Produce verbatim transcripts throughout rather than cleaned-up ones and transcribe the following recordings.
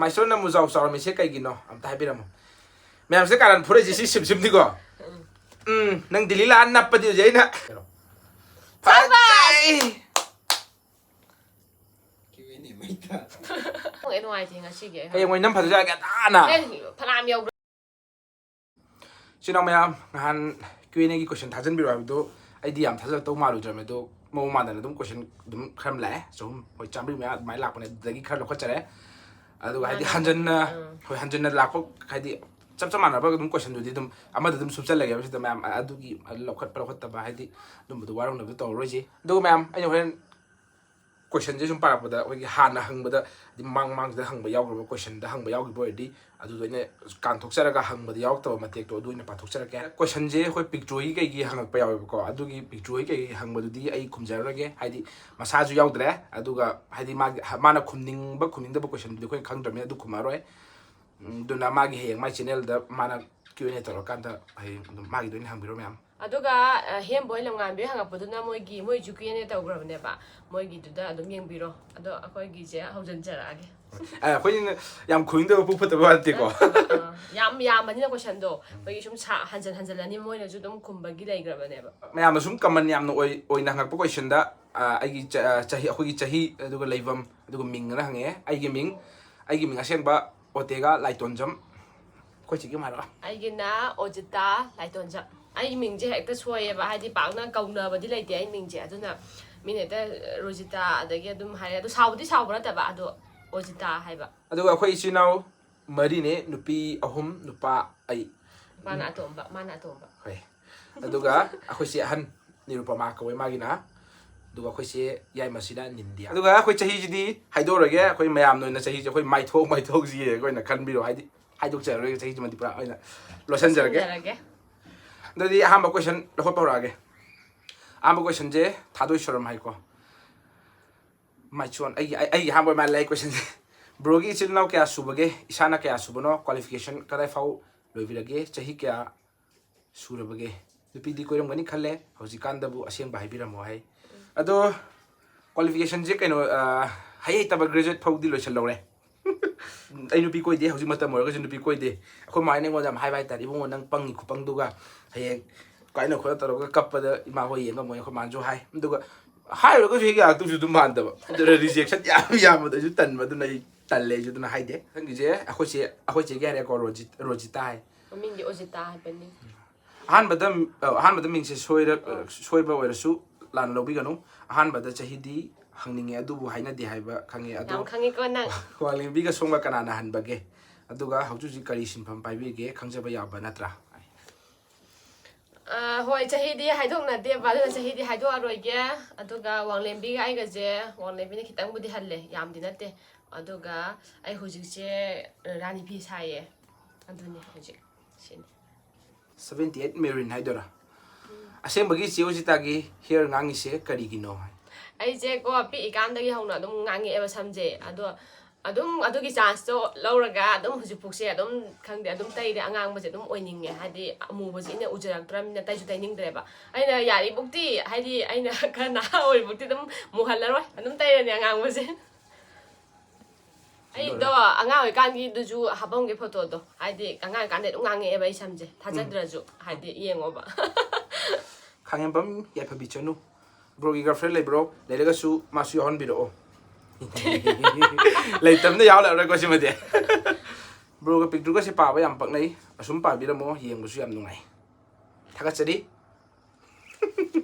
ꯃꯥꯏꯁꯣꯟꯅ ꯃꯨꯖꯥꯎ ꯆꯥꯎꯔꯝꯃꯤꯁꯦ ꯀꯩꯒꯤꯅꯣ? ꯑꯝꯇ ꯍꯥꯏꯕꯤꯔꯝꯃꯣ꯫ ꯃꯌꯥꯝꯁꯦ ꯀꯥꯔꯟ ꯐꯨꯔꯛꯏꯁꯦ ꯁꯤ ꯁꯤꯝ ꯁꯤꯝꯅꯤꯀꯣ꯫ ꯎꯝ, ꯅꯪ ꯗꯤꯜꯂꯤ ꯂꯥꯛꯑ ꯅꯞꯄꯗꯤ ꯍꯧꯖꯤꯛ ꯑꯩꯅ꯫ ꯐꯖꯩ! ꯅꯨꯡꯉꯥꯏꯇꯦ ꯉꯁꯤꯒꯤ ꯑꯩ꯫ ꯍꯌꯦꯡ ꯃꯣꯏ ꯅꯝ ꯐꯖꯖꯔꯒꯦ ꯇꯥꯅ꯫ ꯑꯦ, ꯐꯅꯌꯥꯝ ꯌꯧꯕ꯭ꯔꯥ? ꯏꯆꯤꯟ ꯏꯅꯥꯎ ꯃꯌꯥꯝ, ꯉꯍꯥꯟ ꯀ꯭ꯌꯨ ꯑꯦꯟ ꯑꯦꯒꯤ ꯀꯣꯏꯁꯟ ꯊꯥꯖꯤꯟꯕꯤꯔꯣ ꯍꯥꯏꯕꯗꯨ ꯑꯩꯗꯤ ꯌꯥꯝ ꯊꯥꯖꯗꯧ ꯃꯥꯜꯂꯨꯗ꯭ꯔꯕꯅꯦ꯫ ꯑꯗꯣ ꯃꯑꯣꯡ ꯃꯥꯟꯗꯅ ꯑꯗꯨꯝ ꯀꯣꯏꯁꯟ ꯑꯗꯨꯝ ꯈꯔ ꯑꯃ ꯂꯥꯛꯑꯦ, ꯆꯍꯨꯝ, ꯍꯣꯏ, ꯆꯥꯝꯃꯔꯤ ꯃꯌꯥ ꯑꯗꯨꯃꯥꯏꯅ ꯂꯥꯛꯄꯅꯦ꯫ ꯑꯗꯨꯗꯒꯤ ꯈꯔ ꯂꯧꯈꯠꯆꯔꯦ꯫ ꯑꯗꯨꯒ ꯍꯥꯏꯗꯤ ꯃꯥꯟꯅꯕ꯫ ꯍꯟꯖꯟꯅ, ꯎꯝ꯫ ꯍꯣꯏ, ꯍꯟꯖꯟꯅ ꯂꯥꯛꯄ ꯍꯥꯏꯗꯤ ꯆꯞ ꯆꯞ ꯃꯥꯟꯅꯕ ꯑꯗꯨꯝ ꯀꯣꯏꯁꯟꯗꯨꯗꯤ ꯑꯗꯨꯝ ꯑꯃꯗ ꯑꯗꯨꯝ ꯁꯨꯞꯆꯜꯂꯒꯦꯕ꯫ ꯁꯤꯗ ꯃꯌꯥꯝ ꯑꯗꯨꯒꯤ ꯂꯧꯈꯠꯄ ꯂꯧꯈꯠꯇꯕ ꯍꯥꯏꯗꯤ ꯑꯗꯨꯝꯕꯗꯣ ꯋꯥꯔꯧꯅꯕꯗꯣ ꯇꯧꯔꯔꯣꯏꯁꯤ꯫ ꯑꯗꯨꯒ ꯃꯌꯥꯝ, ꯑꯩꯅ ꯍꯣꯔꯦꯟ ꯀꯣꯏꯁꯟꯁꯦ ꯁꯨꯝ ꯄꯥꯔꯛꯄꯗ ꯑꯩꯈꯣꯏꯒꯤ ꯍꯥꯟꯅ ꯍꯪꯕꯗ ꯍꯥꯏꯗꯤ ꯃꯃꯥꯡ ꯃꯃꯥꯡꯁꯤꯗ ꯍꯪꯕ ꯌꯥꯎꯈ꯭ꯔꯕ ꯀꯣꯏꯁꯟꯗ ꯍꯪꯕ ꯌꯥꯎꯈꯤꯕ ꯑꯣꯏꯔꯗꯤ ꯑꯗꯨꯗꯣ ꯑꯩꯅ ꯀꯥꯟꯊꯣꯛꯆꯔꯒ ꯍꯪꯕꯗ ꯌꯥꯎꯔꯛꯇꯕ ꯃꯇꯦꯛꯇꯣ ꯑꯗꯨ ꯑꯣꯏꯅ ꯄꯥꯊꯣꯛꯆꯔꯛꯀꯦ꯫ ꯀꯣꯏꯁꯟꯁꯦ ꯑꯩꯈꯣꯏ ꯄꯤꯛꯇ꯭ꯔꯨꯒꯤ ꯀꯩꯒꯤ ꯍꯪꯉꯛꯄ ꯌꯥꯎꯋꯦꯕꯀꯣ꯫ ꯑꯗꯨꯒꯤ ꯄꯤꯛꯇ꯭ꯔꯨꯒꯤ ꯀꯩꯒꯤ ꯍꯪꯕꯗꯨꯗꯤ ꯑꯩ ꯈꯨꯝꯖꯔꯔꯣꯏꯒꯦ, ꯍꯥꯏꯗꯤ ꯃꯁꯥꯁꯨ ꯌꯥꯎꯗ꯭ꯔꯦ꯫ ꯑꯗꯨꯒ ꯍꯥꯏꯗꯤ ꯃꯥꯒꯤ, ꯃꯥꯅ ꯈꯨꯝꯅꯤꯡꯕ ꯈꯨꯝꯅꯤꯡꯗꯕ ꯀꯣꯏꯁꯟꯗꯨꯗꯤ ꯑꯩꯈꯣꯏꯅ ꯈꯪꯗ꯭ꯔꯕꯅꯤꯅ ꯑꯗꯨ ꯈꯨꯝꯃꯔꯣꯏ꯫ ꯎꯝ, ꯑꯗꯨꯅ ꯃꯥꯒꯤ ꯍꯌꯦꯡ ꯃꯥꯏ ꯆꯦꯅꯦꯜꯗ ꯃꯥꯅ ꯀ꯭ꯌꯨ ꯑꯦꯟ ꯑꯦ ꯇꯧꯔꯀꯥꯟꯗ ꯍꯌꯦꯡ ꯑꯗꯨꯝ ꯃꯥꯒꯤꯗ ꯑꯣꯏꯅ ꯍꯪꯕꯤꯔꯣ ꯃꯌꯥꯝ꯫ ꯑꯗꯨꯒ ꯑ, ꯍꯦꯝꯕꯣꯏ ꯂꯝꯉꯥꯟꯕꯤ ꯍꯪꯉꯛꯄꯗꯨꯅ ꯃꯣꯏꯒꯤ, ꯃꯣꯏꯁꯨ ꯀ꯭ꯌꯨ ꯑꯦꯟ ꯑꯦ ꯇꯧꯈ꯭ꯔꯕꯅꯦꯕ꯫ ꯃꯣꯏꯒꯤꯗꯨꯗ ꯑꯗꯨꯝ ꯌꯦꯡꯕꯤꯔꯣ꯫ ꯑꯗꯣ ꯑꯩꯈꯣꯏꯒꯤꯁꯦ ꯍꯧꯖꯤꯟꯖꯔꯛꯑꯒꯦ꯫ ꯑꯦ, ꯑꯩꯈꯣꯏꯅ ꯌꯥꯝ ꯈꯨꯝꯅꯤꯡꯗꯕ ꯄꯨꯛ ꯐꯠꯇꯕ ꯅꯠꯇꯦꯀꯣ꯫ ꯑ, ꯌꯥꯝ ꯌꯥꯝꯕꯅꯤꯅ ꯀꯣꯏꯁꯟꯗꯣ ꯑꯩꯈꯣꯏꯒꯤ ꯁꯨꯝ ꯁꯥ-, ꯍꯟꯖꯟ ꯍꯟꯖꯜꯂꯅꯤ, ꯃꯣꯏꯅꯁꯨ ꯑꯗꯨꯝ ꯈꯨꯝꯕꯒꯤ ꯂꯩꯈ꯭ꯔꯕꯅꯦꯕ꯫ ꯃꯌꯥꯝꯅ ꯁꯨꯝ ꯀꯃꯟ ꯌꯥꯝꯅ ꯑꯣꯏ-, ꯑꯣꯏꯅ ꯍꯪꯉꯛꯄ ꯀꯣꯏꯁꯟꯗ, ꯑ, ꯑꯩꯒꯤ ꯆ-, ꯑ, ꯆꯍꯤ, ꯑꯩꯈꯣꯏꯒꯤ ꯆꯍꯤ ꯑꯗꯨꯒ ꯂꯩꯐꯝ ꯑꯗꯨꯒ ꯃꯤꯡ ꯑꯅ ꯍꯪꯉꯛꯑꯦ꯫ ꯑꯩꯒꯤ ꯃꯤꯡ, ꯑꯩꯒꯤ ꯃꯤꯡ ꯑꯁꯦꯡꯕ ꯑꯣꯇꯦꯒꯥ ꯂꯥꯏꯇꯣꯟꯖꯝ꯫ ꯑꯩꯈꯣꯏ ꯆꯦꯒꯤ ꯑꯃ ꯍꯥꯏꯔꯛꯑꯣ꯫ ꯑꯩꯒꯤꯅ ꯑꯣꯖꯤꯇꯥ ꯂꯥꯏꯇꯣꯟꯖꯝ꯫ ꯑꯩꯒꯤ ꯃꯤꯡꯁꯦ ꯍꯦꯛꯇ ꯁꯣꯏꯌꯦꯕ, ꯍꯥꯏꯗꯤ ꯄꯥꯛꯅ ꯀꯧꯅꯕꯗꯤ ꯂꯩꯇꯦ ꯑꯩ ꯃꯤꯡꯁꯦ, ꯑꯗꯨꯅ ꯃꯤꯅ ꯍꯦꯛꯇ ꯔꯣꯖꯤꯇꯥ ꯑꯗꯒꯤ ꯑꯗꯨꯝ ꯍꯥꯏꯔꯦ꯫ ꯑꯗꯣ ꯁꯥꯎꯕꯗꯤ ꯁꯥꯎꯕ ꯅꯠꯇꯕ, ꯑꯗꯣ ꯑꯣꯖꯤꯇꯥ ꯍꯥꯏꯕ꯫ ꯑꯗꯨꯒ ꯑꯩꯈꯣꯏ ꯏꯆꯤꯜ ꯏꯅꯥꯎ ꯃꯔꯤꯅꯦ, ꯅꯨꯄꯤ ꯑꯍꯨꯝ, ꯅꯨꯄꯥ ꯑꯩ꯫ ꯃꯥꯅ ꯑꯇꯣꯝꯕ, ꯃꯥꯅ ꯑꯇꯣꯝꯕ꯫ ꯍꯣꯏ꯫ ꯑꯗꯨꯒ ꯑꯩꯈꯣꯏꯁꯦ ꯑꯍꯟ ꯅꯤꯔꯨꯄꯃꯥ ꯀꯧꯋꯦ ꯃꯥꯒꯤꯅ꯫ ꯑꯗꯨꯒ ꯑꯩꯈꯣꯏꯁꯦ ꯌꯥꯏꯃꯁꯤꯅ ꯅꯤꯟꯗꯤꯌꯥ꯫ ꯑꯗꯨꯒ ꯑꯩꯈꯣꯏ ꯆꯍꯤꯁꯤꯗꯤ ꯍꯥꯏꯗꯣꯛꯑꯔꯣꯏꯒꯦ, ꯑꯩꯈꯣꯏ ꯃꯌꯥꯝꯅ ꯑꯣꯏꯅ ꯆꯍꯤꯁꯦ ꯑꯩꯈꯣꯏ ꯃꯥꯏꯊꯣꯛ ꯃꯥꯏꯊꯣꯛꯁꯤ ꯑꯩꯈꯣꯏꯅ ꯈꯟꯕꯤꯔꯣ, ꯍꯥꯏꯗꯤ ꯍꯥꯏꯗꯣꯛꯆꯔꯔꯣꯏꯒꯦ, ꯆꯍꯤꯁꯤꯃꯗꯤ ꯄꯨꯔꯥ ꯑꯣꯏꯅ ꯂꯣꯠꯁꯤꯟꯖꯔꯒꯦ꯫ ꯂꯣꯠꯁꯤꯟꯖꯔꯒꯦ꯫ ꯑꯗꯨꯗꯤ ꯑꯍꯥꯟꯕ ꯀꯣꯏꯁꯟ ꯂꯧꯈꯠꯄ ꯍꯧꯔꯛꯑꯒꯦ꯫ ꯑꯍꯥꯟꯕ ꯀꯣꯏꯁꯟꯁꯦ ꯊꯥꯗꯣꯏ ꯁꯣꯔꯝ ꯍꯥꯏꯀꯣ꯫ ꯃꯥꯏꯆꯣꯟ, ꯑꯩꯒꯤ, ꯑꯩ, ꯑꯩꯒꯤ ꯑꯍꯥꯟꯕ ꯑꯣꯏ ꯃꯥꯜꯂꯦ ꯑꯩ ꯀꯣꯏꯁꯟꯁꯦ꯫ ꯕ꯭ꯔꯣꯒꯤ ꯏꯆꯤꯜ ꯏꯅꯥꯎ ꯀꯌꯥ ꯁꯨꯕꯒꯦ? ꯏꯁꯥꯅ ꯀꯌꯥ ꯁꯨꯕꯅꯣ? ꯀ꯭ꯋꯥꯂꯤꯐꯤꯀꯦꯁꯟ ꯀꯗꯥꯏ ꯐꯥꯎ ꯂꯣꯏꯕꯤꯔꯒꯦ? ꯆꯍꯤ ꯀꯌꯥ ꯁꯨꯔꯕꯒꯦ? ꯅꯨꯄꯤꯗꯤ ꯀꯣꯏꯔꯝꯒꯅꯤ ꯈꯜꯂꯦ, ꯍꯧꯖꯤꯛꯀꯥꯟꯗꯕꯨ ꯑꯁꯦꯡꯕ ꯍꯥꯏꯕꯤꯔꯝꯃꯣ ꯍꯥꯏ꯫ ꯑꯗꯣ ꯀ꯭ꯋꯥꯂꯤꯐꯤꯀꯦꯁꯟꯁꯦ ꯀꯩꯅꯣ, ꯑ, ꯍꯩ ꯍꯩꯇꯕ ꯒ꯭ꯔꯦꯖꯨꯋꯦꯠ ꯐꯥꯎꯗꯤ ꯂꯣꯏꯁꯤꯜꯍꯧꯔꯦ꯫ ꯑꯩ ꯅꯨꯄꯤ ꯀꯣꯏꯗꯦ, ꯍꯧꯖꯤꯛ ꯃꯇꯝ ꯑꯣꯏꯔꯒꯁꯨ ꯅꯨꯄꯤ ꯀꯣꯏꯗꯦ꯫ ꯑꯩꯈꯣꯏ ꯃꯥꯅ ꯑꯩꯉꯣꯟꯗ ꯌꯥꯝ ꯍꯥꯏꯕ ꯍꯥꯏꯇꯥꯔꯦ, "ꯏꯕꯨꯡꯉꯣ, ꯅꯪ ꯄꯪꯉꯤ ꯈꯨꯄꯪꯗꯨꯒ ꯍꯌꯦꯡ ꯀꯥꯏꯅ ꯈꯣꯠꯅ ꯇꯧꯔꯒ ꯀꯞꯄꯗ ꯏꯃꯥ ꯍꯣꯏ ꯌꯦꯡꯉꯝꯃꯣꯏ", ꯑꯩꯈꯣꯏ ꯃꯥꯅꯁꯨ ꯍꯥꯏ꯫ ꯑꯗꯨꯒ ꯍꯥꯏꯔꯨꯔꯒꯁꯨ ꯍꯦꯛ ꯌꯥꯔꯛꯇꯕꯁꯨ ꯑꯗꯨꯝ ꯃꯥꯟꯗꯕ, ꯑꯗꯨꯅ rejection ꯌꯥꯝ ꯌꯥꯝꯕꯗꯣ ꯑꯩꯁꯨ ꯇꯟꯕ, ꯑꯗꯨꯅ ꯑꯩ ꯇꯜꯂꯦ, ꯑꯩꯁꯨ ꯑꯗꯨꯅ ꯍꯥꯏꯗꯦ꯫ ꯅꯪꯒꯤꯁꯦ ꯑꯩꯈꯣꯏ ꯆꯦ, ꯑꯩꯈꯣꯏ ꯆꯦꯒꯤ ꯍꯥꯏꯔꯦꯀꯣ, ꯔꯣꯖꯤꯠ-, ꯔꯣꯖꯤꯇꯥ ꯍꯥꯏ꯫ ꯃꯃꯤꯡꯗꯤ ꯑꯣꯖꯤꯇꯥ ꯍꯥꯏꯕꯅꯤ꯫ ꯑꯍꯥꯟꯕꯗ, ꯑ, ꯑꯍꯥꯟꯕꯗ ꯃꯤꯡꯁꯦ ꯁꯣꯏꯔ-, ꯑ, ꯁꯣꯏꯕ ꯑꯣꯏꯔꯁꯨ ꯂꯥꯟꯅ ꯂꯧꯕꯤꯒꯅꯨ꯫ ꯑꯍꯥꯟꯕꯗ ꯆꯍꯤꯗꯤ ꯍꯪꯅꯤꯡꯉꯦ, ꯑꯗꯨꯕꯨ ꯍꯥꯏꯅꯗꯦ ꯍꯥꯏꯕ ꯈꯪꯉꯦ꯫ ꯑꯗꯣ ꯌꯥꯝ ꯈꯪꯉꯤꯀꯣ ꯅꯪ꯫ ꯋꯥꯡꯂꯦꯝꯕꯤꯒ ꯁꯣꯝꯒ ꯀꯅꯥꯅ ꯍꯟꯕꯒꯦ? ꯑꯗꯨꯒ ꯍꯧꯖꯤꯛ ꯍꯧꯖꯤꯛ ꯀꯔꯤ ꯁꯤꯟꯐꯝ ꯄꯥꯏꯕꯤꯒꯦ? ꯈꯪꯖꯕ ꯌꯥꯕ ꯅꯠꯇ꯭ꯔꯥ? ꯑ, ꯍꯣꯏ, ꯆꯍꯤꯗꯤ ꯍꯥꯏꯗꯣꯛꯅꯗꯦꯕ, ꯑꯗꯨꯅ ꯆꯍꯤꯗꯤ ꯍꯥꯏꯗꯣꯛꯑꯔꯣꯏꯒꯦ꯫ ꯑꯗꯨꯒ ꯋꯥꯡꯂꯦꯝꯕꯤꯒ ꯑꯩꯒꯁꯦ, ꯋꯥꯡꯂꯦꯝꯕꯤꯅ ꯈꯤꯇꯪꯕꯨꯗꯤ ꯍꯜꯂꯦ, ꯌꯥꯝꯗꯤ ꯅꯠꯇꯦ꯫ ꯑꯗꯨꯒ ꯑꯩ ꯍꯧꯖꯤꯛꯁꯦ ꯔꯥꯅꯤ ꯐꯤ ꯁꯥꯏꯌꯦ, ꯑꯗꯨꯅꯤ ꯍꯧꯖꯤꯛ ꯁꯤꯅꯤ꯫ Seventy eight Marin ꯍꯥꯏꯗꯣꯏꯔꯥ? ꯑꯁꯦꯡꯕꯒꯤ ꯏꯆꯦ ꯑꯣꯖꯤꯇꯥꯒꯤ hair ꯉꯥꯡꯉꯤꯁꯦ ꯀꯔꯤꯒꯤꯅꯣ? ꯑꯩꯁꯦ ꯀꯣ, ꯄꯤꯛꯏꯀꯥꯟꯗꯒꯤ ꯍꯧꯅ ꯑꯗꯨꯝ ꯉꯥꯡꯉꯛꯑꯦꯕ ꯁꯝꯁꯦ, ꯑꯗꯣ ꯑꯗꯨꯝ ꯑꯗꯨꯒꯤ chanceꯇꯣ ꯂꯧꯔꯒ ꯑꯗꯨꯝ ꯍꯧꯖꯤꯛꯐꯥꯎꯁꯦ ꯑꯗꯨꯝ, ꯈꯪꯗꯦ, ꯑꯗꯨꯝ ꯇꯩꯔꯦ꯫ ꯑꯉꯥꯡꯕꯁꯦ ꯑꯗꯨꯝ ꯑꯣꯏꯅꯤꯡꯉꯦ, ꯍꯥꯏꯗꯤ ꯑꯃꯨꯕꯁꯦ ꯑꯩꯅ ꯎꯖꯔꯛꯇ꯭ꯔꯕꯅꯤꯅ ꯇꯩꯁꯨ ꯇꯩꯅꯤꯡꯗ꯭ꯔꯦꯕ꯫ ꯑꯩꯅ ꯌꯥꯔꯤꯕꯨꯛꯇꯤ, ꯍꯥꯏꯗꯤ ꯑꯩꯅ ꯈꯔ ꯅꯍꯥ ꯑꯣꯏꯔꯤꯕꯨꯛꯇꯤ ꯑꯗꯨꯝ ꯃꯨꯍꯜꯂꯔꯣꯏ, ꯑꯗꯨꯝ ꯇꯩꯔꯅꯤ ꯑꯉꯥꯡꯕꯁꯦ꯫ ꯑꯩꯗꯣ ꯑꯉꯥꯡ ꯑꯣꯏꯔꯤꯀꯥꯟꯒꯤꯗꯨꯁꯨ ꯍꯥꯄꯝꯒꯦ ꯐꯣꯇꯣꯗꯣ, ꯍꯥꯏꯗꯤ ꯑꯉꯥꯡ ꯑꯣꯏꯔꯤꯀꯥꯟꯗꯩ ꯑꯗꯨꯝ ꯉꯥꯡꯉꯛꯑꯦꯕ ꯑꯩ ꯁꯝꯁꯦ, ꯊꯥꯖꯗ꯭ꯔꯁꯨ ꯍꯥꯏꯗꯤ ꯌꯦꯡꯉꯣꯕ꯫ ꯈꯥꯉꯦꯝꯕꯝ ꯌꯥꯏꯐꯕꯤ ꯆꯅꯨ, broꯒꯤ girlfriend ꯂꯩꯕ꯭ꯔꯣ? ꯂꯩꯔꯒꯁꯨ ꯃꯥꯁꯨ ꯌꯥꯎꯍꯟꯕꯤꯔꯛꯑꯣ꯫ ꯂꯩꯇꯕꯅ ꯌꯥꯎꯍꯜꯂꯛꯑꯔꯣꯏꯀꯣ ꯁꯤꯃꯗꯤ꯫ Broꯒ pictureꯒꯁꯦ ꯄꯥꯕ ꯌꯥꯝ ꯄꯛꯅꯩ, ꯑꯁꯨꯝ ꯄꯥꯕꯤꯔꯝꯃꯣ, ꯌꯦꯡꯕꯁꯨ ꯌꯥꯝ ꯅꯨꯡꯉꯥꯏ꯫ ꯊꯥꯒꯠꯆꯔꯤ꯫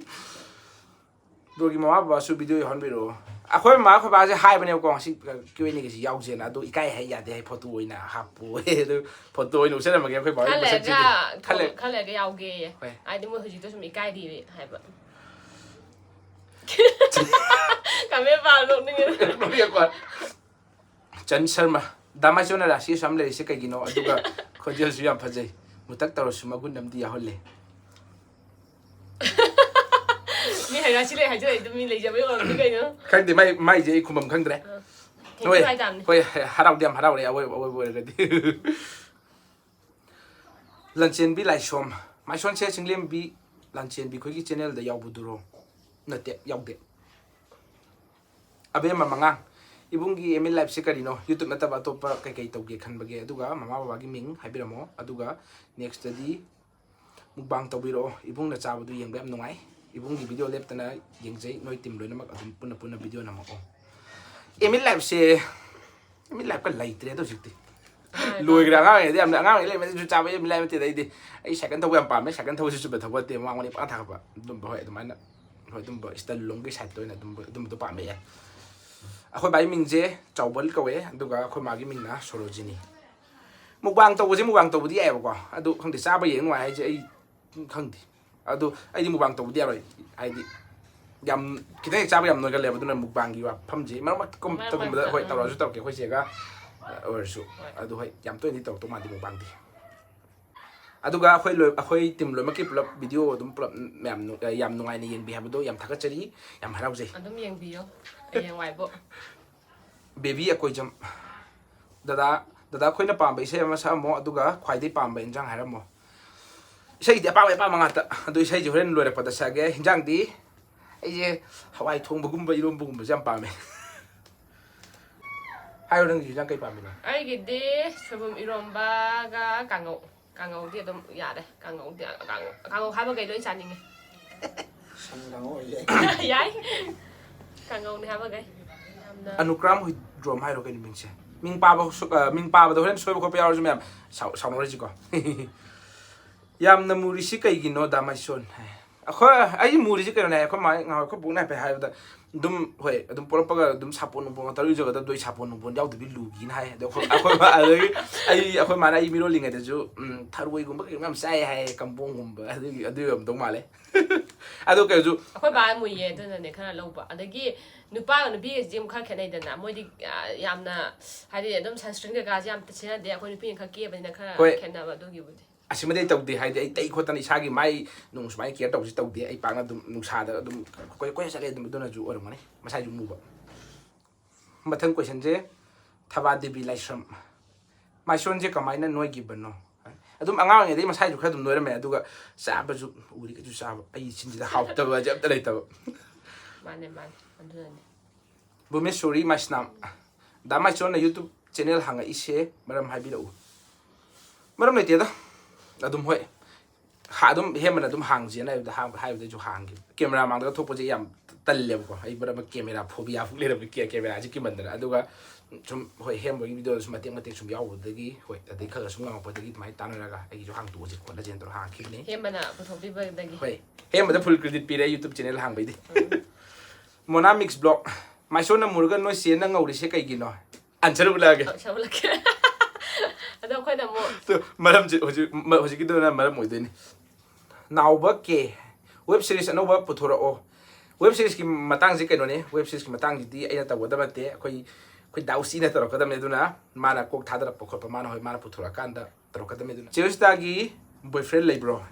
Broꯒꯤ ꯃꯃꯥ ꯕꯕꯥꯁꯨ video ꯌꯥꯎꯍꯟꯕꯤꯔꯛꯑꯣ꯫ ꯑꯩꯈꯣꯏ ꯃꯃꯥ ꯑꯩꯈꯣꯏ ꯕꯥꯁꯦ ꯍꯥꯏꯕꯅꯦꯕꯀꯣ, ꯉꯁꯤ Q and Aꯒꯤꯁꯤ ꯌꯥꯎꯁꯦꯅ, ꯑꯗꯣ ꯏꯀꯥꯏ ꯍꯥꯏ, ꯌꯥꯗꯦ ꯍꯥꯏ, photo ꯑꯣꯏꯅ ꯍꯥꯞꯄꯣ꯫ ꯑꯗꯨ photo ꯑꯣꯏꯅ ꯎꯠꯆꯔꯝꯃꯒꯦ ꯑꯩꯈꯣꯏ ꯕꯥ ꯍꯣꯏ ꯈꯔ ꯃꯁꯛꯁꯤꯡꯗꯣ꯫ ꯂꯩꯔꯒ, ꯈꯔ ꯂꯩ-, ꯈꯔ ꯂꯩꯔꯒ ꯌꯥꯎꯒꯦꯌꯦ꯫ ꯍꯣꯏ꯫ ꯍꯥꯏꯗꯤ ꯃꯣꯏ ꯍꯧꯖꯤꯛꯇꯣ ꯁꯨꯝ ꯏꯀꯥꯏꯔꯤꯕ ꯍꯥꯏꯕ꯫ Comment ꯄꯥꯕ ꯅꯣꯛꯅꯤꯡꯉꯦ꯫ ꯅꯣꯛꯅꯤꯡꯉꯛꯄ꯫ ꯆꯟ ꯁꯔꯃ, "ꯗꯥ ꯃꯥꯏꯁꯣꯟꯅ ꯔꯥꯁꯤ ꯑꯁꯨꯛ ꯌꯥꯝ ꯂꯩꯔꯤꯁꯦ ꯀꯩꯒꯤꯅꯣ? ꯑꯗꯨꯒ ꯈꯣꯟꯖꯦꯜꯁꯨ ꯌꯥꯝ ꯐꯖꯩ꯫ ꯃꯨꯇꯛ ꯇꯧꯔꯁꯨ ꯃꯒꯨꯟ ꯑꯃꯗꯤ ꯌꯥꯎꯍꯜꯂꯦ"꯫ ꯃꯤ ꯍꯥꯏ ꯔꯥꯁꯤ ꯂꯩ ꯍꯥꯏꯖꯔꯛꯏꯗꯣ ꯃꯤ ꯂꯩꯖꯕꯩ ꯑꯣꯏꯔꯝꯅꯤ ꯀꯩꯅꯣ꯫ ꯈꯪꯗꯦ, ꯃꯥꯏ, ꯃꯥꯏꯁꯦ ꯑꯩ ꯈꯨꯝꯐꯝ ꯈꯪꯗ꯭ꯔꯦ꯫ ꯑ, thank you ꯍꯣꯏ, ꯍꯥꯏꯇꯥꯕꯅꯤ꯫ ꯍꯣꯏ, ꯍꯔꯥꯎꯗꯤ ꯌꯥꯝ ꯍꯔꯥꯎꯔꯦ, ꯑꯋꯣꯏꯕ, ꯑꯋꯣꯏꯕ ꯑꯣꯏꯔꯒꯗꯤ꯫ ꯂꯟꯆꯦꯟꯕꯤ ꯂꯥꯏꯁꯣꯝ, ꯃꯥꯏꯁꯣꯟꯁꯦ ꯆꯤꯡꯂꯦꯝꯕꯤ ꯂꯟꯆꯦꯟꯕꯤ ꯈꯣꯏꯒꯤ channelꯗ ꯌꯥꯎꯕꯗꯨꯔꯣ? ꯅꯠꯇꯦ, ꯌꯥꯎꯗꯦ꯫ ꯑꯕꯦꯝꯃ ꯃꯉꯥꯡ, ꯏꯕꯨꯡꯒꯤ ꯑꯦꯝ ꯏꯟ ꯂꯥꯏꯐꯁꯦ ꯀꯔꯤꯅꯣ? YouTube ꯅꯠꯇꯕ ꯑꯇꯣꯞꯄ ꯀꯩꯀꯩ ꯇꯧꯒꯦ ꯈꯟꯕꯒꯦ? ꯑꯗꯨꯒ ꯃꯃꯥ ꯕꯕꯥꯒꯤ ꯃꯤꯡ ꯍꯥꯏꯕꯤꯔꯝꯃꯣ꯫ ꯑꯗꯨꯒ next ꯇꯗꯤ ꯃꯨꯛꯕꯥꯡ ꯇꯧꯕꯤꯔꯛꯑꯣ꯫ ꯏꯕꯨꯡꯅ ꯆꯥꯕꯗꯨ ꯌꯦꯡꯕ ꯌꯥꯝ ꯅꯨꯡꯉꯥꯏ꯫ ꯏꯕꯨꯡꯒꯤ video ꯂꯦꯞꯇꯅ ꯌꯦꯡꯖꯩ꯫ ꯅꯣꯏ team ꯂꯣꯏꯅꯃꯛ ꯑꯗꯨꯝ ꯄꯨꯟꯅ ꯄꯨꯟꯅ video ꯅꯝꯃꯛꯑꯣ꯫ ꯑꯦꯝ ꯏꯟ ꯂꯥꯏꯐꯁꯦ, ꯑꯦꯝ ꯏꯟ ꯂꯥꯏꯐꯀ ꯂꯩꯇ꯭ꯔꯦꯗ ꯍꯧꯖꯤꯛꯇꯤ꯫ ꯂꯣꯏꯈ꯭ꯔꯦ꯫ ꯑꯉꯥꯡ ꯑꯣꯏꯔꯤꯉꯩꯗꯤ ꯌꯥꯝꯅ, ꯑꯉꯥꯡ ꯑꯣꯏꯔꯤꯉꯩ ꯂꯩꯕ ꯆꯥꯕ ꯑꯦꯝ ꯏꯟ ꯂꯥꯏꯐ ꯅꯠꯇꯦꯗ꯫ ꯑꯩꯗꯤ, ꯑꯩ ꯁꯥꯏꯀꯜ ꯊꯧꯕ ꯌꯥꯝ ꯄꯥꯝꯃꯦ꯫ ꯁꯥꯏꯀꯜ ꯊꯧꯕꯁꯤ ꯆꯨꯝꯅ ꯊꯧꯕ ꯅꯠꯇꯦ, ꯃꯃꯥꯡ ꯃꯅꯤꯡ ꯄꯪꯊꯥ ꯊꯥꯒꯠꯄ꯫ ꯑꯗꯨꯝꯕ, ꯍꯣꯏ, ꯑꯗꯨꯃꯥꯏꯅ, ꯍꯣꯏ, ꯑꯗꯨꯝꯕ ꯏꯁꯇꯟ ꯂꯣꯝꯒꯤ ꯁꯥꯏꯠꯇ ꯑꯣꯏꯅ ꯑꯗꯨꯝꯕ, ꯑꯗꯨꯝꯕꯗꯣ ꯄꯥꯝꯃꯛꯑꯦ꯫ ꯑꯩꯈꯣꯏ ꯕꯥꯒꯤ ꯃꯤꯡꯁꯦ ꯆꯥꯎꯕꯜ ꯀꯧꯋꯦ, ꯑꯗꯨꯒ ꯑꯩꯈꯣꯏ ꯃꯥꯒꯤ ꯃꯤꯡꯅ ꯁꯣꯔꯣꯖꯤꯅꯤ꯫ ꯃꯨꯛꯕꯥꯡ ꯇꯧꯕꯁꯦ, ꯃꯨꯛꯕꯥꯡ ꯇꯧꯕꯗꯤ ꯌꯥꯏꯑꯕꯀꯣ, ꯑꯗꯨ ꯈꯪꯗꯦ, ꯆꯥꯕ ꯌꯦꯡ ꯅꯨꯡꯉꯥꯏ ꯍꯥꯏꯁꯦ ꯑꯩ ꯈꯪꯗꯦ꯫ ꯑꯗꯨ ꯑꯩꯗꯤ ꯃꯨꯛꯕꯥꯡ ꯇꯧꯕꯗꯤ ꯌꯥꯔꯣꯏ, ꯍꯥꯏꯗꯤ ꯌꯥꯝ ꯈꯤꯇꯪ ꯍꯦꯛ ꯆꯥꯕ ꯌꯥꯝ ꯅꯣꯏꯒꯜꯂꯦꯕ꯫ ꯑꯗꯨꯅ ꯃꯨꯛꯕꯥꯡꯒꯤ ꯋꯥꯐꯝꯁꯦ ꯃꯔꯛ ꯃꯔꯛꯇ ꯃꯔꯛ ꯀꯨꯝꯇꯒꯨꯝꯕꯗ, ꯃꯔꯛꯇ, ꯍꯣꯏ, ꯎꯝ꯫ ꯇꯧꯔꯛꯑꯁꯨ ꯇꯧꯔꯛꯀꯦ ꯑꯩꯈꯣꯏ ꯆꯦꯒ, ꯑ, ꯑꯣꯏꯔꯁꯨ꯫ ꯍꯣꯏ꯫ ꯑꯗꯨ ꯍꯣꯏ, ꯌꯥꯝ ꯇꯣꯏꯅꯗꯤ ꯇꯧꯔꯛꯇꯧ ꯃꯥꯟꯗꯦ ꯃꯨꯛꯕꯥꯡꯗꯤ꯫ ꯑꯗꯨꯒ ꯑꯩꯈꯣꯏ ꯂꯣꯏ-, ꯑꯩꯈꯣꯏ team ꯂꯣꯏꯅꯃꯛꯀꯤ ꯄꯨꯂꯞ video ꯑꯗꯨꯝ ꯄꯨꯂꯞ ꯃꯌꯥꯝ ꯅꯨ-, ꯌꯥꯝ ꯅꯨꯡꯉꯥꯏꯅ ꯌꯦꯡꯕꯤ ꯍꯥꯏꯕꯗꯣ ꯌꯥꯝ ꯊꯥꯒꯠꯆꯔꯤ, ꯌꯥꯝ ꯍꯔꯥꯎꯖꯩ꯫ ꯑꯗꯨꯝ ꯌꯦꯡꯕꯤꯌꯣ, ꯍꯌꯦꯡꯋꯥꯏꯕꯣ꯫ ꯕꯦꯕꯤ ꯑꯀꯣꯏꯖꯝ꯫ ꯗꯗꯥ, ꯗꯗꯥ ꯑꯩꯈꯣꯏꯅ ꯄꯥꯝꯕ ꯏꯁꯩ ꯑꯃ ꯁꯛꯑꯝꯃꯣ, ꯑꯗꯨꯒ ꯈ꯭ꯋꯥꯏꯗꯩ ꯄꯥꯝꯕ ꯏꯟꯖꯥꯡ ꯍꯥꯏꯔꯝꯃꯣ꯫ ꯏꯁꯩꯗꯤ ꯑꯄꯥꯝꯕ ꯑꯄꯥꯝꯕ ꯉꯥꯛꯇ꯫ ꯑꯗꯨ ꯏꯁꯩꯁꯦ ꯍꯣꯔꯦꯟ ꯂꯣꯏꯔꯛꯄꯗ ꯁꯛꯑꯒꯦ꯫ ꯏꯟꯖꯥꯡꯗꯤ ꯑꯩꯁꯦ ꯍꯋꯥꯏ ꯊꯣꯡꯕꯒꯨꯝꯕ, ꯏꯔꯣꯝꯕꯒꯨꯝꯕꯁꯦ ꯌꯥꯝ ꯄꯥꯝꯃꯦ꯫ ꯍꯥꯏꯔꯣ, ꯅꯪꯒꯤ ꯏꯟꯖꯥꯡ ꯀꯩ ꯄꯥꯝꯃꯤꯅꯣ? ꯑꯩꯒꯤꯗꯤ ꯁꯣꯏꯕꯨꯝ ꯏꯔꯣꯝꯕꯒ ꯀꯥꯡꯉꯧ꯫ ꯀꯥꯡꯉꯧꯗꯤ ꯑꯗꯨꯝ ꯌꯥꯔꯦ꯫ ꯀꯥꯡꯉꯧꯗꯤ, ꯀꯥꯡꯉꯧ, ꯀꯥꯡꯉꯧ ꯍꯥꯏꯕꯈꯩ ꯂꯣꯏ ꯆꯥꯅꯤꯡꯉꯦ꯫ ꯁꯟ ꯀꯥꯡꯉꯧ ꯑꯣꯏꯔꯗꯤ ꯌꯥꯏ꯫ ꯌꯥꯏ꯫ ꯀꯥꯡꯉꯧꯅꯦ ꯍꯥꯏꯕꯈꯩ꯫ ꯌꯥꯝꯅ ꯑꯅꯨꯀ꯭ꯔꯥꯝ ꯍꯨꯏꯗ꯭ꯔꯣꯝ ꯍꯥꯏꯔꯣ ꯀꯩꯅꯣ ꯃꯤꯡꯁꯦ? ꯃꯤꯡ ꯄꯥꯕ ꯁꯨ-, ꯑ, ꯃꯤꯡ ꯄꯥꯕꯗ ꯍꯣꯔꯦꯟ ꯁꯣꯏꯕ ꯈꯣꯠꯄ ꯌꯥꯎꯔꯁꯨ ꯃꯌꯥꯝ ꯁꯥꯎ-, ꯁꯥꯎꯅꯔꯁꯤꯀꯣ꯫ ꯌꯥꯝꯅ ꯃꯨꯔꯤꯁꯤ ꯀꯩꯒꯤꯅꯣ, ꯗꯥ ꯃꯥꯏꯁꯣꯟ? ꯍꯥꯏ꯫ ꯑꯩꯈꯣꯏ, ꯑꯩ ꯃꯨꯔꯤꯁꯤ ꯀꯩꯅꯣꯅꯦ ꯍꯥꯏ, ꯑꯩꯈꯣꯏ ꯃꯥ ꯉꯍꯥꯟ ꯑꯩꯈꯣꯏ ꯕꯣꯛꯅ ꯍꯥꯏꯐꯦꯠ ꯍꯥꯏꯕꯗ, ꯑꯗꯨꯝ, ꯍꯣꯏ, ꯑꯗꯨꯝ ꯄꯣꯛꯂꯛꯄꯒ ꯑꯗꯨꯝ ꯁꯥꯄꯣꯟ ꯅꯨꯡꯄꯣꯟ ꯉꯥꯛꯇ ꯏꯔꯨꯖꯒꯗꯕꯗꯣ, ꯑꯩ ꯁꯥꯄꯣꯟ ꯅꯨꯡꯄꯣꯟ ꯌꯥꯎꯗꯕꯤ ꯂꯨꯒꯤꯅ ꯍꯥꯏ꯫ ꯑꯗꯣ ꯑꯩꯈꯣꯏ, ꯑꯩꯈꯣꯏ ꯃꯥ-, ꯑꯗꯒꯤ ꯑꯩ, ꯑꯩꯈꯣꯏ ꯃꯥꯅ ꯑꯩ ꯃꯤꯔꯣꯜꯂꯤꯉꯩꯗꯁꯨ, ꯎꯝ, ꯊꯔꯣꯏꯒꯨꯝꯕ ꯀꯩꯒꯨꯝꯕ ꯌꯥꯝ ꯆꯥꯏ ꯍꯥꯏ, ꯀꯝꯕꯣꯡꯒꯨꯝꯕ, ꯑꯗꯨꯒꯤ, ꯑꯗꯨꯒꯤ ꯑꯣꯏꯔꯝꯗꯧ ꯃꯥꯜꯂꯦ꯫ ꯑꯗꯣ ꯀꯩꯁꯨ ꯑꯩꯈꯣꯏ ꯕꯥ ꯃꯨꯏꯌꯦ, ꯑꯗꯨꯅꯅꯦ ꯈꯔ ꯂꯧꯕ꯫ ꯑꯗꯒꯤ ꯅꯨꯄꯥꯒ ꯅꯨꯄꯤꯒꯁꯤꯗꯤ ꯑꯃꯨꯛ ꯈꯔ ꯈꯦꯠꯅꯩꯗꯅ꯫ ꯃꯣꯏꯗꯤ, ꯑ, ꯌꯥꯝꯅ, ꯍꯥꯏꯗꯤ, ꯑꯗꯨꯝ sunscreen ꯀꯩꯀꯥꯁꯦ ꯌꯥꯝ ꯁꯤꯖꯤꯟꯅꯗꯦ꯫ ꯑꯩꯈꯣꯏ ꯅꯨꯄꯤꯅ ꯈꯔ ꯀꯦꯕꯅꯤꯅ ꯈꯔ ꯍꯣꯏ꯫ ꯈꯦꯠꯅꯕ ꯑꯗꯨꯒꯤꯕꯨꯗꯤ꯫ ꯑꯁꯤꯃꯗꯤ ꯑꯩ ꯇꯧꯗꯦ, ꯍꯥꯏꯗꯤ ꯑꯩ ꯇꯩ ꯈꯣꯠꯇꯅ ꯏꯁꯥꯒꯤ ꯃꯥꯏ ꯅꯨꯡ ꯁꯨꯃꯥꯏꯅ care ꯇꯧꯕꯁꯤ ꯇꯧꯗꯦ꯫ ꯑꯩ ꯄꯥꯛꯅ ꯑꯗꯨꯝ ꯅꯨꯡꯁꯥꯗ ꯑꯗꯨꯝ ꯀꯣꯏ-, ꯀꯣꯏꯆꯠ ꯆꯠꯂꯦ ꯑꯗꯨꯝ, ꯑꯗꯨꯅꯁꯨ ꯑꯣꯏꯔꯝꯒꯅꯤ, ꯃꯁꯥꯏꯁꯨ ꯃꯨꯕ꯫ ꯃꯊꯪ questionꯁꯦ ꯊꯕꯥ ꯗꯦꯕꯤ ꯂꯥꯏꯁ꯭ꯔꯝ꯫ ꯃꯥꯏꯁꯣꯟꯁꯦ ꯀꯃꯥꯏꯅ ꯅꯣꯏꯈꯤꯕꯅꯣ? ꯑꯗꯨꯝ ꯑꯉꯥꯡ ꯑꯣꯏꯔꯤꯉꯩꯗꯒꯤ ꯃꯁꯥꯏꯁꯨ ꯈꯔ ꯑꯗꯨꯝ ꯅꯣꯏꯔꯝꯃꯦ, ꯑꯗꯨꯒ ꯆꯥꯕꯁꯨ ꯎꯔꯤꯈꯩꯁꯨ ꯆꯥꯕ, ꯑꯩ ꯆꯤꯟꯁꯤꯗ ꯍꯥꯎꯇꯕꯁꯦ ꯑꯝꯇ ꯂꯩꯇꯕ꯫ ꯃꯥꯅꯦ, ꯃꯥꯅꯦ, ꯑꯗꯨꯅꯅꯦ꯫ ꯕꯨꯃꯦꯁꯣꯔꯤ ꯃꯥꯏꯁꯅꯥꯝ, ꯗꯥ ꯃꯥꯏꯆꯣꯟꯅ YouTube channel ꯍꯥꯡꯉꯛꯏꯁꯦ ꯃꯔꯝ ꯍꯥꯏꯕꯤꯔꯛꯎ꯫ ꯃꯔꯝ ꯂꯩꯇꯦꯗ, ꯑꯗꯨꯝ ꯍꯣꯏ, ꯍꯥ-, ꯑꯗꯨꯝ ꯍꯦꯟꯕꯅ ꯑꯗꯨꯝ ꯍꯥꯡꯁꯦꯅ ꯍꯥꯏꯕꯗ ꯍꯥꯡꯕ ꯍꯥꯏꯕꯗ ꯑꯩꯁꯨ ꯍꯥꯡꯈꯤꯕ꯫ ꯀꯦꯃꯦꯔꯥ ꯃꯥꯡꯗꯒ ꯊꯣꯛꯄꯁꯦ ꯌꯥꯝ ꯇꯜꯂꯦꯕꯀꯣ꯫ ꯑꯩ ꯃꯔꯝ ꯑꯃ ꯀꯦꯃꯦꯔꯥ ꯐꯣꯕꯤꯌꯥ ꯐꯨꯛ ꯂꯩꯔꯝꯃꯤ, ꯀꯦ-, ꯀꯦꯃꯦꯔꯥꯁꯦ ꯀꯤꯃꯟꯗꯅ꯫ ꯑꯗꯨꯒ ꯁꯨꯝ ꯍꯣꯏ ꯍꯦꯟꯕꯒꯤ ꯚꯤꯗꯤꯑꯣꯗꯁꯨ ꯃꯇꯦꯛ ꯃꯇꯦꯛ ꯁꯨꯝ ꯌꯥꯎꯕꯗꯒꯤ ꯍꯣꯏ ꯑꯗꯩ ꯈꯔ ꯈꯔ ꯁꯨꯝ ꯉꯥꯡꯉꯛꯄꯗꯒꯤ ꯑꯗꯨꯃꯥꯏꯅ ꯇꯥꯟꯅꯔꯒ ꯑꯩꯒꯤꯁꯨ ꯍꯥꯡꯇꯣꯛꯑꯁꯦ ꯈꯣꯠꯂꯁꯦꯅ ꯇꯧꯔꯒ ꯍꯥꯡꯈꯤꯕꯅꯤ꯫ ꯍꯦꯟꯕꯅ ꯄꯨꯊꯣꯛꯄꯤꯕꯗꯒꯤ꯫ ꯍꯣꯏ, ꯍꯦꯟꯕꯗ full credit ꯄꯤꯔꯦ YouTube channel ꯍꯥꯡꯕꯩꯗꯤ꯫ ꯃꯣꯅꯥ ꯃꯤꯛꯁ ꯕ꯭ꯂꯣꯛ, ꯃꯥꯏꯁꯣꯟꯅ ꯃꯨꯔꯒ ꯅꯣꯏ ꯆꯦꯅ ꯉꯧꯔꯤꯁꯦ ꯀꯩꯒꯤꯅꯣ? Answer ꯎꯠꯂꯛꯑꯒꯦ꯫ ꯑ, ꯁꯝꯂꯛꯀꯦ꯫ ꯑꯗꯣ ꯑꯩꯈꯣꯏꯅ ꯑꯃꯨꯛ ꯇꯨ, ꯃꯔꯝꯁꯦ ꯍꯧꯖꯤꯛ ꯃ-, ꯍꯧꯖꯤꯛꯀꯤꯗꯨꯅ ꯃꯔꯝ ꯑꯣꯏꯗꯣꯏꯅꯤ꯫ ꯅꯥꯎꯕ ꯀꯦ, web series ꯑꯅꯧꯕ ꯄꯨꯊꯣꯔꯛꯑꯣ꯫ Web seriesꯀꯤ ꯃꯇꯥꯡꯁꯦ ꯀꯩꯅꯣꯅꯦ, web seriesꯀꯤ ꯃꯇꯥꯡꯁꯤꯗꯤ ꯑꯩꯅ ꯇꯧꯒꯗꯕ ꯅꯠꯇꯦ, ꯑꯩꯈꯣꯏ, ꯑꯩꯈꯣꯏ ꯗꯥꯎꯁꯤꯅ ꯇꯧꯔꯛꯀꯗꯕꯅꯦ꯫ ꯑꯗꯨꯅ ꯃꯥꯅ ꯀꯣꯛ ꯊꯥꯗꯔꯛꯄ ꯈꯣꯠꯄ, ꯃꯥꯅ ꯍꯣꯏ ꯃꯥꯅ ꯄꯨꯊꯣꯔꯛꯑꯀꯥꯟꯗ ꯇꯧꯔꯛꯀꯗꯕꯅꯦ꯫ ꯑꯗꯨꯅ ꯆꯦ ꯔꯣꯖꯤꯇꯥꯒꯤ boyfriend ꯂꯩꯕ꯭ꯔꯣ?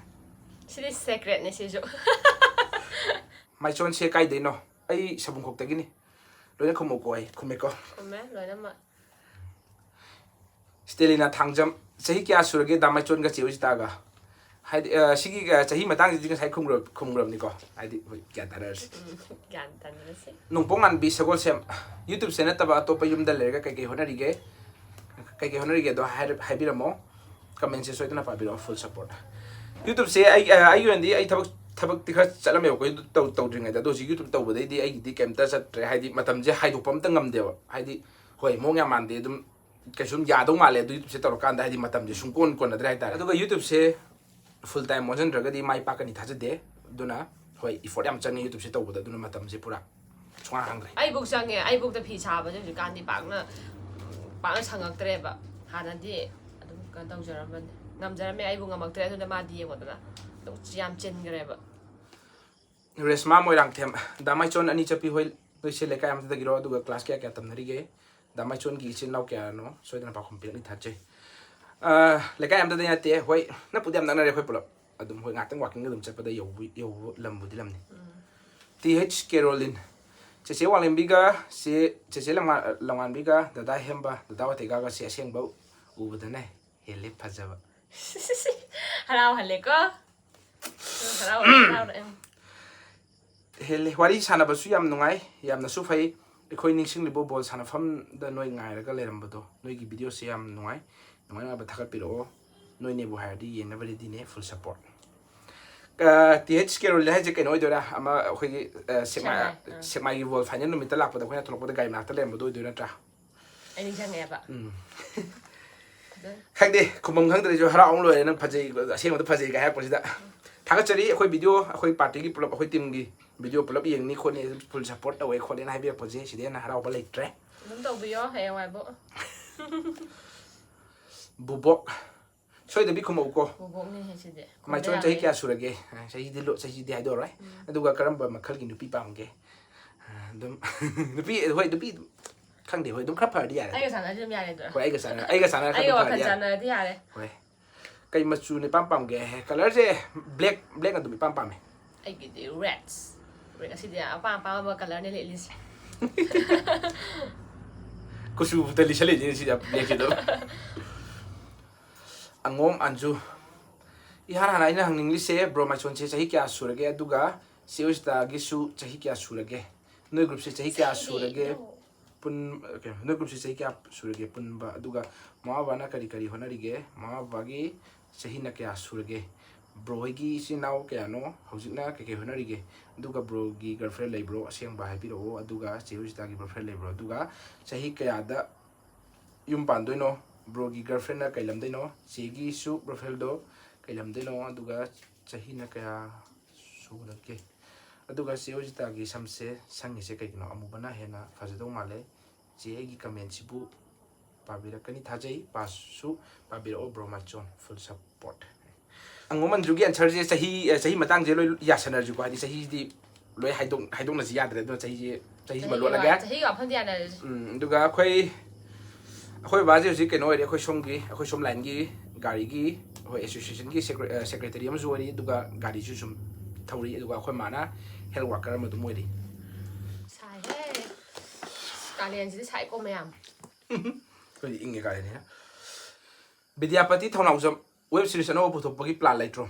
ꯁꯤꯗꯤ secretꯅꯦ ꯁꯤꯁꯨ꯫ ꯃꯥꯏꯆꯣꯟꯁꯦ ꯀꯥꯏꯗꯩꯅꯣ? ꯑꯩ ꯁꯕꯨꯡꯈꯣꯛꯇꯒꯤꯅꯤ꯫ ꯂꯣꯏꯅ ꯈꯨꯝꯃꯨꯀꯣ, ꯑꯩ ꯈꯨꯝꯃꯦꯀꯣ꯫ ꯈꯨꯝꯃꯦ ꯂꯣꯏꯅꯃꯛ꯫ ꯁ꯭ꯇꯦꯂꯤꯅꯥ ꯊꯥꯡꯖꯝ, ꯆꯍꯤ ꯀꯌꯥ ꯁꯨꯔꯒꯦ ꯗꯥ ꯃꯥꯏꯆꯣꯟꯒ ꯆꯦ ꯔꯣꯖꯤꯇꯥꯒ? ꯍꯥꯏꯗꯤ, ꯑ, ꯁꯤꯒꯤ, ꯑ, ꯆꯍꯤ ꯃꯇꯥꯡꯁꯤꯗꯤ ꯉꯁꯥꯏ ꯈꯨꯝꯈ꯭ꯔ-, ꯈꯨꯝꯈ꯭ꯔꯕꯅꯤꯀꯣ꯫ ꯍꯥꯏꯗꯤ, ꯍꯣꯏ, ꯒ꯭ꯌꯥꯟ ꯇꯥꯅꯔꯁꯤ꯫ ꯎꯝ, ꯒ꯭ꯌꯥꯟ ꯇꯥꯅꯔꯁꯤ꯫ ꯅꯣꯡꯄꯣꯛ ꯉꯥꯟꯕꯤ ꯁꯒꯣꯜꯁꯦꯝ, YouTubeꯁꯦ ꯅꯠꯇꯕ ꯑꯇꯣꯞꯄ ꯌꯨꯝꯗ ꯂꯩꯔꯒ ꯀꯩꯀꯩ ꯍꯣꯠꯅꯔꯤꯒꯦ? ꯀꯩꯀꯩ ꯍꯣꯠꯅꯔꯤꯒꯦꯗꯣ ꯍꯥꯏꯔ-, ꯍꯥꯏꯕꯤꯔꯝꯃꯣ꯫ Commentꯁꯦ ꯁꯣꯏꯗꯅ ꯄꯥꯕꯤꯔꯛꯑꯣ, full support꯫ YouTubeꯁꯦ ꯑꯩ, ꯑ, ꯑꯩꯒꯤ ꯑꯣꯏꯅꯗꯤ ꯑꯩ ꯊꯕꯛ, ꯊꯕꯛꯇꯤ ꯈꯔ ꯆꯠꯂꯝꯃꯦꯕꯀꯣ, YouTube ꯇꯧ-, ꯇꯧꯗ꯭ꯔꯤꯉꯩꯗ꯫ ꯑꯗꯣ ꯍꯧꯖꯤꯛ YouTube ꯇꯧꯕꯗꯩꯗꯤ ꯑꯩꯒꯤꯗꯤ ꯀꯩꯝꯇ ꯆꯠꯇ꯭ꯔꯦ꯫ ꯍꯥꯏꯗꯤ ꯃꯇꯝꯁꯦ ꯍꯥꯏꯗꯣꯛꯄ ꯑꯝꯇ ꯉꯝꯗꯦꯕ꯫ ꯍꯥꯏꯗꯤ, ꯍꯣꯏ, ꯃꯑꯣꯡ ꯌꯥꯝ ꯃꯥꯟꯗꯦ, ꯑꯗꯨꯝ ꯀꯩꯁꯨꯝ ꯌꯥꯗꯧ ꯃꯥꯜꯂꯦ ꯑꯗꯨ YouTubeꯁꯦ ꯇꯧꯔꯀꯥꯟꯗ, ꯍꯥꯏꯗꯤ ꯃꯇꯝꯁꯦ ꯁꯨꯡꯀꯣꯟ ꯀꯣꯟꯅꯗ꯭ꯔꯦ ꯍꯥꯏꯇꯥꯔꯦ꯫ ꯑꯗꯨꯒ YouTubeꯁꯦ full time ꯑꯣꯟꯁꯤꯟꯗ꯭ꯔꯒꯗꯤ ꯃꯥꯏ ꯄꯥꯛꯀꯅꯤ ꯊꯥꯖꯗꯦ꯫ ꯑꯗꯨꯅ ꯍꯣꯏ, effort ꯌꯥꯝ ꯆꯪꯉꯦ YouTubeꯁꯦ ꯇꯧꯕꯗ, ꯑꯗꯨꯅ ꯃꯇꯝꯁꯦ ꯄꯨꯔꯥ ꯁꯨꯡꯍꯥꯡ ꯍꯥꯡꯗ꯭ꯔꯦ꯫ ꯑꯩꯕꯨꯛ ꯆꯪꯉꯦ, ꯑꯩꯕꯨꯛꯇ ꯐꯤ ꯁꯥꯕꯁꯦ ꯍꯧꯖꯤꯛꯀꯥꯟꯗꯤ ꯄꯥꯛꯅ, ꯄꯥꯛꯅ ꯁꯪꯉꯛꯇ꯭ꯔꯦꯕ꯫ ꯍꯥꯟꯅꯗꯤ ꯑꯗꯨꯝ ꯀꯩꯅꯣ ꯇꯧꯖꯔꯝꯕꯅꯤ, ꯉꯝꯖꯔꯝꯃꯦ, ꯑꯩꯕꯨ ꯉꯝꯃꯛꯇ꯭ꯔꯦ꯫ ꯑꯗꯨꯅ ꯃꯥꯗꯤ ꯌꯦꯡꯉꯣꯗꯅ ꯑꯗꯨꯝ ꯌꯥꯝ ꯆꯤꯟꯈ꯭ꯔꯦꯕ꯫ ꯔꯦꯁꯃꯥ ꯃꯣꯏꯔꯥꯡꯊꯦꯝ, ꯗꯥ ꯃꯥꯏꯆꯣꯟ ꯑꯅꯤ ꯆꯠꯄꯤ ꯍꯣꯏ, ꯅꯣꯏꯁꯦ ꯂꯩꯀꯥꯏ ꯑꯃꯠꯇꯗꯒꯤꯔꯣ? ꯑꯗꯨꯒ class ꯀꯌꯥ ꯀꯌꯥ ꯇꯝꯅꯔꯤꯒꯦ? ꯗꯥ ꯃꯥꯏꯆꯣꯟꯒꯤ ꯏꯆꯤꯟ ꯏꯅꯥꯎ ꯀꯌꯥꯅꯣ? ꯁꯣꯏꯗꯅ ꯄꯥꯎꯈꯨꯝ ꯄꯤꯔꯛꯅꯤ ꯊꯥꯖꯩ꯫ ꯑ, ꯂꯩꯀꯥꯏ ꯑꯃꯠꯇꯗꯒꯤ ꯅꯠꯇꯦ, ꯍꯣꯏ, ꯅꯛꯄꯨꯗꯤ ꯌꯥꯝ ꯅꯛꯅꯔꯦ ꯑꯩꯈꯣꯏ ꯄꯨꯂꯞ꯫ ꯑꯗꯨꯝ, ꯍꯣꯏ, ꯉꯥꯛꯇꯪ walking ꯑꯗꯨꯝ ꯆꯠꯄꯗ ꯌꯧꯕ, ꯌꯧꯕ ꯂꯝꯕꯨꯗꯤ ꯂꯝꯅꯤ꯫ ꯎꯝ꯫ ꯇꯤ ꯑꯩꯆ ꯀꯦꯔꯣꯂꯤꯟ, ꯆꯦꯆꯦ ꯋꯥꯡꯂꯦꯝꯕꯤꯒ, ꯆꯦ, ꯆꯦꯆꯦ ꯂꯝꯉꯥ-, ꯂꯝꯉꯥꯟꯕꯤꯒ, ꯗꯗꯥ ꯍꯦꯝꯕ, ꯗꯗꯥ ꯋꯥꯇꯦꯒꯥꯒꯁꯦ ꯑꯁꯦꯡꯕ ꯎꯕꯗꯅ ꯍꯦꯜꯂꯦ ꯐꯖꯕ꯫ ꯍꯔꯥꯎꯍꯜꯂꯦꯀꯣ? ꯍꯔꯥꯎꯔꯦ, ꯍꯔꯥꯎꯔꯦ꯫ ꯎꯝ꯫ ꯍꯦꯜꯂꯦ꯫ ꯋꯥꯔꯤ ꯁꯥꯟꯅꯕꯁꯨ ꯌꯥꯝ ꯅꯨꯡꯉꯥꯏ, ꯌꯥꯝꯅꯁꯨ ꯐꯩ꯫ ꯑꯩꯈꯣꯏ ꯅꯤꯡꯁꯤꯡꯂꯤꯕ ꯕꯣꯜ ꯁꯥꯟꯅꯐꯝꯗ ꯅꯣꯏ ꯉꯥꯏꯔꯒ ꯂꯩꯔꯝꯕꯗꯣ, ꯅꯣꯏꯒꯤ ꯚꯤꯗꯤꯑꯣꯁꯦ ꯌꯥꯝ ꯅꯨꯡꯉꯥꯏ, ꯅꯨꯡꯉꯥꯏ ꯅꯨꯡꯉꯥꯏꯕ ꯊꯥꯒꯠꯄꯤꯔꯛꯑꯣ꯫ ꯅꯣꯏꯅꯦꯕꯨ ꯍꯥꯏꯔꯗꯤ ꯌꯦꯡꯅꯕ ꯔꯦꯗꯤꯅꯦ, ꯐꯨꯜ ꯁꯄꯣꯔꯠ꯫ ꯇꯤ ꯑꯩꯆ ꯀꯦꯔꯣꯜ ꯍꯥꯏꯁꯦ ꯀꯩꯅꯣ ꯑꯣꯏꯗꯣꯏꯔꯥ? ꯑꯃ ꯑꯩꯈꯣꯏꯒꯤ ꯑ, ꯁꯦꯛꯃꯥꯏ, ꯁꯦꯛꯃꯥꯏ, ꯑꯥ꯫ ꯁꯦꯛꯃꯥꯏꯒꯤ ꯕꯣꯜ ꯐꯥꯏꯅꯦꯜ ꯅꯨꯃꯤꯠꯇ ꯂꯥꯛꯄꯗ ꯑꯩꯈꯣꯏꯅ ꯊꯣꯛꯂꯛꯄꯗ ꯒꯥꯔꯤ ꯃꯅꯥꯛꯇ ꯂꯩꯔꯝꯕꯗꯣ ꯑꯣꯏꯗꯣꯏ ꯅꯠꯇ꯭ꯔꯥ? ꯑꯩ ꯅꯤꯡꯁꯤꯡꯉꯛꯑꯦꯕ꯫ ꯎꯝ꯫ ꯑꯗꯨ ꯈꯪꯗꯦ, ꯈꯨꯝꯐꯝ ꯈꯪꯗ꯭ꯔꯁꯨ ꯍꯔꯥꯎ ꯑꯃ ꯂꯣꯏꯔꯦ, ꯅꯪ ꯐꯖꯩ, ꯑꯁꯦꯡꯕꯗ ꯐꯖꯩꯒ ꯍꯥꯏꯔꯛꯄꯁꯤꯗ꯫ ꯊꯥꯒꯠꯆꯔꯤ꯫ ꯑꯩꯈꯣꯏ ꯚꯤꯗꯤꯑꯣ, ꯑꯩꯈꯣꯏ ꯄꯥꯔꯇꯤꯒꯤ ꯄꯨꯂꯞ, ꯑꯩꯈꯣꯏ ꯇꯤꯝꯒꯤ ꯚꯤꯗꯤꯑꯣ ꯄꯨꯂꯞ ꯌꯦꯡꯅꯤ ꯈꯣꯠꯅꯤ, ꯐꯨꯜ ꯁꯄꯣꯔꯠ ꯇꯧꯋꯦ ꯈꯣꯠꯂꯦꯅ ꯍꯥꯏꯕꯤꯔꯛꯄꯁꯦ ꯁꯤꯗꯩ ꯍꯦꯟꯅ ꯍꯔꯥꯎꯕ ꯂꯩꯇ꯭ꯔꯦ꯫ ꯑꯗꯨꯝ ꯇꯧꯕꯤꯌꯣ, ꯍꯌꯦꯡꯋꯥꯏꯕꯨ꯫ ꯕꯨꯕꯣꯛ, ꯁꯣꯏꯗꯕꯤ ꯈꯨꯝꯃꯛꯎꯀꯣ꯫ ꯕꯨꯕꯣꯛꯅꯦ ꯍꯥꯏꯁꯤꯗꯤ꯫ ꯃꯥꯏꯆꯣꯟ ꯈꯨꯝꯕ ꯆꯍꯤ ꯌꯥꯕꯅꯤ꯫ ꯀꯌꯥ ꯁꯨꯔꯒꯦ? ꯑ, ꯆꯍꯤꯗꯤ ꯂꯣ-, ꯆꯍꯤꯗꯤ ꯍꯥꯏꯗꯣꯛꯑꯔꯣꯏ꯫ ꯎꯝ꯫ ꯑꯗꯨꯒ ꯀꯔꯝꯕ ꯃꯈꯜꯒꯤ ꯅꯨꯄꯤ ꯄꯥꯝꯒꯦ? ꯑ, ꯑꯗꯨꯝ ꯅꯨꯄꯤ, ꯍꯣꯏ, ꯅꯨꯄꯤ ꯑꯗꯨꯝ ꯈꯪꯗꯦ, ꯍꯣꯏ, ꯑꯗꯨꯝ ꯈꯔ ꯐꯔꯗꯤ ꯌꯥꯔꯦ꯫ ꯑꯩꯒ ꯆꯥꯟꯅꯔꯗꯤ ꯑꯗꯨꯝ ꯌꯥꯔꯦ ꯑꯗꯨꯔꯥ? ꯍꯣꯏ, ꯑꯩꯒ ꯆꯥꯟꯅ-, ꯑꯩꯒ ꯆꯥꯟꯅꯔ ꯑꯩꯒ ꯈꯔ ꯋꯥꯈꯜ ꯐꯔꯗꯤ ꯌꯥꯔꯦ꯫ ꯆꯥꯟꯅꯔꯗꯤ ꯌꯥꯔꯦ꯫ ꯍꯣꯏ꯫ ꯀꯩ ꯃꯆꯨꯅ ꯏꯄꯥꯝ ꯄꯥꯝꯒꯦ? ꯀꯂꯔꯁꯦ ꯕ꯭ꯂꯦꯛ, ꯕ꯭ꯂꯦꯛꯅ ꯑꯗꯨꯝ ꯏꯄꯥꯝ ꯄꯥꯝꯃꯦ꯫ ꯑꯩꯒꯤꯗꯤ ꯔꯦꯗ꯫ ꯔꯦꯗ ꯑꯁꯤꯗꯤ ꯑꯄꯥꯝ ꯑꯄꯥꯝꯕ ꯀꯂꯔꯅꯦ ꯂꯤꯠꯂꯤꯁꯦ꯫ ꯀꯨꯆꯨ ꯐꯨꯠꯇ ꯂꯤꯁꯜꯂꯤꯁꯤꯅꯦ ꯁꯤꯗ ꯕ꯭ꯂꯦꯛꯁꯤꯗ꯫ ꯑꯉꯣꯝ ꯑꯟꯖꯨ, ꯏꯍꯥꯟ ꯍꯥꯟꯅ ꯑꯩꯅ ꯍꯪꯅꯤꯡꯂꯤꯁꯦ, ꯕ꯭ꯔꯣ ꯃꯥꯏꯁꯣꯟꯁꯦ ꯆꯍꯤ ꯀꯌꯥ ꯁꯨꯔꯒꯦ? ꯑꯗꯨꯒ ꯆꯦ ꯎꯁꯤꯇꯥꯒꯤꯁꯨ ꯆꯍꯤ ꯀꯌꯥ ꯁꯨꯔꯒꯦ? ꯅꯣꯏ ꯒ꯭ꯔꯨꯞꯁꯦ ꯆꯍꯤ ꯀꯌꯥ ꯁꯨꯔꯒꯦ? ꯄꯨꯟ-, ꯀꯩꯅꯣ, ꯅꯣꯏ ꯒ꯭ꯔꯨꯞꯁꯦ ꯆꯍꯤ ꯀꯌꯥ ꯁꯨꯔꯒꯦ ꯄꯨꯟꯕ? ꯑꯗꯨꯒ ꯃꯃꯥ ꯕꯕꯥꯅ ꯀꯔꯤ ꯀꯔꯤ ꯍꯣꯠꯅꯔꯤꯒꯦ? ꯃꯃꯥ ꯕꯕꯥꯒꯤ ꯆꯍꯤꯅ ꯀꯌꯥ ꯁꯨꯔꯒꯦ? ꯕ꯭ꯔꯣ ꯍꯣꯏꯒꯤ ꯏꯆꯤꯟ ꯏꯅꯥꯎ ꯀꯌꯥꯅꯣ? ꯍꯧꯖꯤꯛꯅ ꯀꯩꯀꯩ ꯍꯣꯠꯅꯔꯤꯒꯦ? ꯑꯗꯨꯒ ꯕ꯭ꯔꯣꯒꯤ ꯒꯔꯜꯐ꯭ꯔꯦꯟ ꯂꯩꯕ꯭ꯔꯣ? ꯑꯁꯦꯡꯕ ꯍꯥꯏꯕꯤꯔꯛꯑꯣ꯫ ꯑꯗꯨꯒ ꯆꯦ ꯎꯁꯤꯇꯥꯒꯤ ꯒꯔꯜꯐ꯭ꯔꯦꯟ ꯂꯩꯕ꯭ꯔꯣ? ꯑꯗꯨꯒ ꯆꯍꯤ ꯀꯌꯥꯗ ꯌꯨꯝ ꯄꯥꯟꯗꯣꯏꯅꯣ? ꯕ꯭ꯔꯣꯒꯤ ꯒꯔꯜꯐ꯭ꯔꯦꯟꯅ ꯀꯩ ꯂꯝꯗꯩꯅꯣ? ꯆꯦꯒꯤꯁꯨ ꯒꯔꯜꯐ꯭ꯔꯦꯟꯗꯣ ꯀꯩ ꯂꯝꯗꯩꯅꯣ? ꯑꯗꯨꯒ ꯆꯍꯤꯅ ꯀꯌꯥ ꯁꯨꯔꯒꯦ? ꯑꯗꯨꯒ ꯆꯦ ꯎꯁꯤꯇꯥꯒꯤ ꯁꯝꯁꯦ ꯁꯪꯉꯤꯁꯦ ꯀꯩꯒꯤꯅꯣ? ꯑꯃꯨꯕꯅ ꯍꯦꯟꯅ ꯐꯖꯗꯧ ꯃꯥꯜꯂꯦ꯫ ꯆꯦ, ꯑꯩꯒꯤ ꯀꯃꯦꯟꯁꯤꯕꯨ ꯄꯥꯕꯤꯔꯛꯀꯅꯤ ꯊꯥꯖꯩ, ꯄꯥꯁꯨ ꯄꯥꯕꯤꯔꯛꯑꯣ ꯕ꯭ꯔꯣ ꯃꯥꯏꯆꯣꯟ, ꯐꯨꯜ ꯁꯄꯣꯔꯠ꯫ ꯑꯉꯣꯝ ꯑꯟꯖꯨꯒꯤ ꯑꯟꯁꯔꯁꯦ ꯆꯍꯤ, ꯑ, ꯆꯍꯤ ꯃꯇꯥꯡꯁꯦ ꯂꯣꯏ ꯌꯥꯁꯟꯅꯔꯁꯤꯀꯣ, ꯍꯥꯏꯗꯤ ꯆꯍꯤꯗꯤ ꯂꯣꯏ ꯍꯥꯏꯗꯣꯛ-, ꯍꯥꯏꯗꯣꯛꯅꯁꯤ ꯌꯥꯗ꯭ꯔꯦ, ꯑꯗꯨꯅ ꯆꯍꯤꯁꯦ, ꯆꯍꯤꯁꯤꯃ ꯆꯍꯤꯒꯤ ꯂꯣꯠꯂꯒꯦ꯫ ꯋꯥ-, ꯆꯍꯤꯒꯤ ꯋꯥꯐꯝꯗꯤ ꯌꯥꯅꯔꯁꯤ꯫ ꯎꯝ, ꯑꯗꯨꯒ ꯑꯩꯈꯣꯏ, ꯑꯩꯈꯣꯏ ꯕꯕꯥꯁꯦ ꯍꯧꯖꯤꯛ ꯀꯩꯅꯣ ꯑꯣꯏꯔꯦ, ꯑꯩꯈꯣꯏ ꯁꯣꯝꯒꯤ, ꯑꯩꯈꯣꯏ ꯁꯣꯝ ꯂꯥꯏꯟꯒꯤ ꯒꯥꯔꯤꯒꯤ, ꯑꯩꯈꯣꯏ ꯑꯦꯁꯣꯁꯤꯌꯦꯁꯟꯒꯤ ꯁꯦꯀ꯭ꯔꯦ-, ꯑ, ꯁꯦꯀ꯭ꯔꯦꯇꯔꯤ ꯑꯃꯁꯨ ꯑꯣꯏꯔꯤ, ꯑꯗꯨꯒ ꯒꯥꯔꯤꯁꯨ ꯁꯨꯝ ꯊꯧꯔꯤ, ꯑꯗꯨꯒ ꯑꯩꯈꯣꯏ ꯃꯥꯅ ꯍꯦꯜꯊ ꯋꯥꯔꯀꯔ ꯑꯃ ꯑꯗꯨꯝ ꯑꯣꯏꯔꯤ꯫ ꯁꯥꯏꯍꯦ꯫ ꯀꯥꯂꯦꯟꯁꯤꯗꯤ ꯁꯥꯏꯀꯣ ꯃꯌꯥꯝ꯫ ꯑꯩꯈꯣꯏꯗꯤ ꯏꯪꯉꯦ ꯀꯥꯂꯦꯟꯅꯤꯅ꯫ ꯕꯤꯗ꯭ꯌꯥꯄꯇꯤ ꯊꯧꯅꯥꯎꯖꯝ ꯋꯦꯕ ꯁꯤꯔꯤꯁ ꯑꯅꯧꯕ ꯄꯨꯊꯣꯛꯄꯒꯤ ꯄ꯭ꯂꯥꯟ ꯂꯩꯇ꯭ꯔꯣ?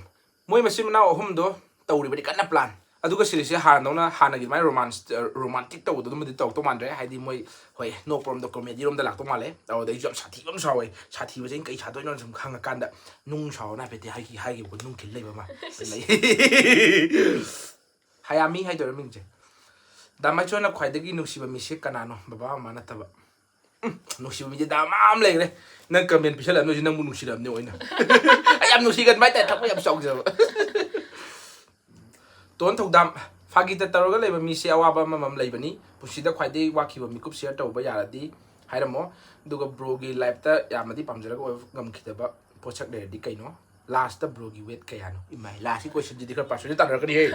ꯃꯣꯏ ꯃꯆꯤꯟ ꯃꯅꯥꯎ ꯑꯍꯨꯝꯗꯣ ꯇꯧꯔꯤꯕꯅꯤ ꯀꯟꯅ ꯄ꯭ꯂꯥꯟ꯫ ꯑꯗꯨꯒ ꯁꯤꯔꯤꯁꯁꯦ ꯍꯥꯟꯅꯗꯧꯅ, ꯍꯥꯟꯅꯒꯤ ꯑꯗꯨꯃꯥꯏꯅ ꯔꯣꯃꯥꯟꯁ ꯔꯣꯃꯥꯟꯇꯤꯛ ꯇꯧꯕꯗꯣ ꯑꯗꯨꯃꯗꯤ ꯇꯧꯔꯛꯇꯧ ꯃꯥꯟꯗ꯭ꯔꯦ꯫ ꯍꯥꯏꯗꯤ ꯃꯣꯏ, ꯍꯣꯏ, ꯅꯣꯛꯄꯔꯣꯝꯗ, ꯀꯣꯃꯦꯗꯤꯔꯣꯝꯗ ꯂꯥꯛꯇꯧ ꯃꯥꯜꯂꯦ꯫ ꯑꯗꯨꯗ ꯑꯩꯁꯨ ꯌꯥꯝ ꯁꯥꯊꯤꯕ ꯑꯃ ꯁꯥꯎꯋꯦ꯫ ꯁꯥꯊꯤꯕꯁꯦ ꯑꯩꯅ ꯀꯩ ꯁꯥꯗꯣꯏꯅꯣ ꯁꯨꯝ ꯍꯪꯉꯀꯥꯟꯗ, ꯅꯨꯡ ꯁꯥꯎꯅ ꯍꯥꯏꯐꯦꯠꯇꯤ ꯍꯥꯏꯈꯤ ꯍꯥꯏꯈꯤꯕ ꯅꯨꯡ ꯊꯤꯜ ꯂꯩꯕ ꯑꯃ ꯂꯩ꯫ ꯍꯌꯥꯃꯤ ꯍꯥꯏꯗꯣꯏꯔꯥ ꯃꯤꯡꯁꯦ? ꯗꯥ ꯃꯥꯏꯁꯣꯟꯅ ꯈ꯭ꯋꯥꯏꯗꯒꯤ ꯅꯨꯡꯁꯤꯕ ꯃꯤꯁꯦ ꯀꯅꯥꯅꯣ? ꯕꯕꯥ ꯃꯃꯥ ꯅꯠꯇꯕ꯫ ꯎꯝ, ꯅꯨꯡꯁꯤꯕ ꯃꯤꯁꯦ ꯗꯥ ꯃꯌꯥꯝ ꯂꯩꯈ꯭ꯔꯦ꯫ ꯅꯪ ꯀꯃꯦꯟ ꯄꯤꯁꯜꯂꯛꯑꯕꯅꯤ ꯍꯧꯖꯤꯛ, ꯅꯪꯕꯨ ꯅꯨꯡꯁꯤꯔꯛꯑꯕꯅꯤ ꯑꯩꯅ꯫ ꯑꯩ ꯌꯥꯝ ꯅꯨꯡꯁꯤꯒꯟꯕ ꯍꯥꯏꯇꯥꯔꯦ, ꯊꯃꯣꯏ ꯌꯥꯝ ꯆꯥꯎꯖꯕ꯫ ꯇꯣꯟ ꯊꯧꯗꯥꯝ, ꯐꯥꯒꯤꯗ ꯇꯧꯔꯒ ꯂꯩꯕ ꯃꯤꯁꯦ ꯑꯋꯥꯕ ꯑꯃꯃꯝ ꯂꯩꯕꯅꯤ꯫ ꯄꯨꯟꯁꯤꯗ ꯈ꯭ꯋꯥꯏꯗꯒꯤ ꯋꯥꯈꯤꯕ ꯃꯤꯀꯨꯞ ꯁꯤꯌꯔ ꯇꯧꯕ ꯌꯥꯔꯗꯤ ꯍꯥꯏꯔꯝꯃꯣ꯫ ꯑꯗꯨꯒ ꯕ꯭ꯔꯣꯒꯤ ꯂꯥꯏꯐꯇ ꯌꯥꯝꯅꯗꯤ ꯄꯥꯝꯖꯔꯒ ꯑꯣꯏꯕ ꯉꯝꯈꯤꯗꯕ ꯄꯣꯠꯁꯛ ꯂꯩꯔꯗꯤ ꯀꯩꯅꯣ? ꯂꯥꯁꯇ ꯕ꯭ꯔꯣꯒꯤ ꯋꯦꯠ ꯀꯌꯥꯅꯣ? ꯏꯃꯥꯏ, ꯂꯥꯁꯀꯤ ꯀꯣꯏꯁꯟꯁꯤꯗꯤ ꯈꯔ ꯄꯥꯔꯁꯣꯅꯦꯜ ꯇꯥꯟꯅꯔꯛꯀꯅꯤꯍꯦ꯫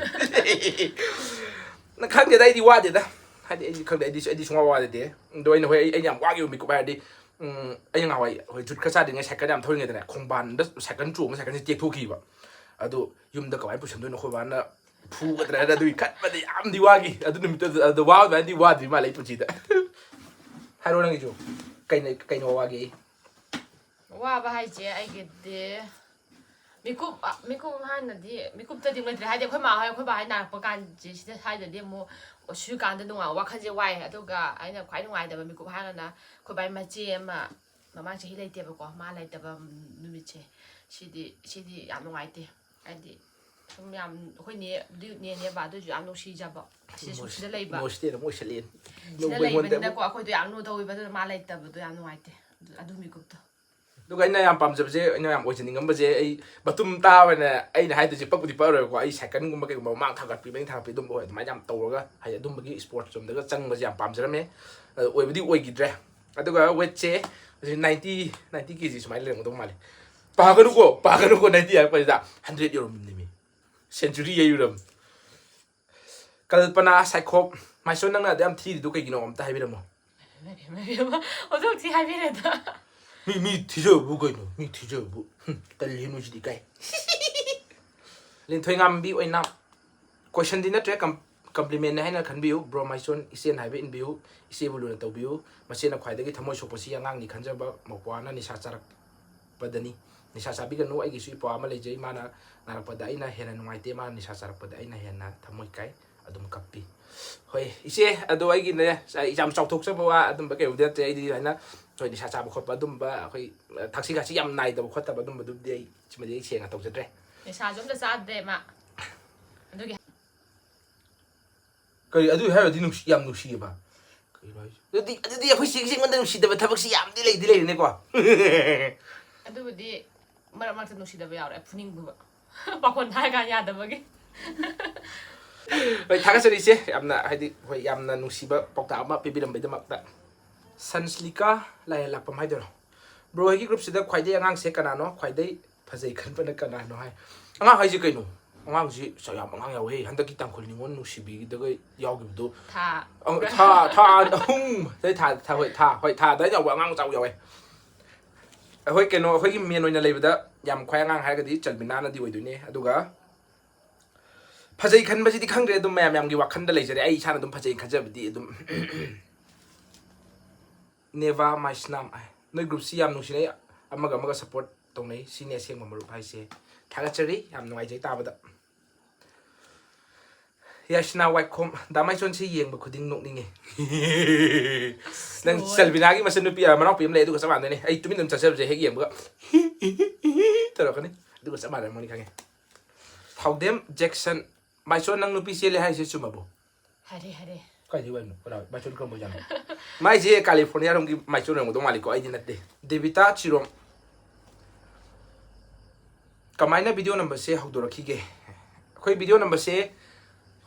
ꯅꯪ ꯈꯪꯗꯦꯗ, ꯑꯩꯗꯤ ꯋꯥꯗꯦꯗ꯫ ꯍꯥꯏꯗꯤ ꯑꯩꯗꯤ ꯈꯪꯗꯦ, ꯑꯩꯗꯤ, ꯑꯩꯗꯤ ꯁꯨꯡꯋꯥ ꯋꯥꯗꯦ꯫ ꯑꯗꯣ ꯑꯩꯅ, ꯍꯣꯏ, ꯑꯩ, ꯑꯩꯅ ꯌꯥꯝ ꯋꯥꯈꯤꯕ ꯃꯤꯀꯨꯞ ꯍꯥꯏꯔꯗꯤ, ꯎꯝ, ꯑꯩꯅ ꯉꯍꯥꯟꯋꯥꯏ, ꯍꯣꯏ, ꯖꯨꯠ ꯈꯔ ꯆꯥꯗ꯭ꯔꯤꯉꯩ ꯁꯥꯏꯀꯜ ꯌꯥꯝ ꯊꯧꯔꯤꯉꯩꯗꯅꯦ, ꯈꯣꯡꯕꯥꯟꯗ ꯁꯥꯏꯀꯜ ꯆꯣꯡꯉ ꯁꯥꯏꯀꯜꯁꯦ ꯇꯦꯛꯊꯣꯛꯈꯤꯕ꯫ ꯑꯗꯣ ꯌꯨꯝꯗ ꯀꯃꯥꯏꯅ ꯄꯨꯁꯟꯗꯣꯏꯅꯣ? ꯑꯩꯈꯣꯏ ꯕꯥꯅ ꯐꯨꯒꯗ꯭ꯔꯥ ꯍꯥꯏꯅ ꯑꯗꯨꯒꯤ ꯈꯟꯕꯗ ꯌꯥꯝꯗꯤ ꯋꯥꯈꯤ꯫ ꯑꯗꯨ ꯅꯨꯃꯤꯠꯇꯨ ꯑꯗꯨ ꯋꯥꯕ ꯑꯗꯨꯃꯥꯏꯅꯗꯤ ꯋꯥꯗ꯭ꯔꯤ ꯃꯥꯜꯂꯦ ꯑꯩ ꯄꯨꯟꯁꯤꯗ꯫ ꯍꯥꯏꯔꯣ ꯅꯪꯒꯤꯁꯨ꯫ ꯀꯩꯅꯣ, ꯀꯩꯅꯣ ꯋꯥꯒꯦ? ꯋꯥꯕ ꯍꯥꯏꯁꯦ ꯑꯩꯒꯤꯗꯤ ꯃꯤꯀꯨꯞ, ꯑ, ꯃꯤꯀꯨꯞ ꯍꯥꯟꯅꯗꯤ, ꯃꯤꯀꯨꯞꯇꯗꯤ ꯂꯩꯇ꯭ꯔꯦ꯫ ꯍꯥꯏꯗꯤ ꯑꯩꯈꯣꯏ ꯃꯥ ꯍꯣꯏ, ꯑꯩꯈꯣꯏ ꯕꯥ ꯍꯣꯏ ꯅꯥꯔꯛꯄ ꯀꯥꯟꯁꯦ, ꯁꯤꯗ ꯁ꯭ꯋꯥꯏꯗꯗꯤ ꯑꯃꯨꯛ ꯁꯨꯔꯀꯥꯟꯗ ꯅꯨꯡꯉꯥꯏ, ꯋꯥꯈꯜꯁꯦ ꯋꯥꯏ꯫ ꯑꯗꯨꯒ ꯑꯩꯅ ꯈ꯭ꯋꯥꯏ ꯅꯨꯡꯉꯥꯏꯇꯕ ꯃꯤꯀꯨꯞ ꯍꯥꯏꯔꯒꯅ ꯑꯩꯈꯣꯏ ꯕꯥꯒꯤ ꯃꯆꯦ ꯑꯃ ꯃꯃꯥꯡ ꯆꯍꯤ ꯂꯩꯇꯦꯕꯀꯣ, ꯃꯥ ꯂꯩꯇꯕ ꯅꯨꯃꯤꯠꯁꯦ, ꯁꯤꯗꯤ, ꯁꯤꯗꯤ ꯌꯥꯝ ꯅꯨꯡꯉꯥꯏꯇꯦ꯫ ꯍꯥꯏꯗꯤ ꯁꯨꯝ ꯌꯥꯝ ꯑꯩꯈꯣꯏ ꯅꯦ, ꯑꯗꯨ ꯅꯦꯅꯦꯕ, ꯑꯗꯨꯁꯨ ꯌꯥꯝ ꯅꯨꯡꯁꯤꯖꯕ꯫ ꯁꯤꯗ ꯁꯨꯝ ꯁꯤꯗ ꯂꯩꯕ꯫ ꯏꯃꯣꯁꯅꯦꯜ ꯑꯃ ꯑꯣꯏꯁꯜꯂꯛꯑꯦ꯫ ꯁꯤꯗ ꯅꯣꯡꯃꯩ ꯃꯣꯟꯗ ꯂꯩꯕꯅꯤꯅꯀꯣ, ꯑꯩꯈꯣꯏꯗꯣ ꯌꯥꯝ ꯂꯨꯅ ꯇꯧꯕꯤꯕ, ꯑꯗꯨꯅ ꯃꯥ ꯂꯩꯇꯕꯗꯣ ꯌꯥꯝ ꯅꯨꯡꯉꯥꯏꯇꯦ꯫ ꯑꯗꯨ, ꯑꯗꯨ ꯃꯤꯀꯨꯞꯇꯣ꯫ ꯑꯗꯨꯒ ꯑꯩꯅ ꯌꯥꯝ ꯄꯥꯝꯖꯕꯁꯦ, ꯑꯩꯅ ꯌꯥꯝ ꯑꯣꯏꯖꯅꯤꯡꯉꯝꯕꯁꯦ, ꯑꯩ ꯃꯇꯨꯝ ꯇꯥꯕꯅ ꯑꯩꯅ ꯍꯥꯏꯗꯣꯏꯁꯦ ꯄꯛꯄꯨꯗꯤ ꯄꯛꯑꯔꯣꯏꯀꯣ, ꯑꯩ ꯁꯥꯏꯀꯜꯒꯨꯝꯕ ꯀꯩꯒꯨꯝꯕ ꯃꯃꯥꯡ ꯊꯥꯡꯒꯠꯄꯤ, ꯃꯅꯤꯡ ꯊꯥꯡꯒꯠꯄꯤ ꯑꯗꯨꯝꯕ, ꯍꯣꯏ, ꯑꯗꯨꯃꯥꯏꯅ ꯌꯥꯝ ꯇꯧꯔꯒ, ꯍꯥꯏꯗꯤ ꯑꯗꯨꯝꯕꯒꯤ ꯏꯁꯄꯣꯔꯠꯁ ꯂꯣꯝꯗꯒ ꯆꯪꯕꯁꯦ ꯌꯥꯝ ꯄꯥꯝꯖꯔꯝꯃꯦ꯫ ꯑꯗꯣ ꯑꯣꯏꯕꯨꯗꯤ ꯑꯣꯏꯈꯤꯗ꯭ꯔꯦ꯫ ꯑꯗꯨꯒ ꯋꯦꯠꯁꯦ ꯍꯧꯖꯤꯛ ꯅꯥꯏꯟꯇꯤ, ꯅꯥꯏꯟꯇꯤ ꯀꯦ ꯖꯤ ꯁꯨꯃꯥꯏꯅ ꯂꯩꯔꯝꯒꯗꯧ ꯃꯥꯜꯂꯦ꯫ ꯄꯥꯒꯅꯨꯀꯣ, ꯄꯥꯒꯅꯨꯀꯣ, ꯅꯥꯏꯟꯇꯤ ꯍꯥꯏꯔꯛꯄꯁꯤꯗ ꯍꯟꯗ꯭ꯔꯦꯠ ꯌꯧꯔꯝꯃꯤꯅꯦꯃꯤ꯫ ꯁꯦꯟꯆꯨꯔꯤ ꯌꯩꯔꯨꯔꯝ꯫ ꯀꯜꯄꯅꯥ ꯁꯥꯏꯈꯣꯝ, ꯃꯥꯏꯁꯣꯟ, ꯅꯪꯅ ꯑꯗꯨ ꯌꯥꯝ ꯊꯤꯔꯤꯗꯨ ꯀꯩꯒꯤꯅꯣ? ꯑꯝꯇ ꯍꯥꯏꯕꯤꯔꯝꯃꯣ꯫ ꯏꯃꯥꯏ ꯄꯦꯝꯃ, ꯏꯃꯥꯏ ꯄꯦꯝꯃ, ꯑꯣꯟꯊꯣꯛ ꯊꯤ ꯍꯥꯏꯕꯤꯔꯦꯗ꯫ ꯃꯤ, ꯃꯤ ꯊꯤꯖꯕꯕꯨ ꯀꯩꯅꯣ? ꯃꯤ ꯊꯤꯖꯕꯕꯨ꯫ ꯍꯨꯝ, ꯇꯜꯂꯤ ꯅꯣꯏꯁꯤꯗꯤ ꯀꯥꯏ꯫ ꯂꯤꯟꯊꯣꯏꯉꯥꯝꯕꯤ ꯑꯣꯏꯅ ꯀꯣꯏꯁꯟꯗꯤ ꯅꯠꯇ꯭ꯔꯦ, ꯀꯝ-, ꯀꯝꯄ꯭ꯂꯤꯃꯦꯟꯅꯦ ꯍꯥꯏꯅ ꯈꯟꯕꯤꯌꯨ꯫ ꯕ꯭ꯔꯣ ꯃꯥꯏꯁꯣꯟ, ꯏꯆꯦꯅ ꯍꯥꯏꯕ ꯏꯟꯕꯤꯌꯨ, ꯏꯆꯦꯕꯨ ꯂꯨꯅ ꯇꯧꯕꯤꯌꯨ꯫ ꯃꯆꯦꯅ ꯈ꯭ꯋꯥꯏꯗꯒꯤ ꯊꯃꯣꯏ ꯁꯣꯛꯄꯁꯤ ꯑꯉꯥꯡꯅꯤ ꯈꯟꯖꯕ ꯃꯧꯄ꯭ꯋꯥꯅ ꯅꯤꯁꯥ ꯆꯥꯔꯛ-, ꯄꯗꯅꯤ꯫ ꯅꯤꯁꯥ ꯆꯥꯕꯤꯒꯅꯨ꯫ ꯑꯩꯒꯤꯁꯨ ꯏꯄ꯭ꯋꯥ ꯑꯃ ꯂꯩꯖꯩ꯫ ꯃꯥꯅ ꯅꯥꯔꯛꯄꯗ ꯑꯩꯅ ꯍꯦꯟꯅ ꯅꯨꯡꯉꯥꯏꯇꯦ꯫ ꯃꯥꯅ ꯅꯤꯁꯥ ꯆꯥꯔꯛꯄꯗ ꯑꯩꯅ ꯍꯦꯟꯅ ꯊꯃꯣꯏ ꯀꯥꯏ꯫ ꯑꯗꯨꯝ ꯀꯞꯄꯤ꯫ ꯍꯣꯏ, ꯏꯆꯦ, ꯑꯗꯣ ꯑꯩꯒꯤꯅꯦ, ꯑꯩ ꯌꯥꯝ ꯆꯥꯎꯊꯣꯛꯆꯕ ꯋꯥ ꯑꯗꯨꯝꯕ ꯀꯩꯕꯨꯗꯤ ꯅꯠꯇꯦ꯫ ꯑꯩꯗꯤ ꯁꯨꯃꯥꯏꯅ, ꯍꯣꯏ, ꯅꯤꯁꯥ ꯆꯥꯕ ꯈꯣꯠꯄ ꯑꯗꯨꯝꯕ, ꯑꯩꯈꯣꯏ, ꯊꯛꯁꯤ ꯈꯥꯁꯤ ꯌꯥꯝ ꯅꯥꯏꯗꯕ ꯈꯣꯠꯇꯕ ꯑꯗꯨꯝꯕꯗꯨꯕꯨꯗꯤ ꯑꯩ, ꯁꯤꯃꯗꯤ ꯑꯩ ꯁꯦꯡꯅ ꯇꯧꯖꯗ꯭ꯔꯦ꯫ ꯅꯤꯁꯥꯁꯨ ꯑꯝꯇ ꯆꯥꯗ꯭ꯔꯦ ꯃꯥ꯫ ꯑꯗꯨꯒꯤ ꯀꯔꯤ, ꯑꯗꯨ ꯍꯥꯏꯔꯗꯤ ꯅꯨꯡꯁꯤ-, ꯌꯥꯝ ꯅꯨꯡꯁꯤꯌꯦꯕ꯫ ꯀꯩꯅꯣ ꯍꯥꯏꯁꯦ? ꯑꯗꯨꯗꯤ, ꯑꯗꯨꯗꯤ ꯑꯩꯈꯣꯏ ꯆꯦꯒꯤ ꯑꯩꯉꯣꯟꯗ ꯅꯨꯡꯁꯤꯗꯕ ꯊꯕꯛꯁꯤ ꯌꯥꯝꯗꯤ ꯂꯩꯗꯤ ꯂꯩꯔꯦꯅꯦꯀꯣ꯫ ꯑꯗꯨꯕꯨꯗꯤ ꯃꯔꯛ ꯃꯔꯛꯇ ꯅꯨꯡꯁꯤꯗꯕ ꯌꯥꯎꯔꯦ, ꯐꯨꯅꯤꯡꯕ꯫ ꯄꯥꯈꯣꯟ ꯍꯥꯏ ꯀꯥꯟ ꯌꯥꯗꯕꯒꯤ꯫ ꯍꯣꯏ, ꯊꯥꯒꯠꯆꯔꯤ ꯏꯆꯦ, ꯌꯥꯝꯅ, ꯍꯥꯏꯗꯤ, ꯍꯣꯏ, ꯌꯥꯝꯅ ꯅꯨꯡꯁꯤꯕ ꯄꯥꯎꯇꯥꯛ ꯑꯃ ꯄꯤꯕꯤꯔꯝꯕꯒꯤꯗꯃꯛꯇ꯫ ꯁꯟꯁꯂꯤꯀꯥ ꯂꯥꯏꯔꯦꯟ ꯂꯥꯛꯄꯝ ꯍꯥꯏꯗꯣꯏꯔꯣ? ꯕ꯭ꯔꯣ ꯍꯣꯏꯒꯤ ꯒ꯭ꯔꯨꯞꯁꯤꯗ ꯈ꯭ꯋꯥꯏꯗꯩ ꯑꯉꯥꯡꯁꯦ ꯀꯅꯥꯅꯣ? ꯈ꯭ꯋꯥꯏꯗꯩ ꯐꯖꯩ ꯈꯟꯕꯅ ꯀꯅꯥꯅꯣ ꯍꯥꯏ꯫ ꯑꯉꯥꯡ ꯍꯥꯏꯁꯦ ꯀꯩꯅꯣ? ꯑꯉꯥꯡꯁꯤ ꯌꯥꯝ ꯑꯉꯥꯡ ꯌꯥꯎꯋꯦ꯫ ꯍꯟꯗꯛꯀꯤ ꯇꯥꯡꯈꯨꯜ ꯅꯤꯉꯣꯜ ꯅꯨꯡꯁꯤꯕꯤꯒꯤꯗꯒ ꯌꯥꯎꯈꯤꯕꯗꯣ꯫ ꯊꯥ꯫ ꯑ, ꯊꯥ, ꯊꯥ ꯑꯍꯨꯝ, ꯊꯥ, ꯊꯥ, ꯍꯣꯏ, ꯊꯥ, ꯍꯣꯏ, ꯊꯥ ꯑꯗꯨꯋꯥꯏꯗ ꯌꯥꯎꯕ ꯑꯉꯥꯡ ꯃꯆꯥ ꯌꯥꯎꯋꯦ꯫ ꯑꯩꯈꯣꯏ ꯀꯩꯅꯣ, ꯑꯩꯈꯣꯏꯒꯤ ꯃꯦꯟ ꯑꯣꯏꯅ ꯂꯩꯕꯗ ꯌꯥꯝ ꯈ꯭ꯋꯥꯏ ꯑꯉꯥꯡ ꯍꯥꯏꯔꯒꯗꯤ ꯆꯜꯃꯤꯅꯥꯅꯗꯤ ꯑꯣꯏꯗꯣꯏꯅꯦ꯫ ꯑꯗꯨꯒ ꯐꯖꯩ ꯈꯟꯕꯁꯤꯗꯤ ꯈꯪꯗ꯭ꯔꯦ, ꯑꯗꯨꯝ ꯃꯌꯥꯝ ꯃꯌꯥꯝꯒꯤ ꯋꯥꯈꯜꯗ ꯂꯩꯖꯔꯦ꯫ ꯑꯩ ꯏꯁꯥꯅ ꯑꯗꯨꯝ ꯐꯖꯩ ꯈꯟꯖꯕꯗꯤ ꯑꯗꯨꯝ ꯅꯦꯚꯥ ꯃꯥꯏꯁꯅꯥꯝ꯫ ꯅꯣꯏ ꯒ꯭ꯔꯨꯞꯁꯤ ꯌꯥꯝ ꯅꯨꯡꯁꯤꯅꯩ, ꯑꯃꯒ ꯑꯃꯒ ꯁꯞꯄꯣꯔꯠ ꯇꯧꯅꯩ꯫ ꯁꯤꯅꯤ ꯑꯁꯦꯡꯕ ꯃꯔꯨꯞ ꯍꯥꯏꯁꯦ꯫ ꯊꯥꯒꯠꯆꯔꯤ, ꯌꯥꯝ ꯅꯨꯡꯉꯥꯏꯖꯩ ꯇꯥꯕꯗ꯫ ꯌꯥꯏꯁꯅꯥ ꯋꯥꯏꯈꯣꯝ, ꯗꯥ ꯃꯥꯏꯁꯣꯟꯁꯤ ꯌꯦꯡꯕ ꯈꯨꯗꯤꯡ ꯅꯣꯛꯅꯤꯡꯉꯤ꯫ ꯅꯪ ꯂꯣꯏꯔꯦ꯫ ꯆꯜꯕꯤꯅꯥꯒꯤ ꯃꯆꯟꯅꯨꯄꯤ, ꯑ, ꯃꯅꯥꯎꯄꯤ ꯑꯃ ꯂꯩ, ꯑꯗꯨꯒ ꯆꯞ ꯃꯥꯟꯅꯗꯣꯏꯅꯦ꯫ ꯑꯩ ꯇꯨꯃꯤꯟ ꯑꯗꯨꯝ ꯆꯠꯆꯕꯁꯦ ꯍꯦꯛ ꯌꯦꯡꯕꯒ ꯇꯧꯔꯛꯀꯅꯤ꯫ ꯑꯗꯨꯒ ꯆꯞ ꯃꯥꯟꯅꯔꯝꯒꯅꯤ ꯈꯪꯉꯦ꯫ ꯊꯥꯎꯗꯦꯝ ꯖꯦꯛꯁꯟ, ꯃꯥꯏꯁꯣꯟ, ꯅꯪ ꯅꯨꯄꯤ ꯆꯦꯜꯂꯦ ꯍꯥꯏꯁꯦ ꯆꯨꯝꯃꯕꯣ? ꯍꯥꯏꯔꯦ, ꯍꯥꯏꯔꯦ꯫ ꯀꯥꯏꯗꯩ ꯋꯥꯔꯤꯅꯣ? ꯀꯅꯥ? ꯃꯥꯏꯁꯣꯟ ꯀꯔꯝꯕ ꯑꯣꯏꯖꯥꯠꯅꯣ? ꯃꯥꯏꯁꯦ ꯀꯥꯂꯤꯐꯣꯔꯅꯤꯌꯥ ꯔꯣꯝꯒꯤ ꯃꯥꯏꯁꯣꯟ ꯑꯣꯏꯔꯝꯒꯗꯧ ꯃꯥꯜꯂꯤꯀꯣ, ꯑꯩꯗꯤ ꯅꯠꯇꯦ꯫ ꯗꯦꯕꯤꯇꯥ ꯆꯤꯔꯣꯝ, ꯀꯃꯥꯏꯅ ꯚꯤꯗꯤꯑꯣ ꯅꯝꯕꯁꯦ ꯍꯧꯗꯣꯔꯛꯈꯤꯒꯦ? ꯑꯩꯈꯣꯏ ꯚꯤꯗꯤꯑꯣ ꯅꯝꯕꯁꯦ,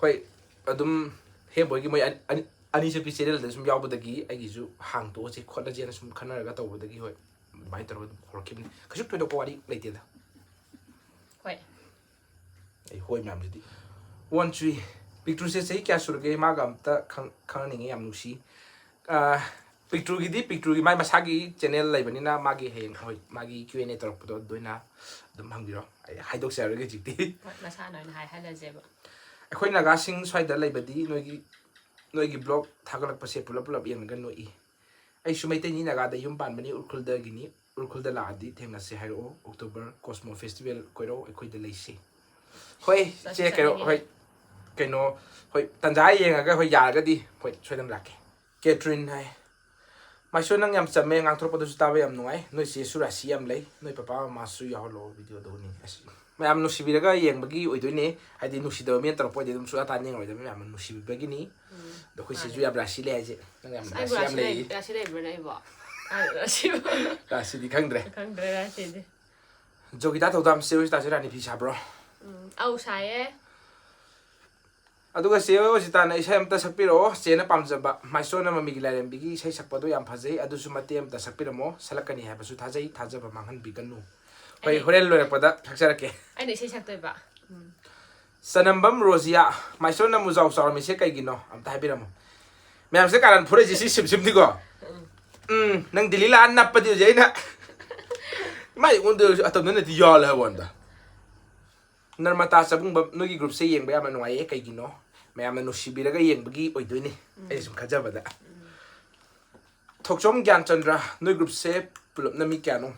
ꯍꯣꯏ, ꯑꯗꯨꯝ ꯍꯦꯕꯣꯏꯒꯤ ꯃꯣꯏ ꯑꯅꯤ, ꯑꯅꯤ, ꯑꯅꯤ ꯆꯠꯄꯤ ꯆꯦꯅꯦꯜꯗ ꯁꯨꯝ ꯌꯥꯎꯕꯗꯒꯤ ꯑꯩꯒꯤꯁꯨ ꯍꯥꯡꯇꯣꯛꯑꯁꯦ ꯈꯣꯠꯂꯁꯦꯅ ꯁꯨꯝ ꯈꯟꯅꯔꯒ ꯇꯧꯕꯗꯒꯤ, ꯍꯣꯏ, ꯑꯗꯨꯃꯥꯏꯅ ꯇꯧꯔꯒ ꯑꯗꯨꯝ ꯍꯧꯔꯛꯈꯤꯕꯅꯤ꯫ ꯀꯩꯁꯨ ꯊꯣꯏꯗꯣꯛꯄ ꯋꯥꯔꯤ ꯂꯩꯇꯦꯗ꯫ ꯍꯣꯏ꯫ ꯑꯩ ꯍꯣꯏ ꯃꯌꯥꯝꯁꯤꯗꯤ꯫ One three. ꯄꯤꯛꯇ꯭ꯔꯨꯁꯦ ꯆꯍꯤ ꯀꯌꯥ ꯁꯨꯔꯒꯦ? ꯃꯥꯒ ꯑꯝꯇ ꯈꯪ-, ꯈꯪꯍꯟꯅꯤꯡꯉꯤ, ꯌꯥꯝ ꯅꯨꯡꯁꯤ꯫ ꯑꯥ, ꯄꯤꯛꯇ꯭ꯔꯨꯒꯤꯗꯤ, ꯄꯤꯛꯇ꯭ꯔꯨꯒꯤ ꯃꯥꯏ ꯃꯁꯥꯒꯤ ꯆꯦꯅꯦꯜ ꯂꯩꯕꯅꯤꯅ ꯃꯥꯒꯤ ꯍꯌꯦꯡ, ꯍꯣꯏ, ꯃꯥꯒꯤ Q and A ꯇꯧꯔꯛꯄꯗꯣ ꯑꯗꯨ ꯑꯣꯏꯅ ꯑꯗꯨꯝ ꯍꯪꯕꯤꯔꯣ꯫ ꯑꯩ ꯍꯥꯏꯗꯣꯛꯆꯔꯔꯣꯏꯒꯦ ꯍꯧꯖꯤꯛꯇꯤ꯫ ꯍꯣꯏ, ꯃꯁꯥꯅ ꯑꯣꯏꯅ ꯍꯥꯏꯍꯜꯂꯁꯦꯕ꯫ ꯑꯩꯈꯣꯏ ꯅꯥꯒꯥꯁꯤꯡ ꯁ꯭ꯋꯥꯏꯗ ꯂꯩꯕꯗꯤ ꯅꯣꯏꯒꯤ, ꯅꯣꯏꯒꯤ ꯕ꯭ꯂꯣꯛ ꯊꯥꯒꯠꯂꯛꯄꯁꯦ ꯄꯨꯂꯞ ꯄꯨꯂꯞ ꯌꯦꯡꯉꯒ ꯅꯣꯛꯏ꯫ ꯑꯩꯁꯨ ꯃꯩꯇꯩꯅꯤ, ꯅꯥꯒꯥꯗ ꯌꯨꯝ ꯄꯥꯟꯕꯅꯤ, ꯎꯈ꯭ꯔꯨꯜꯗꯒꯤꯅꯤ꯫ ꯎꯈ꯭ꯔꯨꯜꯗ ꯂꯥꯛꯑꯗꯤ ꯊꯦꯡꯅꯁꯦ ꯍꯥꯏꯔꯛꯑꯣ꯫ October Cosmo Festival ꯀꯣꯏꯔꯛꯑꯣ, ꯑꯩꯈꯣꯏꯗ ꯂꯩꯁꯤ꯫ ꯍꯣꯏ, ꯆꯠꯁꯤ, ꯆꯦ, ꯀꯩꯅꯣ, ꯆꯠꯅꯤꯡꯉꯦ꯫ ꯍꯣꯏ, ꯀꯩꯅꯣ, ꯍꯣꯏ, ꯇꯟꯖꯥ ꯌꯦꯡꯉꯒ, ꯍꯣꯏ, ꯌꯥꯔꯒꯗꯤ, ꯍꯣꯏ, ꯁꯣꯏꯗꯅ ꯂꯥꯛꯀꯦ꯫ ꯀꯦꯇ꯭ꯔꯤꯟ ꯍꯥꯏ, "ꯃꯥꯏꯁꯣ, ꯅꯪ ꯌꯥꯝ ꯆꯝꯃꯦ, ꯉꯥꯡꯊꯣꯔꯛꯄꯗꯁꯨ ꯇꯥꯕ ꯌꯥꯝ ꯅꯨꯡꯉꯥꯏ꯫ ꯅꯣꯏ ꯆꯦꯁꯨ ꯔꯥꯁꯤ ꯌꯥꯝ ꯂꯩ꯫ ꯅꯣꯏ ꯄꯄꯥ ꯃꯃꯥꯁꯨ ꯌꯥꯎꯍꯜꯂꯣ ꯚꯤꯗꯤꯑꯣꯗ ꯎꯅꯤꯡꯉꯦ꯫" ꯑꯁ, ꯃꯌꯥꯝ ꯅꯨꯡꯁꯤꯕꯤꯔꯒ ꯌꯦꯡꯕꯒꯤ ꯑꯣꯏꯗꯣꯏꯅꯦ꯫ ꯍꯥꯏꯗꯤ, ꯅꯨꯡꯁꯤꯗꯕ ꯃꯤꯅ ꯇꯧꯔꯛꯄ ꯑꯣꯏꯗꯤ ꯑꯗꯨꯝ ꯁꯨꯡꯇꯥ ꯇꯥꯅꯤꯡꯉꯔꯣꯏꯗꯕꯅꯤ꯫ ꯃꯌꯥꯝꯅ ꯅꯨꯡꯁꯤꯕꯤꯕꯒꯤꯅꯤ꯫ ꯎꯝ, ꯑꯗꯣ ꯑꯩꯈꯣꯏ ꯆꯦꯁꯨ ꯃꯥꯅꯦ꯫ ꯌꯥꯝ ꯔꯥꯁꯤ ꯂꯩ ꯍꯥꯏꯁꯦ꯫ ꯅꯪ ꯌꯥꯝ ꯑꯁ, ꯑꯩꯕꯨ ꯔꯥꯁꯤ ꯌꯥꯝ ꯔꯥꯁꯤ ꯂꯩ, ꯂꯩ꯫ ꯔꯥꯁꯤ ꯂꯩꯕ꯭ꯔꯅꯦ ꯑꯩꯕꯣ? ꯑ, ꯔꯥꯁꯤꯕꯨ꯫ ꯔꯥꯁꯤꯗꯤ ꯈꯪꯗ꯭ꯔꯦ꯫ ꯈꯪꯗ꯭ꯔꯦ ꯔꯥꯁꯤꯗꯤ꯫ ꯖꯣꯒꯤꯇꯥ ꯊꯧꯗꯥꯝ, ꯆꯦ ꯔꯣꯖꯤꯇꯥꯁꯦ ꯔꯥꯅꯤ ꯐꯤ ꯁꯥꯕ꯭ꯔꯣ? ꯎꯝ, ꯑꯧ, ꯁꯥꯏꯌꯦ꯫ ꯑꯗꯨꯒ ꯆꯦ ꯔꯣꯖꯤꯇꯥꯅ ꯏꯁꯩ ꯑꯝꯇ ꯁꯛꯄꯤꯔꯛꯑꯣ, ꯆꯦꯅ ꯄꯥꯝꯖꯕ꯫ ꯃꯥꯏꯁꯣꯟꯅ ꯃꯃꯤꯒꯤ ꯂꯥꯏꯔꯦꯝꯕꯤꯒꯤ ꯏꯁꯩ ꯁꯛꯄꯗꯣ ꯌꯥꯝ ꯐꯖꯩ, ꯑꯗꯨꯁꯨ ꯃꯇꯦꯛ ꯑꯃꯇ ꯁꯛꯄꯤꯔꯝꯃꯣ, ꯁꯛꯂꯛꯀꯅꯤ ꯍꯥꯏꯕꯁꯨ ꯊꯥꯖꯩ, ꯊꯥꯖꯕ ꯃꯥꯡꯍꯟꯕꯤꯒꯅꯨ꯫ ꯍꯣꯏ, ꯑꯩ ꯍꯣꯔꯦꯟ ꯂꯣꯏꯔꯛꯄꯗ ꯁꯛꯆꯔꯛꯀꯦ꯫ ꯑꯩꯅ ꯏꯁꯩ ꯁꯛꯇꯣꯏꯕ꯫ ꯎꯝ꯫ ꯆꯅꯝꯕꯝ ꯔꯣꯖꯤꯌꯥ, ꯃꯥꯏꯁꯣꯟꯅ ꯃꯨꯖꯥꯎ ꯆꯥꯎꯔꯝꯃꯤꯁꯦ ꯀꯩꯒꯤꯅꯣ? ꯑꯝꯇ ꯍꯥꯏꯕꯤꯔꯝꯃꯣ꯫ ꯃꯌꯥꯝꯁꯦ ꯀꯥꯔꯟ ꯐꯨꯔꯛꯏꯁꯦ ꯁꯤ ꯁꯤꯝ ꯁꯤꯝꯗꯤꯀꯣ꯫ ꯎꯝ꯫ ꯎꯝ, ꯅꯪ ꯗꯤꯜꯂꯤ ꯂꯥꯛꯑ ꯅꯞꯄꯗꯤ ꯍꯧꯖꯤꯛ ꯑꯩꯅ ꯃꯥꯏ ꯑꯩꯉꯣꯟꯗ ꯑꯇꯝꯅꯅꯗꯤ ꯌꯥꯜꯂꯦ ꯍꯥꯏꯕ ꯋꯥꯅꯤꯗ꯫ ꯅꯔꯃꯇꯥ ꯆꯕꯨꯡꯕꯝ, ꯅꯣꯏꯒꯤ groupꯁꯦ ꯌꯦꯡꯕ ꯌꯥꯝꯅ ꯅꯨꯡꯉꯥꯏꯌꯦ꯫ ꯀꯩꯒꯤꯅꯣ? ꯃꯌꯥꯝꯅ ꯅꯨꯡꯁꯤꯕꯤꯔꯒ ꯌꯦꯡꯕꯒꯤ ꯑꯣꯏꯗꯣꯏꯅꯤ꯫ ꯎꯝ꯫ ꯑꯩꯅ ꯁꯨꯝ ꯈꯟꯖꯕꯗ꯫ ꯎꯝ꯫ ꯊꯣꯛꯆꯣꯝ ꯒ꯭ꯌꯥꯟꯆꯟꯗ꯭ꯔ, ꯅꯣꯏ groupꯁꯦ ꯄꯨꯂꯞꯅ ꯃꯤ ꯀꯌꯥꯅꯣ?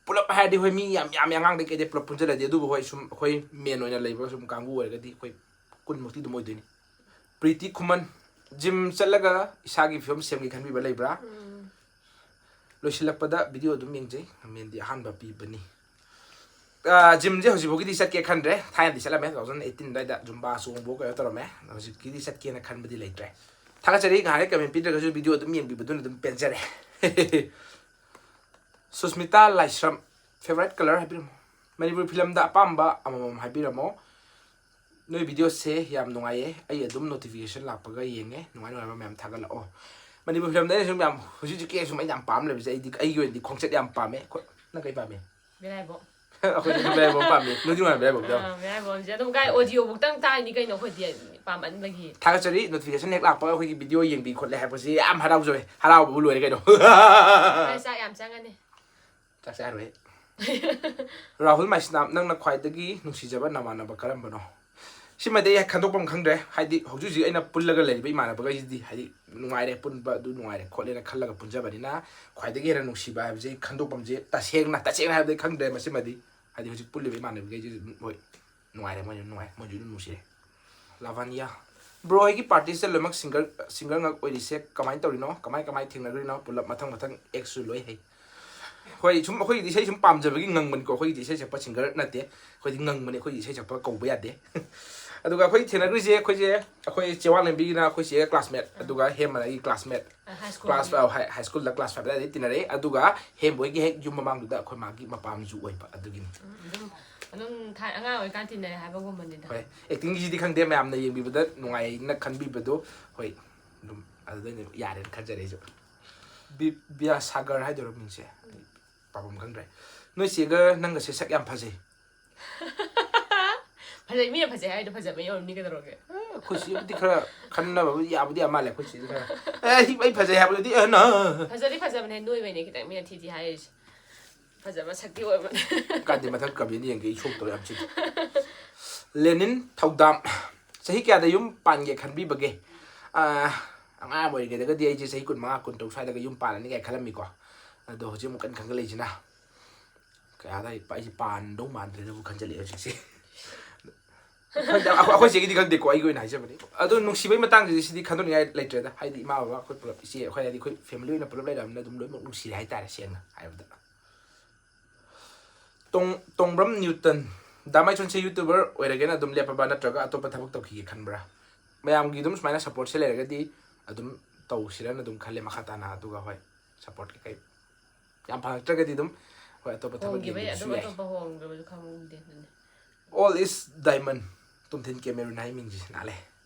ꯄꯨꯂꯞ ꯍꯥꯏꯔꯗꯤ ꯍꯣꯏ ꯃꯤ ꯌꯥꯝ ꯌꯥꯝꯃꯤ, ꯑꯉꯥꯡꯗꯩ ꯀꯩꯗꯩ ꯄꯨꯂꯞ ꯄꯨꯟꯁꯤꯜꯂꯗꯤ, ꯑꯗꯨꯕꯨ ꯍꯣꯏ ꯁꯨꯝ ꯑꯩꯈꯣꯏ main ꯑꯣꯏꯅ ꯂꯩꯕ ꯁꯨꯝ ꯀꯥꯡꯕꯨ ꯑꯣꯏꯔꯒꯗꯤ ꯑꯩꯈꯣꯏ ꯀꯨꯟꯃꯨꯛꯇꯤ ꯑꯗꯨꯝ ꯑꯣꯏꯗꯣꯏꯅꯤ꯫ ꯄ꯭ꯔꯤꯇꯤ ꯈꯨꯃꯟ, gym ꯆꯠꯂꯒ ꯏꯁꯥꯒꯤ ꯐꯤꯕꯝ ꯁꯦꯝꯒꯦ ꯈꯟꯕꯤꯕ ꯂꯩꯕ꯭ꯔꯥ? ꯎꯝ꯫ ꯂꯣꯏꯁꯤꯜꯂꯛꯄꯗ video ꯑꯗꯨꯝ ꯌꯦꯡꯖꯩ, ꯃꯦꯟꯗꯤ ꯑꯍꯥꯟꯕ ꯄꯤꯕꯅꯤ꯫ ꯑꯥ, gymꯁꯦ ꯍꯧꯖꯤꯛꯐꯥꯎꯒꯤꯗꯤ ꯆꯠꯀꯦ ꯈꯟꯗ꯭ꯔꯦ, ꯊꯥꯏꯅꯗꯤ ꯆꯠꯂꯝꯃꯦ, two thousand eighteen ꯑꯗꯨꯋꯥꯏꯗ Zumba ꯆꯣꯡꯕ ꯀꯩꯅꯣ ꯇꯧꯔꯝꯃꯦ, ꯍꯧꯖꯤꯛꯀꯤꯗꯤ ꯆꯠꯀꯦꯅ ꯈꯟꯕꯗꯤ ꯂꯩꯇ꯭ꯔꯦ꯫ ꯊꯥꯒꯠꯆꯔꯤ, ꯉꯥꯏꯍꯥꯛ comment ꯄꯤꯗ꯭ꯔꯒꯁꯨ video ꯑꯗꯨꯝ ꯌꯦꯡꯕꯤꯕꯗꯨꯅ ꯑꯗꯨꯝ ꯄꯦꯟꯖꯔꯦ꯫ ꯁꯨꯁꯃꯤꯇꯥ ꯂꯥꯏꯁ꯭ꯔꯝ, favourite colour ꯍꯥꯏꯕꯤꯔꯝꯃꯣ꯫ ꯃꯅꯤꯄꯨꯔ ꯐꯤꯂꯝꯗ ꯑꯄꯥꯝꯕ ꯑꯃꯃꯝ ꯍꯥꯏꯕꯤꯔꯝꯃꯣ꯫ ꯅꯣꯏ videoꯁꯦ ꯌꯥꯝ ꯅꯨꯡꯉꯥꯏꯌꯦ, ꯑꯩ ꯑꯗꯨꯝ notification ꯂꯥꯛꯄꯒ ꯌꯦꯡꯉꯦ, ꯅꯨꯡꯉꯥꯏ ꯅꯨꯡꯉꯥꯏꯕ ꯃꯌꯥꯝ ꯊꯥꯒꯠꯂꯛꯑꯣ꯫ ꯃꯅꯤꯄꯨꯔ ꯐꯤꯂꯝꯗ ꯑꯩꯅ ꯁꯨꯝ ꯌꯥꯝ, ꯍꯧꯖꯤꯛ ꯍꯧꯖꯤꯛꯀꯤ ꯁꯨꯝ ꯑꯩꯅ ꯌꯥꯝ ꯄꯥꯝ ꯂꯩꯕꯁꯦ, ꯑꯩꯗꯤ, ꯑꯩꯒꯤ ꯑꯣꯏꯅꯗꯤ ꯈꯣꯡꯆꯠ ꯌꯥꯝ ꯄꯥꯝꯃꯦ꯫ ꯈꯣ-, ꯅꯪ ꯀꯩ ꯄꯥꯝꯃꯤ? ꯕꯦꯔꯥꯏꯕꯣꯛ꯫ ꯑꯩꯈꯣꯏꯗꯤ ꯕꯦꯔꯥꯏꯕꯣꯛ ꯄꯥꯝꯃꯤ꯫ ꯅꯣꯏꯗꯤ ꯅꯨꯡꯉꯥꯏꯕ ꯕꯦꯔꯥꯏꯕꯣꯛꯇꯣ꯫ ꯑꯥ, ꯕꯦꯔꯥꯏꯕꯣꯛꯁꯦ ꯑꯗꯨꯝ ꯀꯥꯏ audio ꯕꯨꯛꯇꯪ ꯇꯥꯔꯤꯅꯤ ꯀꯩꯅꯣ ꯑꯩꯈꯣꯏꯗꯤ ꯄꯥꯝꯃꯟꯕꯒꯤ꯫ ꯊꯥꯒꯠꯆꯔꯤ, notification ꯍꯦꯛ ꯂꯥꯛꯄꯒ ꯑꯩꯈꯣꯏꯒꯤ video ꯌꯦꯡꯕꯤ ꯈꯣꯠꯂꯦ ꯍꯥꯏꯕꯁꯤ ꯌꯥꯝ ꯍꯔꯥꯎꯖꯩ꯫ ꯍꯔꯥꯎꯕꯕꯨ ꯂꯣꯏꯔꯦ ꯀꯩꯅꯣ꯫ ꯑꯩ ꯆꯥꯛ ꯌꯥꯝ ꯆꯪꯉꯅꯤ꯫ ꯆꯥꯛ ꯆꯥꯔꯣꯏ꯫ ꯔꯥꯍꯨꯜ ꯃꯩꯁꯅꯥꯝ, ꯅꯪꯅ ꯈ꯭ꯋꯥꯏꯗꯒꯤ ꯅꯨꯡꯁꯤꯖꯕ ꯅꯃꯥꯟꯅꯕ ꯀꯔꯝꯕꯅꯣ? ꯁꯤꯃꯗꯤ ꯑꯩ ꯈꯟꯗꯣꯛꯐꯝ ꯈꯪꯗ꯭ꯔꯦ꯫ ꯍꯥꯏꯗꯤ ꯍꯧꯖꯤꯛ ꯍꯧꯖꯤꯛ ꯑꯩꯅ ꯄꯨꯜꯂꯒ ꯂꯩꯔꯤꯕ ꯏꯃꯥꯟꯅꯕꯈꯩꯁꯤꯗꯤ ꯍꯥꯏꯗꯤ ꯅꯨꯡꯉꯥꯏꯔꯦ, ꯄꯨꯟꯕ ꯑꯗꯨ ꯅꯨꯡꯉꯥꯏꯔꯦ ꯈꯣꯠꯂꯦꯅ ꯈꯜꯂꯒ ꯄꯨꯟꯖꯕꯅꯤꯅ, ꯈ꯭ꯋꯥꯏꯗꯒꯤ ꯍꯦꯟꯅ ꯅꯨꯡꯁꯤꯕ ꯍꯥꯏꯕꯁꯦ ꯑꯩ ꯈꯟꯗꯣꯛꯐꯝꯁꯦ ꯇꯁꯦꯡꯅ ꯇꯁꯦꯡꯅ ꯍꯥꯏꯕꯗꯤ ꯑꯩ ꯈꯪꯗ꯭ꯔꯦ꯫ ꯃꯁꯤꯃꯗꯤ ꯍꯥꯏꯗꯤ ꯍꯧꯖꯤꯛ ꯄꯨꯜꯂꯤꯕ ꯏꯃꯥꯟꯅꯕꯈꯩꯁꯤꯁꯨ ꯑꯗꯨꯝ ꯍꯣꯏ ꯅꯨꯡꯉꯥꯏꯔꯦ, ꯃꯣꯏꯁꯨ ꯅꯨꯡꯉꯥꯏ, ꯃꯣꯏꯁꯨ ꯑꯗꯨꯝ ꯅꯨꯡꯁꯤꯔꯦ꯫ ꯂꯥꯚꯥꯅꯤꯌꯥ, ꯕ꯭ꯔꯣ ꯍꯣꯏꯒꯤ ꯄꯥꯔꯇꯤꯁꯤꯗ ꯂꯣꯏꯅꯃꯛ ꯁꯤꯡꯒꯔ ꯁꯤꯡꯒꯔ ꯉꯥꯛ ꯑꯣꯏꯔꯤꯁꯦ ꯀꯃꯥꯏꯅ ꯇꯧꯔꯤꯅꯣ? ꯀꯃꯥꯏ ꯀꯃꯥꯏ ꯊꯦꯡꯅꯈ꯭ꯔꯤꯅꯣ? ꯄꯨꯂꯞ ꯃꯊꯪ ꯃꯊꯪ ꯑꯦꯛꯁꯁꯨ ꯂꯣꯏ ꯍꯩ꯫ ꯍꯣꯏ, ꯁꯨꯝ ꯑꯩꯈꯣꯏꯒꯤꯗꯤ ꯏꯁꯩ ꯁꯨꯝ ꯄꯥꯝꯖꯕꯒꯤ ꯉꯪꯕꯅꯤꯀꯣ꯫ ꯑꯩꯈꯣꯏꯒꯤꯗꯤ ꯏꯁꯩ ꯁꯛꯄ ꯁꯤꯡꯒꯔ ꯅꯠꯇꯦ, ꯑꯩꯈꯣꯏꯗꯤ ꯉꯪꯕꯅꯤ, ꯑꯩꯈꯣꯏꯒꯤ ꯏꯁꯩ ꯁꯛꯄ ꯀꯧꯕ ꯌꯥꯗꯦ꯫ ꯑꯗꯨꯒ ꯑꯩꯈꯣꯏ ꯊꯦꯡꯅꯈ꯭ꯔꯤꯁꯦ ꯑꯩꯈꯣꯏꯁꯦ ꯑꯩꯈꯣꯏ ꯆꯦꯋꯥꯡ ꯂꯦꯝꯕꯤꯒꯤꯅ ꯑꯩꯈꯣꯏ ꯆꯦꯒ ꯀ꯭ꯂꯥꯁꯃꯦꯠ, ꯑꯗꯨꯒ ꯍꯦꯝꯕꯅ ꯑꯩꯒꯤ ꯀ꯭ꯂꯥꯁꯃꯦꯠ꯫ ꯍꯥꯏ ꯁ꯭ꯀꯨꯜ ꯀ꯭ꯂꯥꯁ ꯍꯥꯏ ꯁ꯭ꯀꯨꯜꯗ ꯀ꯭ꯂꯥꯁ ꯐꯥꯏꯚ ꯑꯗꯨꯋꯥꯏꯗꯩ ꯇꯤꯟꯅꯔꯛꯑꯦ꯫ ꯑꯗꯨꯒ ꯍꯦꯝꯕꯣꯏꯒꯤ ꯍꯦꯛ ꯌꯨꯝ ꯃꯃꯥꯡꯗꯨꯗ ꯑꯩꯈꯣꯏ ꯃꯥꯒꯤ ꯃꯄꯥꯝꯁꯨ ꯑꯣꯏꯕ ꯑꯗꯨꯒꯤꯅꯤ꯫ ꯑꯗꯨꯝ ꯑꯗꯨꯝ ꯊꯥꯏ ꯑꯉꯥꯡ ꯑꯣꯏꯔꯤꯀꯥꯟ ꯇꯤꯟꯅꯔꯦ ꯍꯥꯏꯕꯒꯨꯝꯕꯅꯤꯗ꯫ ꯍꯣꯏ, ꯑꯦꯛꯇꯤꯡꯒꯤꯁꯤꯗꯤ ꯈꯪꯗꯦ, ꯃꯌꯥꯝꯅ ꯌꯦꯡꯕꯤꯕꯗ ꯅꯨꯡꯉꯥꯏꯅ ꯈꯟꯕꯤꯕꯗꯣ, ꯍꯣꯏ, ꯑꯗꯨꯝ ꯑꯗꯨꯗꯩꯅ ꯌꯥꯔꯦꯅ ꯈꯟꯖꯔꯦ ꯑꯩꯁꯨ꯫ ꯕꯤ ꯕꯤꯌꯥ ꯁꯥꯒꯔ ꯍꯥꯏꯗꯣꯏꯔꯣ ꯃꯤꯡꯁꯦ? ꯑꯩ ꯄꯥꯐꯝ ꯈꯪꯗ꯭ꯔꯦ꯫ ꯅꯣꯏ ꯆꯦꯒ ꯅꯪꯒꯁꯦ ꯁꯛ ꯌꯥꯝ ꯐꯖꯩ꯫ ꯐꯖꯩ, ꯃꯤꯅ ꯐꯖꯩ ꯍꯥꯏꯗꯣ ꯐꯖꯕꯩ ꯑꯣꯏꯔꯝꯅꯤ ꯀꯩꯗꯧꯔꯒꯦ꯫ ꯑꯩꯈꯣꯏ ꯆꯦꯕꯨꯗꯤ ꯈꯔ ꯈꯟꯅꯕꯕꯨꯗꯤ ꯌꯥꯕꯨꯗꯤ ꯌꯥꯝ ꯃꯥꯜꯂꯦ꯫ ꯑꯩꯈꯣꯏ ꯆꯦꯗꯤ ꯈꯔ ꯑꯦ ꯑꯩ ꯑꯩ ꯐꯖꯩ ꯍꯥꯏꯕꯗꯨꯗꯤ ꯑꯦ ꯅ ꯐꯖꯗꯤ ꯐꯖꯕꯅꯦ, ꯅꯣꯏꯕꯩꯅꯦ ꯈꯤꯇꯪ ꯃꯤꯅ ꯊꯤ ꯊꯤ ꯍꯥꯏꯔꯤꯁꯦ꯫ ꯐꯖꯕ ꯁꯛꯇꯤ ꯑꯣꯏꯕꯅꯦ꯫ ꯀꯥꯟꯗꯤ ꯃꯊꯪ ꯀꯃꯦꯟ ꯌꯦꯡꯒꯦ, ꯑꯩ ꯁꯣꯛꯇꯧꯔꯦ ꯌꯥꯝ ꯆꯤꯛ ꯂꯦꯅꯤꯟ ꯊꯧꯗꯥꯝ, ꯆꯍꯤ ꯀꯌꯥꯗ ꯌꯨꯝ ꯄꯥꯟꯒꯦ ꯈꯟꯕꯤꯕꯒꯦ? ꯑꯥ, ꯑꯉꯥꯡ ꯑꯣꯏꯔꯤꯉꯩꯗꯒꯗꯤ ꯑꯩꯁꯦ ꯆꯍꯤ ꯀꯨꯟꯃꯉꯥ ꯀꯨꯟꯇꯔꯨꯛ ꯁ꯭ꯋꯥꯏꯗꯒ ꯌꯨꯝ ꯄꯥꯜꯂꯅꯤ ꯀꯥꯏꯅ ꯈꯜꯂꯝꯃꯤꯀꯣ꯫ ꯑꯗꯣ ꯍꯧꯖꯤꯛ ꯑꯃꯨꯛ ꯀꯟꯅ ꯈꯟꯒꯠꯂꯛꯏꯁꯤꯅ ꯀꯌꯥꯗ ꯑꯩ ꯑꯩꯁꯦ ꯄꯥꯟꯗꯧ ꯃꯥꯟꯗ꯭ꯔꯦꯅꯕꯨ ꯈꯟꯖꯜꯂꯛꯑꯦ ꯍꯧꯖꯤꯛꯁꯦ꯫ ꯈꯪꯗꯦ, ꯑꯩꯈꯣꯏ ꯑꯩꯈꯣꯏ ꯆꯦꯒꯤꯗꯤ ꯈꯪꯗꯦꯀꯣ, ꯑꯩꯒꯤ ꯑꯣꯏꯅ ꯍꯥꯏꯖꯕꯅꯤ꯫ ꯑꯗꯣ ꯅꯨꯡꯁꯤꯕꯒꯤ ꯃꯇꯥꯡꯁꯤꯗꯤ ꯁꯤꯗꯤ ꯈꯟꯗꯣꯛꯅꯤꯡꯉꯥꯏ ꯂꯩꯇ꯭ꯔꯦꯗ꯫ ꯍꯥꯏꯗꯤ ꯏꯃꯥ ꯕꯕꯥ ꯑꯩꯈꯣꯏ ꯄꯨꯂꯞ, ꯏꯆꯦ ꯑꯩꯈꯣꯏ, ꯍꯥꯏꯗꯤ ꯑꯩꯈꯣꯏ ꯐꯦꯃꯤꯂꯤ ꯑꯣꯏꯅ ꯄꯨꯂꯞ ꯂꯩꯔꯕꯅꯤꯅ ꯑꯗꯨꯝ ꯂꯣꯏꯅꯃꯛ ꯅꯨꯡꯁꯤꯔꯦ ꯍꯥꯏꯇꯥꯔꯦ, ꯁꯦꯡꯅ ꯍꯥꯏꯔꯕꯗ꯫ ꯇꯣꯡ ꯇꯣꯡꯕ꯭ꯔꯝ ꯅ꯭ꯌꯨꯇꯟ, ꯗꯥ ꯃꯥꯏꯁꯣꯟꯁꯦ ꯌꯨꯇ꯭ꯌꯨꯕꯔ ꯑꯣꯏꯔꯒꯦꯅ ꯑꯗꯨꯝ ꯂꯦꯞꯄꯕ꯭ꯔꯥ ꯅꯠꯇ꯭ꯔꯒ ꯑꯇꯣꯞꯄ ꯊꯕꯛ ꯇꯧꯈꯤꯒꯦ ꯈꯟꯕ꯭ꯔꯥ? ꯃꯌꯥꯝꯒꯤ ꯑꯗꯨꯝ ꯁꯨꯃꯥꯏꯅ ꯁꯞꯄꯣꯔꯠꯁꯦ ꯂꯩꯔꯒꯗꯤ ꯑꯗꯨꯝ ꯇꯧꯁꯤꯔꯅ ꯑꯗꯨꯝ ꯈꯜꯂꯦ ꯃꯈꯥ ꯇꯥꯅ꯫ ꯑꯗꯨꯒ ꯍꯣꯏ, ꯁꯞꯄꯣꯔꯠ ꯀꯩꯀꯩ ꯌꯥꯝ ꯐꯪꯉꯛꯇ꯭ꯔꯒꯗꯤ ꯑꯗꯨꯝ ꯍꯣꯏ ꯑꯇꯣꯞꯄ ꯊꯕꯛ ꯍꯣꯡꯈꯤꯕꯩ ꯌꯦꯡꯒꯦꯁꯨ ꯑꯗꯨꯝ ꯌꯥꯏ꯫ ꯑꯇꯣꯞꯄ ꯍꯣꯡꯈ꯭ꯔꯕꯁꯨ ꯈꯪꯗꯦ ꯑꯗꯨꯅꯦ꯫ All is diamond, ꯇꯣꯝꯊꯤꯟ ꯀꯦꯃꯦꯔꯨꯟ ꯍꯥꯏ ꯃꯤꯡꯁꯦ ꯅꯥꯜꯂꯦ꯫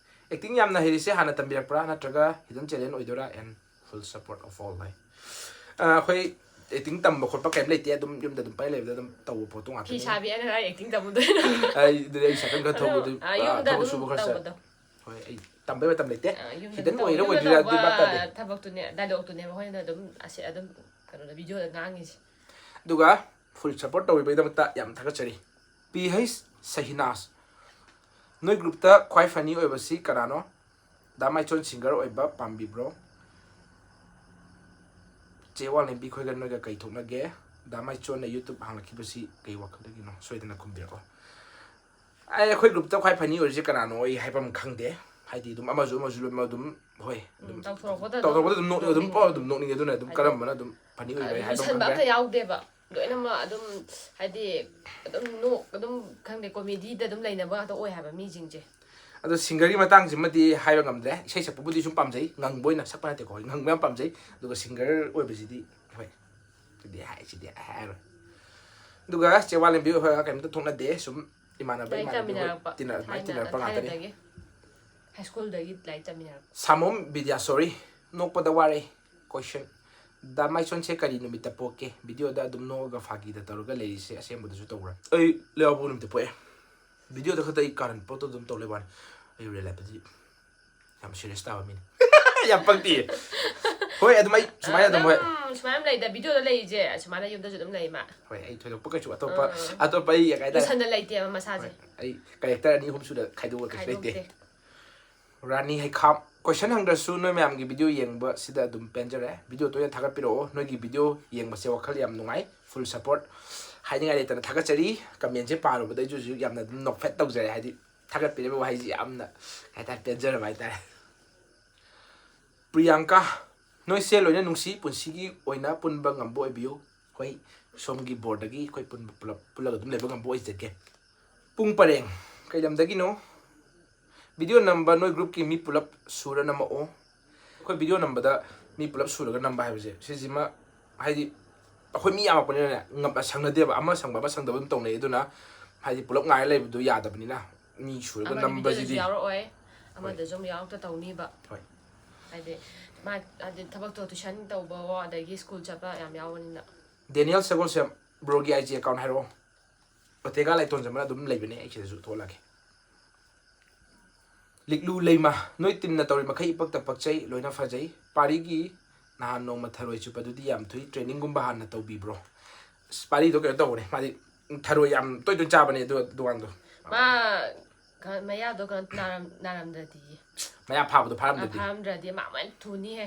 ꯑꯦꯛꯇꯤꯡ ꯌꯥꯝꯅ ꯍꯩꯔꯤꯁꯦ ꯍꯥꯟꯅ ꯇꯝꯕꯤꯔꯛꯄ꯭ꯔꯥ ꯅꯠꯇ꯭ꯔꯒ hidden talent ꯑꯣꯏꯗꯣꯏꯔꯥ? And full support of all ꯍꯥꯏ꯫ ꯑ, ꯑꯩꯈꯣꯏ ꯑꯦꯛꯇꯤꯡ ꯇꯝꯕ ꯈꯣꯠꯄ ꯀꯩꯝ ꯂꯩꯇꯦ, ꯑꯗꯨꯝ ꯌꯨꯝꯗ ꯑꯗꯨꯝ ꯄꯥꯏ ꯂꯩꯕꯗ ꯑꯗꯨꯝ ꯇꯧꯕ ꯄꯣꯠꯇꯣ ꯐꯤ ꯉꯥꯛꯇꯅꯤ꯫ ꯁꯥꯕꯤ ꯑꯩꯅ ꯍꯥꯏ ꯑꯦꯛꯇꯤꯡ ꯇꯝꯃꯨꯗꯣꯏꯅꯣ? ꯑꯩ ꯑꯗꯨꯗꯤ ꯑꯩ ꯁꯥꯏꯀꯜ ꯈꯔ ꯊꯧꯕ ꯑꯗꯨ, ꯑ, ꯑ, ꯌꯨꯝꯗ ꯊꯕꯛ ꯑꯗꯨꯝ ꯁꯨꯕ ꯈꯔ ꯆꯠ-, ꯇꯧꯕꯗꯣ꯫ ꯍꯣꯏ, ꯑꯩ ꯇꯝꯕꯩ ꯃꯇꯝ ꯂꯩꯇꯦ꯫ ꯑ, ꯌꯨꯝꯗ Hidden ꯇꯧ- ꯑꯣꯏꯔ ꯌꯨꯝꯗ ꯑꯣꯏꯗ꯭ꯔꯤꯔꯥ ꯑꯗꯨꯗꯤ ꯇꯧꯕ ꯚꯥꯞ ꯇꯥꯗꯦ꯫ ꯊꯕꯛꯇꯨꯅꯦ, ꯗꯥꯏꯂꯣꯛꯇꯨꯅꯦꯕ ꯑꯩꯈꯣꯏꯅ ꯑꯗꯨꯝ ꯑꯁꯤ ꯑꯗꯨꯝ ꯀꯩꯅꯣꯗ ꯚꯤꯗꯤꯑꯣꯗ ꯉꯥꯡꯉꯤꯁꯦ꯫ ꯑꯗꯨꯒ full support ꯇꯧꯕꯤꯕꯒꯤꯗꯃꯛꯇ ꯌꯥꯝ ꯊꯥꯒꯠꯆꯔꯤ꯫ ꯄꯤ ꯍꯩꯆ ꯁꯍꯤꯅꯥꯖ, ꯅꯣꯏ groupꯇ ꯈ꯭ꯋꯥꯏ funny ꯑꯣꯏꯕꯁꯤ ꯀꯅꯥꯅꯣ? ꯗꯥ ꯃꯥꯏꯆꯣꯟ singer ꯑꯣꯏꯕ ꯄꯥꯝꯕꯤꯕ꯭ꯔꯣ? ꯆꯦ ꯋꯥꯡꯂꯦꯝꯕꯤ ꯈꯣꯏꯒ ꯅꯣꯏꯒ ꯀꯩ ꯊꯣꯛꯅꯒꯦ? ꯗꯥ ꯃꯥꯏꯆꯣꯟꯅ YouTube ꯍꯥꯡꯂꯛꯈꯤꯕꯁꯤ ꯀꯩ ꯋꯥꯈꯜꯗꯒꯤꯅꯣ? ꯁꯣꯏꯗꯅ ꯈꯨꯝꯕꯤꯔꯛꯑꯣ꯫ ꯑꯩ, ꯑꯩꯈꯣꯏ groupꯇ ꯈ꯭ꯋꯥꯏ funny ꯑꯣꯏꯔꯤꯁꯦ ꯀꯅꯥꯅꯣ? ꯑꯩ ꯍꯥꯏꯐꯝ ꯈꯪꯗꯦ꯫ ꯍꯥꯏꯗꯤ ꯑꯗꯨꯝ ꯑꯃꯁꯨ ꯑꯃꯁꯨ ꯂꯣꯏꯅꯃꯛ ꯑꯗꯨꯝ ꯍꯣꯏ, ꯑꯗꯨꯝ ꯎꯝ, ꯇꯧꯊꯣꯔꯛꯄꯗ ꯑꯗꯨꯝ ꯇꯧꯊꯣꯔꯛꯄꯗ ꯑꯗꯨꯝ ꯅꯣꯛ-, ꯑꯗꯨꯝ ꯅꯣꯛꯅꯤꯡꯉꯦ꯫ ꯄꯣ-, ꯑꯗꯨꯝ ꯅꯣꯛꯅꯤꯡꯉꯦ꯫ ꯑꯗꯨꯅ ꯑꯗꯨꯝ ꯍꯥꯏꯗꯤ ꯀꯔꯝꯕꯅ ꯑꯗꯨꯝ funny ꯑꯣꯏꯕ ꯑꯩ ꯍꯥꯏꯐꯝ ꯂꯨꯁꯟꯕ ꯈꯪꯗꯦ꯫ ꯑꯝꯇ ꯌꯥꯎꯗꯦꯕ꯫ ꯂꯣꯏꯅꯃꯛ ꯑꯗꯨꯝ ꯍꯥꯏꯗꯤ ꯑꯗꯨꯝ ꯅꯣꯛ-, ꯑꯗꯨꯝ ꯈꯪꯗꯦ, comedyꯗ ꯑꯗꯨꯝ ꯂꯩꯅꯕ ꯉꯥꯛꯇ ꯑꯣꯏ ꯍꯥꯏꯕ ꯃꯤꯁꯤꯡꯁꯦ꯫ ꯑꯗꯣ singerꯒꯤ ꯃꯇꯥꯡꯁꯤꯃꯗꯤ ꯍꯥꯏꯕ ꯉꯝꯗ꯭ꯔꯦ꯫ ꯏꯁꯩ ꯁꯛꯄꯕꯨꯗꯤ ꯁꯨꯝ ꯄꯥꯝꯖꯩ, ꯉꯪꯕ ꯑꯣꯏꯅ ꯁꯛꯄ ꯅꯠꯇꯦꯀꯣ, ꯉꯪꯕ ꯌꯥꯝ ꯄꯥꯝꯖꯩ꯫ ꯑꯗꯨꯒ singer ꯑꯣꯏꯕꯁꯤꯗꯤ ꯍꯣꯏ, ꯁꯤꯗꯤ ꯍꯥꯏ, ꯁꯤꯗꯤ ꯍꯥꯏꯔꯣꯏ꯫ ꯑꯗꯨꯒ ꯆꯦ ꯋꯥꯡꯂꯦꯝꯕꯤ ꯍꯣꯏꯒ ꯀꯩꯝꯇ ꯊꯣꯛꯅꯗꯦ, ꯁꯨꯝ ꯏꯃꯥꯟꯅꯕ ꯂꯥꯏꯔꯤꯛ ꯏꯃꯥꯟꯅꯕꯤ ꯍꯣꯏ ꯇꯝꯃꯤꯟꯅꯔꯛꯄ ꯇꯤꯟꯅ-, ꯑꯗꯨꯃꯥꯏꯅ ꯊꯥꯏꯅ, ꯇꯤꯟꯅꯔꯛꯄ ꯉꯥꯛꯇꯅꯤ꯫ ꯊꯥꯏꯅꯗꯒꯤ, high schoolꯗꯒꯤ ꯂꯥꯏꯔꯤꯛ ꯇꯝꯃꯤꯟꯅꯔꯛꯄ꯫ ꯁꯥꯃꯣꯝ ꯕꯤꯗ꯭ꯌꯥ, sorry, ꯅꯣꯛꯄꯗ ꯋꯥꯔꯦ꯫ Question: ꯗꯥ ꯃꯥꯏꯆꯣꯟꯁꯦ ꯀꯔꯤ ꯅꯨꯃꯤꯠꯇ ꯄꯣꯛꯀꯦ? Videoꯗ ꯑꯗꯨꯝ ꯅꯣꯛꯑꯒ ꯐꯥꯒꯤꯗ ꯇꯧꯔꯒ ꯂꯩꯔꯤꯁꯦ ꯑꯁꯦꯡꯕꯗꯁꯨ ꯇꯧꯕ꯭ꯔꯥ? ꯑꯩ ꯂꯩꯕꯥꯛꯄꯣꯛꯄ ꯅꯨꯃꯤꯠꯇ ꯄꯣꯛꯑꯦ꯫ Videoꯗ ꯈꯛꯇ ꯑꯩ ꯀꯥꯔꯟ ꯄꯣꯠꯇꯣ ꯑꯗꯨꯝ ꯇꯧ ꯂꯩꯕ ꯋꯥꯅꯤ꯫ ꯑꯩ real lifeꯇꯗꯤ ꯌꯥꯝ serious ꯇꯥꯕ ꯃꯤꯅꯤ꯫ ꯌꯥꯝ ꯄꯪꯇꯤ꯫ ꯍꯣꯏ, ꯑꯗꯨꯃꯥꯏ, ꯁꯨꯃꯥꯏꯅ ꯑꯗꯨꯝ, ꯍꯣꯏ꯫ ꯑꯗꯨꯝ ꯁꯨꯃꯥꯏꯅ ꯂꯩꯗ, videoꯗ ꯂꯩꯔꯤꯁꯦ, ꯁꯨꯃꯥꯏꯅ ꯌꯨꯝꯗꯁꯨ ꯑꯗꯨꯝ ꯂꯩ ꯃꯥ꯫ ꯍꯣꯏ, ꯑꯩ ꯊꯣꯏꯗꯣꯛꯄ ꯀꯩꯁꯨ ꯑꯇꯣꯞꯄ, ꯑꯥ꯫ ꯑꯇꯣꯞꯄ ꯑꯩ ꯀꯩ ꯍꯥꯏꯇꯥꯔꯦ? ꯂꯨꯁꯟꯅ ꯂꯩꯇꯦꯕ ꯃꯁꯥꯁꯦ꯫ ꯍꯣꯏ, ꯑꯩ character ꯑꯅꯤ ꯑꯍꯨꯝ ꯁꯨꯅ ꯈꯥꯏꯗꯣꯛꯑꯒ ꯀꯩꯁꯨ ꯂꯩꯇꯦ꯫ ꯈꯥꯏꯗꯣꯛꯇꯦ꯫ ꯔꯥꯅꯤ ꯍꯩꯈꯥꯝ: Question ꯍꯪꯗ꯭ꯔꯁꯨ ꯅꯣꯏ ꯃꯌꯥꯝꯒꯤ video ꯌꯦꯡꯕꯁꯤꯗ ꯑꯗꯨꯝ ꯄꯦꯟꯖꯔꯦ꯫ Video ꯇꯣꯏꯅ ꯊꯥꯒꯠꯄꯤꯔꯛꯑꯣ꯫ ꯅꯣꯏꯒꯤ video ꯌꯦꯡꯕꯁꯦ ꯋꯥꯈꯜ ꯌꯥꯝ ꯅꯨꯡꯉꯥꯏ꯫ Full support꯫ ꯍꯥꯏꯅꯤꯡꯉꯥꯏ ꯂꯩꯇꯅ ꯊꯥꯒꯠꯆꯔꯤ꯫ Commentꯁꯦ ꯄꯥꯔꯨꯕꯗ ꯑꯩꯁꯨ ꯍꯧꯖꯤꯛ ꯌꯥꯝꯅ ꯑꯗꯨꯝ ꯅꯣꯛꯐꯦꯠ ꯇꯧꯖꯔꯦ꯫ ꯍꯥꯏꯗꯤ ꯊꯥꯒꯠꯄꯤꯔꯤꯕ ꯋꯥꯍꯩꯁꯤ ꯌꯥꯝꯅ, ꯀꯩ ꯍꯥꯏꯇꯥꯔꯦ, ꯄꯦꯟꯖꯔꯕ ꯍꯥꯏꯇꯥꯔꯦ꯫ ꯄ꯭ꯔꯤꯌꯥꯡꯀꯥ: ꯅꯣꯏꯁꯦ ꯂꯣꯏꯅ ꯅꯨꯡꯁꯤ, ꯄꯨꯟꯁꯤꯒꯤ ꯑꯣꯏꯅ ꯄꯨꯟꯕ ꯉꯝꯕ ꯑꯣꯏꯕꯤꯌꯨ꯫ ꯍꯣꯏ, ꯁꯣꯝꯒꯤ ꯕꯣꯔꯗꯒꯤ ꯑꯩꯈꯣꯏ ꯄꯨꯟꯕ ꯄꯨꯂꯞ ꯄꯨꯜꯂꯒ ꯑꯗꯨꯝ ꯂꯩꯕ ꯉꯝꯕ ꯑꯣꯏꯖꯒꯦ꯫ ꯄꯨꯡ ꯄꯔꯦꯡ: ꯀꯩ ꯂꯝꯗꯒꯤꯅꯣ? Video ꯅꯝꯕ ꯅꯣꯏ groupꯀꯤ ꯃꯤ ꯄꯨꯂꯞ ꯁꯨꯔ ꯅꯝꯃꯛꯑꯣ꯫ ꯑꯩꯈꯣꯏ video ꯅꯝꯕꯗ ꯃꯤ ꯄꯨꯂꯞ ꯁꯨꯔꯒ ꯅꯝꯕ ꯍꯥꯏꯕꯁꯦ, ꯁꯤꯁꯤꯃ ꯍꯥꯏꯗꯤ ꯑꯩꯈꯣꯏ ꯃꯤ ꯌꯥꯝꯃꯛꯄꯅꯤꯅꯅꯦ, ꯉꯝ-, ꯁꯪꯅꯗꯦꯕ, ꯑꯃ ꯁꯪꯕ ꯑꯃ ꯁꯪꯗꯕ ꯑꯗꯨꯝ ꯇꯧꯅꯩ꯫ ꯑꯗꯨꯅ ꯍꯥꯏꯗꯤ ꯄꯨꯂꯞ ꯉꯥꯏꯔ ꯂꯩꯕꯗꯣ ꯌꯥꯗꯕꯅꯤꯅ, ꯃꯤ ꯁꯨꯔꯒ ꯑꯃꯗꯤ ꯅꯝꯕꯁꯤꯗꯤ videoꯗꯁꯨ ꯌꯥꯎꯔꯛꯑꯣꯏ, ꯍꯣꯏ꯫ ꯑꯃꯗꯁꯨ ꯑꯃꯨꯛ ꯌꯥꯎꯔꯛꯇ ꯇꯧꯅꯤꯕ꯫ ꯍꯣꯏ꯫ ꯍꯥꯏꯗꯤ ꯃꯥ, ꯍꯥꯏꯗꯤ ꯊꯕꯛꯇꯣ tuition ꯇꯧꯕꯋꯣ, ꯑꯗꯒꯤ school ꯆꯠꯄ ꯌꯥꯝ ꯌꯥꯎꯕꯅꯤꯅ꯫ Daniel ꯁꯒꯣꯜꯁꯦꯝ: broꯒꯤ IG account ꯍꯥꯏꯔꯛꯑꯣ꯫ ꯑꯣꯇꯦꯒꯥ ꯂꯥꯏꯇꯣꯟꯖꯝꯅ ꯑꯗꯨꯝ ꯂꯩꯕꯅꯦ, ꯑꯩ ꯁꯤꯗꯁꯨ ꯊꯣꯛꯍꯜꯂꯛꯀꯦ꯫ ꯂꯤꯛꯂꯨ ꯂꯩꯃ: ꯅꯣꯏ teamꯅ ꯇꯧꯔꯤ ꯃꯈꯩ ꯏꯄꯛꯇ ꯄꯛꯆꯩ, ꯂꯣꯏꯅ ꯐꯖꯩ꯫ ꯄꯥꯔꯤꯒꯤ ꯅꯍꯥꯟ ꯅꯣꯡꯃ ꯊꯔꯣꯏ ꯆꯨꯞꯄꯗꯨꯗꯤ ꯌꯥꯝ ꯊꯨꯏ, trainingꯒꯨꯝꯕ ꯍꯥꯟꯅ ꯇꯧꯕꯤꯕ꯭ꯔꯣ? ꯑꯁ, ꯄꯥꯔꯤꯗꯣ ꯀꯩꯅꯣ ꯇꯧꯕꯅꯦ, ꯃꯥꯗꯤ ꯊꯔꯣꯏ ꯌꯥꯝ ꯇꯣꯏ ꯇꯣꯏ ꯆꯥꯕꯅꯦ ꯑꯗꯨ, ꯑꯗꯨꯀꯥꯟꯗꯣ꯫ ꯃꯥ ꯈ- ꯃꯌꯥꯗꯣ ꯀꯩꯅꯣ ꯅꯥꯔꯝ- ꯅꯥꯔꯝꯗ꯭ꯔꯗꯤ, ꯃꯌꯥ ꯐꯥꯕꯗꯣ ꯐꯥꯔꯝꯗ꯭ꯔꯗꯤ. ꯐꯥꯔꯝꯗ꯭ꯔꯗꯤ ꯃꯥ ꯃꯣꯏ ꯊꯨꯅꯤꯍꯦ.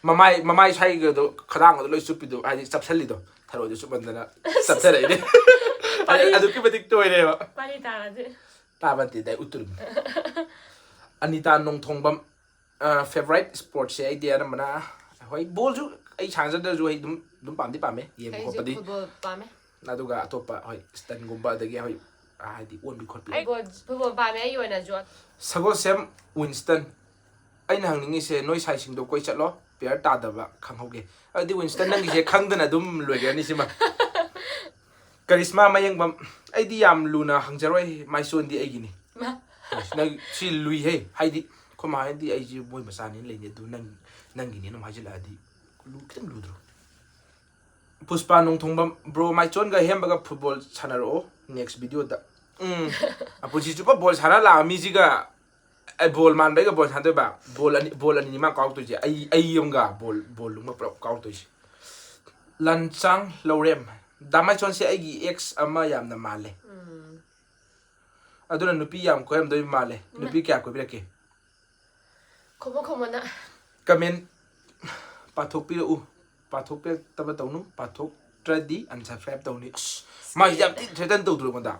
ꯃꯃꯥꯏ ꯃꯃꯥꯏ ꯁ꯭ꯋꯥꯏꯒꯗꯣ, ꯈꯗꯥꯡꯒꯗꯣ ꯂꯣꯏ ꯆꯨꯞꯄꯤꯗꯣ, ꯍꯥꯏꯗꯤ ꯆꯞꯁꯜꯂꯤꯗꯣ, ꯊꯔꯣꯏꯗꯣ ꯆꯨꯞꯃꯟꯗꯅ ꯆꯞꯊꯔꯛꯏꯅꯦ. ꯍꯥꯏꯗꯤ ꯑꯗꯨꯛꯀꯤ ꯃꯇꯤꯛ ꯇꯣꯏꯔꯦꯕ. ꯄꯥꯂꯤ ꯇꯥꯔꯗꯤ. ꯇꯥꯕ ꯅꯠꯇꯦ, ꯑꯩ ꯎꯠꯇꯣꯔꯤꯕꯅꯤ. ꯑꯅꯤꯇꯥ ꯅꯣꯡꯊꯣꯡꯕꯝ. ꯐꯦꯚꯣꯔꯥꯏꯠ ꯁ꯭ꯄꯣꯔꯠꯁꯦ ꯑꯩꯗꯤ ꯑꯅꯝꯕꯅ, ꯍꯣꯏ, ꯕꯣꯜꯁꯨ ꯑꯩ ꯁꯥꯟꯅꯖꯗ꯭ꯔꯁꯨ ꯑꯩ ꯑꯗꯨꯝ ꯑꯗꯨꯝ ꯄꯥꯝꯗꯤ ꯄꯥꯝꯃꯦ, ꯌꯦꯡꯕ ꯑꯩꯁꯨ ꯈꯣꯠꯄꯗꯤ. ꯐꯨꯠꯕꯣꯜ ꯄꯥꯝꯃꯦ. ꯑꯗꯨꯒ ꯑꯇꯣꯞꯄ, ꯍꯣꯏ, ꯁ꯭ꯇꯟꯒꯨꯝꯕ, ꯑꯗꯒꯤ, ꯍꯣꯏ, ꯍꯥꯏꯗꯤ ꯑꯣꯟꯕꯤ ꯈꯣꯠꯄꯤ. ꯑꯩ ꯕꯣꯜ ꯐꯨꯠꯕꯣꯜ ꯄꯥꯝꯃꯦ ꯑꯩꯒꯤ ꯑꯣꯏꯅꯁꯨ. ꯁꯒꯣꯜꯁꯦꯝ ꯋꯤꯟꯁꯇꯟ, ꯑꯩꯅ ꯍꯪꯅꯤꯡꯉꯤꯁꯦ, ꯅꯣꯏ ꯁꯥꯏꯁꯤꯡꯗꯣ ꯀꯣꯏ ꯆꯠꯂꯣ, ꯄꯦꯌꯔ ꯇꯥꯗꯕ ꯈꯪꯍꯧꯒꯦ. ꯑꯗꯨꯗꯤ ꯋꯤꯟꯁꯇꯟ, ꯅꯪꯒꯤꯁꯦ ꯈꯪꯗꯅ ꯑꯗꯨꯝ ꯂꯣꯏꯈ꯭ꯔꯅꯤ ꯁꯤꯃ. ꯀꯔꯤꯁꯃꯥ ꯃꯌꯦꯡꯕꯝ, ꯑꯩꯗꯤ ꯌꯥꯝ ꯂꯨꯅ ꯍꯪꯖꯔꯣꯏ, ꯃꯥꯏꯁꯣꯟꯗꯤ ꯑꯩꯒꯤꯅꯤ. ꯃꯥ. ꯅꯪ ꯁꯤ ꯂꯨꯏꯍꯦ, ꯍꯥꯏꯗꯤ ꯑꯩꯈꯣꯏ ꯃꯥ ꯍꯥꯏꯗꯤ ꯑꯩꯁꯦ ꯃꯣꯏ ꯃꯆꯥꯅꯤꯅ ꯂꯩꯅꯤ, ꯑꯗꯨ ꯅꯪ ꯅꯪꯒꯤꯅꯦꯅ ꯑꯃꯨꯛ ꯍꯥꯏꯖꯤꯜꯂꯛꯑꯗꯤ ꯂꯨ- ꯈꯤꯇꯪ ꯂꯨꯗ꯭ꯔꯣ? ꯄꯨꯁꯄꯥ ꯅꯣꯡꯊꯣꯡꯕꯝ, ꯕ꯭ꯔꯣ ꯃꯥꯏꯆꯣꯟꯒ ꯍꯦꯝꯕꯒ ꯐꯨꯠꯕꯣꯜ ꯁꯥꯟꯅꯔꯛꯑꯣ ꯅꯦꯛꯁ ꯚꯤꯗꯤꯑꯣꯗ. ꯎꯝ. ꯄꯨꯟꯁꯤ ꯆꯨꯞꯄ ꯕꯣꯜ ꯁꯥꯟꯅ ꯂꯥꯛꯑ ꯃꯤꯁꯤꯒ, ꯑꯦ, ꯕꯣꯜ ꯃꯥꯟꯕꯩꯒ ꯕꯣꯜ ꯁꯥꯟꯅꯗꯣꯏꯕ. ꯕꯣꯜ ꯑꯅꯤ, ꯕꯣꯜ ꯑꯅꯤꯅꯤ ꯃꯥ ꯀꯥꯎꯔꯛꯇꯣꯏꯁꯦ. ꯑꯩ ꯑꯩ ꯑꯃꯒ ꯕꯣꯜ ꯕꯣꯜ ꯂꯨꯝꯕ ꯄꯨꯂꯞ ꯀꯥꯎꯔꯛꯇꯣꯏꯁꯦ. ꯂꯟꯆꯥꯡ ꯂꯧꯔꯦꯝ, ꯗꯥ ꯃꯥꯏꯆꯣꯟꯁꯦ ꯑꯩꯒꯤ ꯑꯦꯛꯁ ꯑꯃ ꯌꯥꯝꯅ ꯃꯥꯜꯂꯦ. ꯎꯝ. ꯑꯗꯨꯅ ꯅꯨꯄꯤ ꯌꯥꯝ ꯀꯣꯏꯔꯝꯗꯣꯏ ꯃꯥꯜꯂꯦ. ꯅꯨꯄꯤ ꯀꯌꯥ ꯀꯣꯏꯕꯤꯔꯛꯀꯦ? ꯈꯨꯝꯃꯣ ꯈꯨꯝꯃꯣ ꯅꯪ. ꯀꯃꯦꯟ ꯄꯥꯊꯣꯛꯄꯤꯔꯛꯎ. ꯄꯥꯊꯣꯛꯄꯤꯔꯛꯇꯕ ꯇꯧꯅꯨ. ꯄꯥꯊꯣꯛꯇ꯭ꯔꯗꯤ unsubscribe ꯇꯧꯅꯤ. ꯑꯁ, ꯃꯥꯁꯤ ꯌꯥꯝ ꯊꯤ threaten ꯇꯧꯗ꯭ꯔꯣ ꯑꯩꯉꯣꯟꯗ?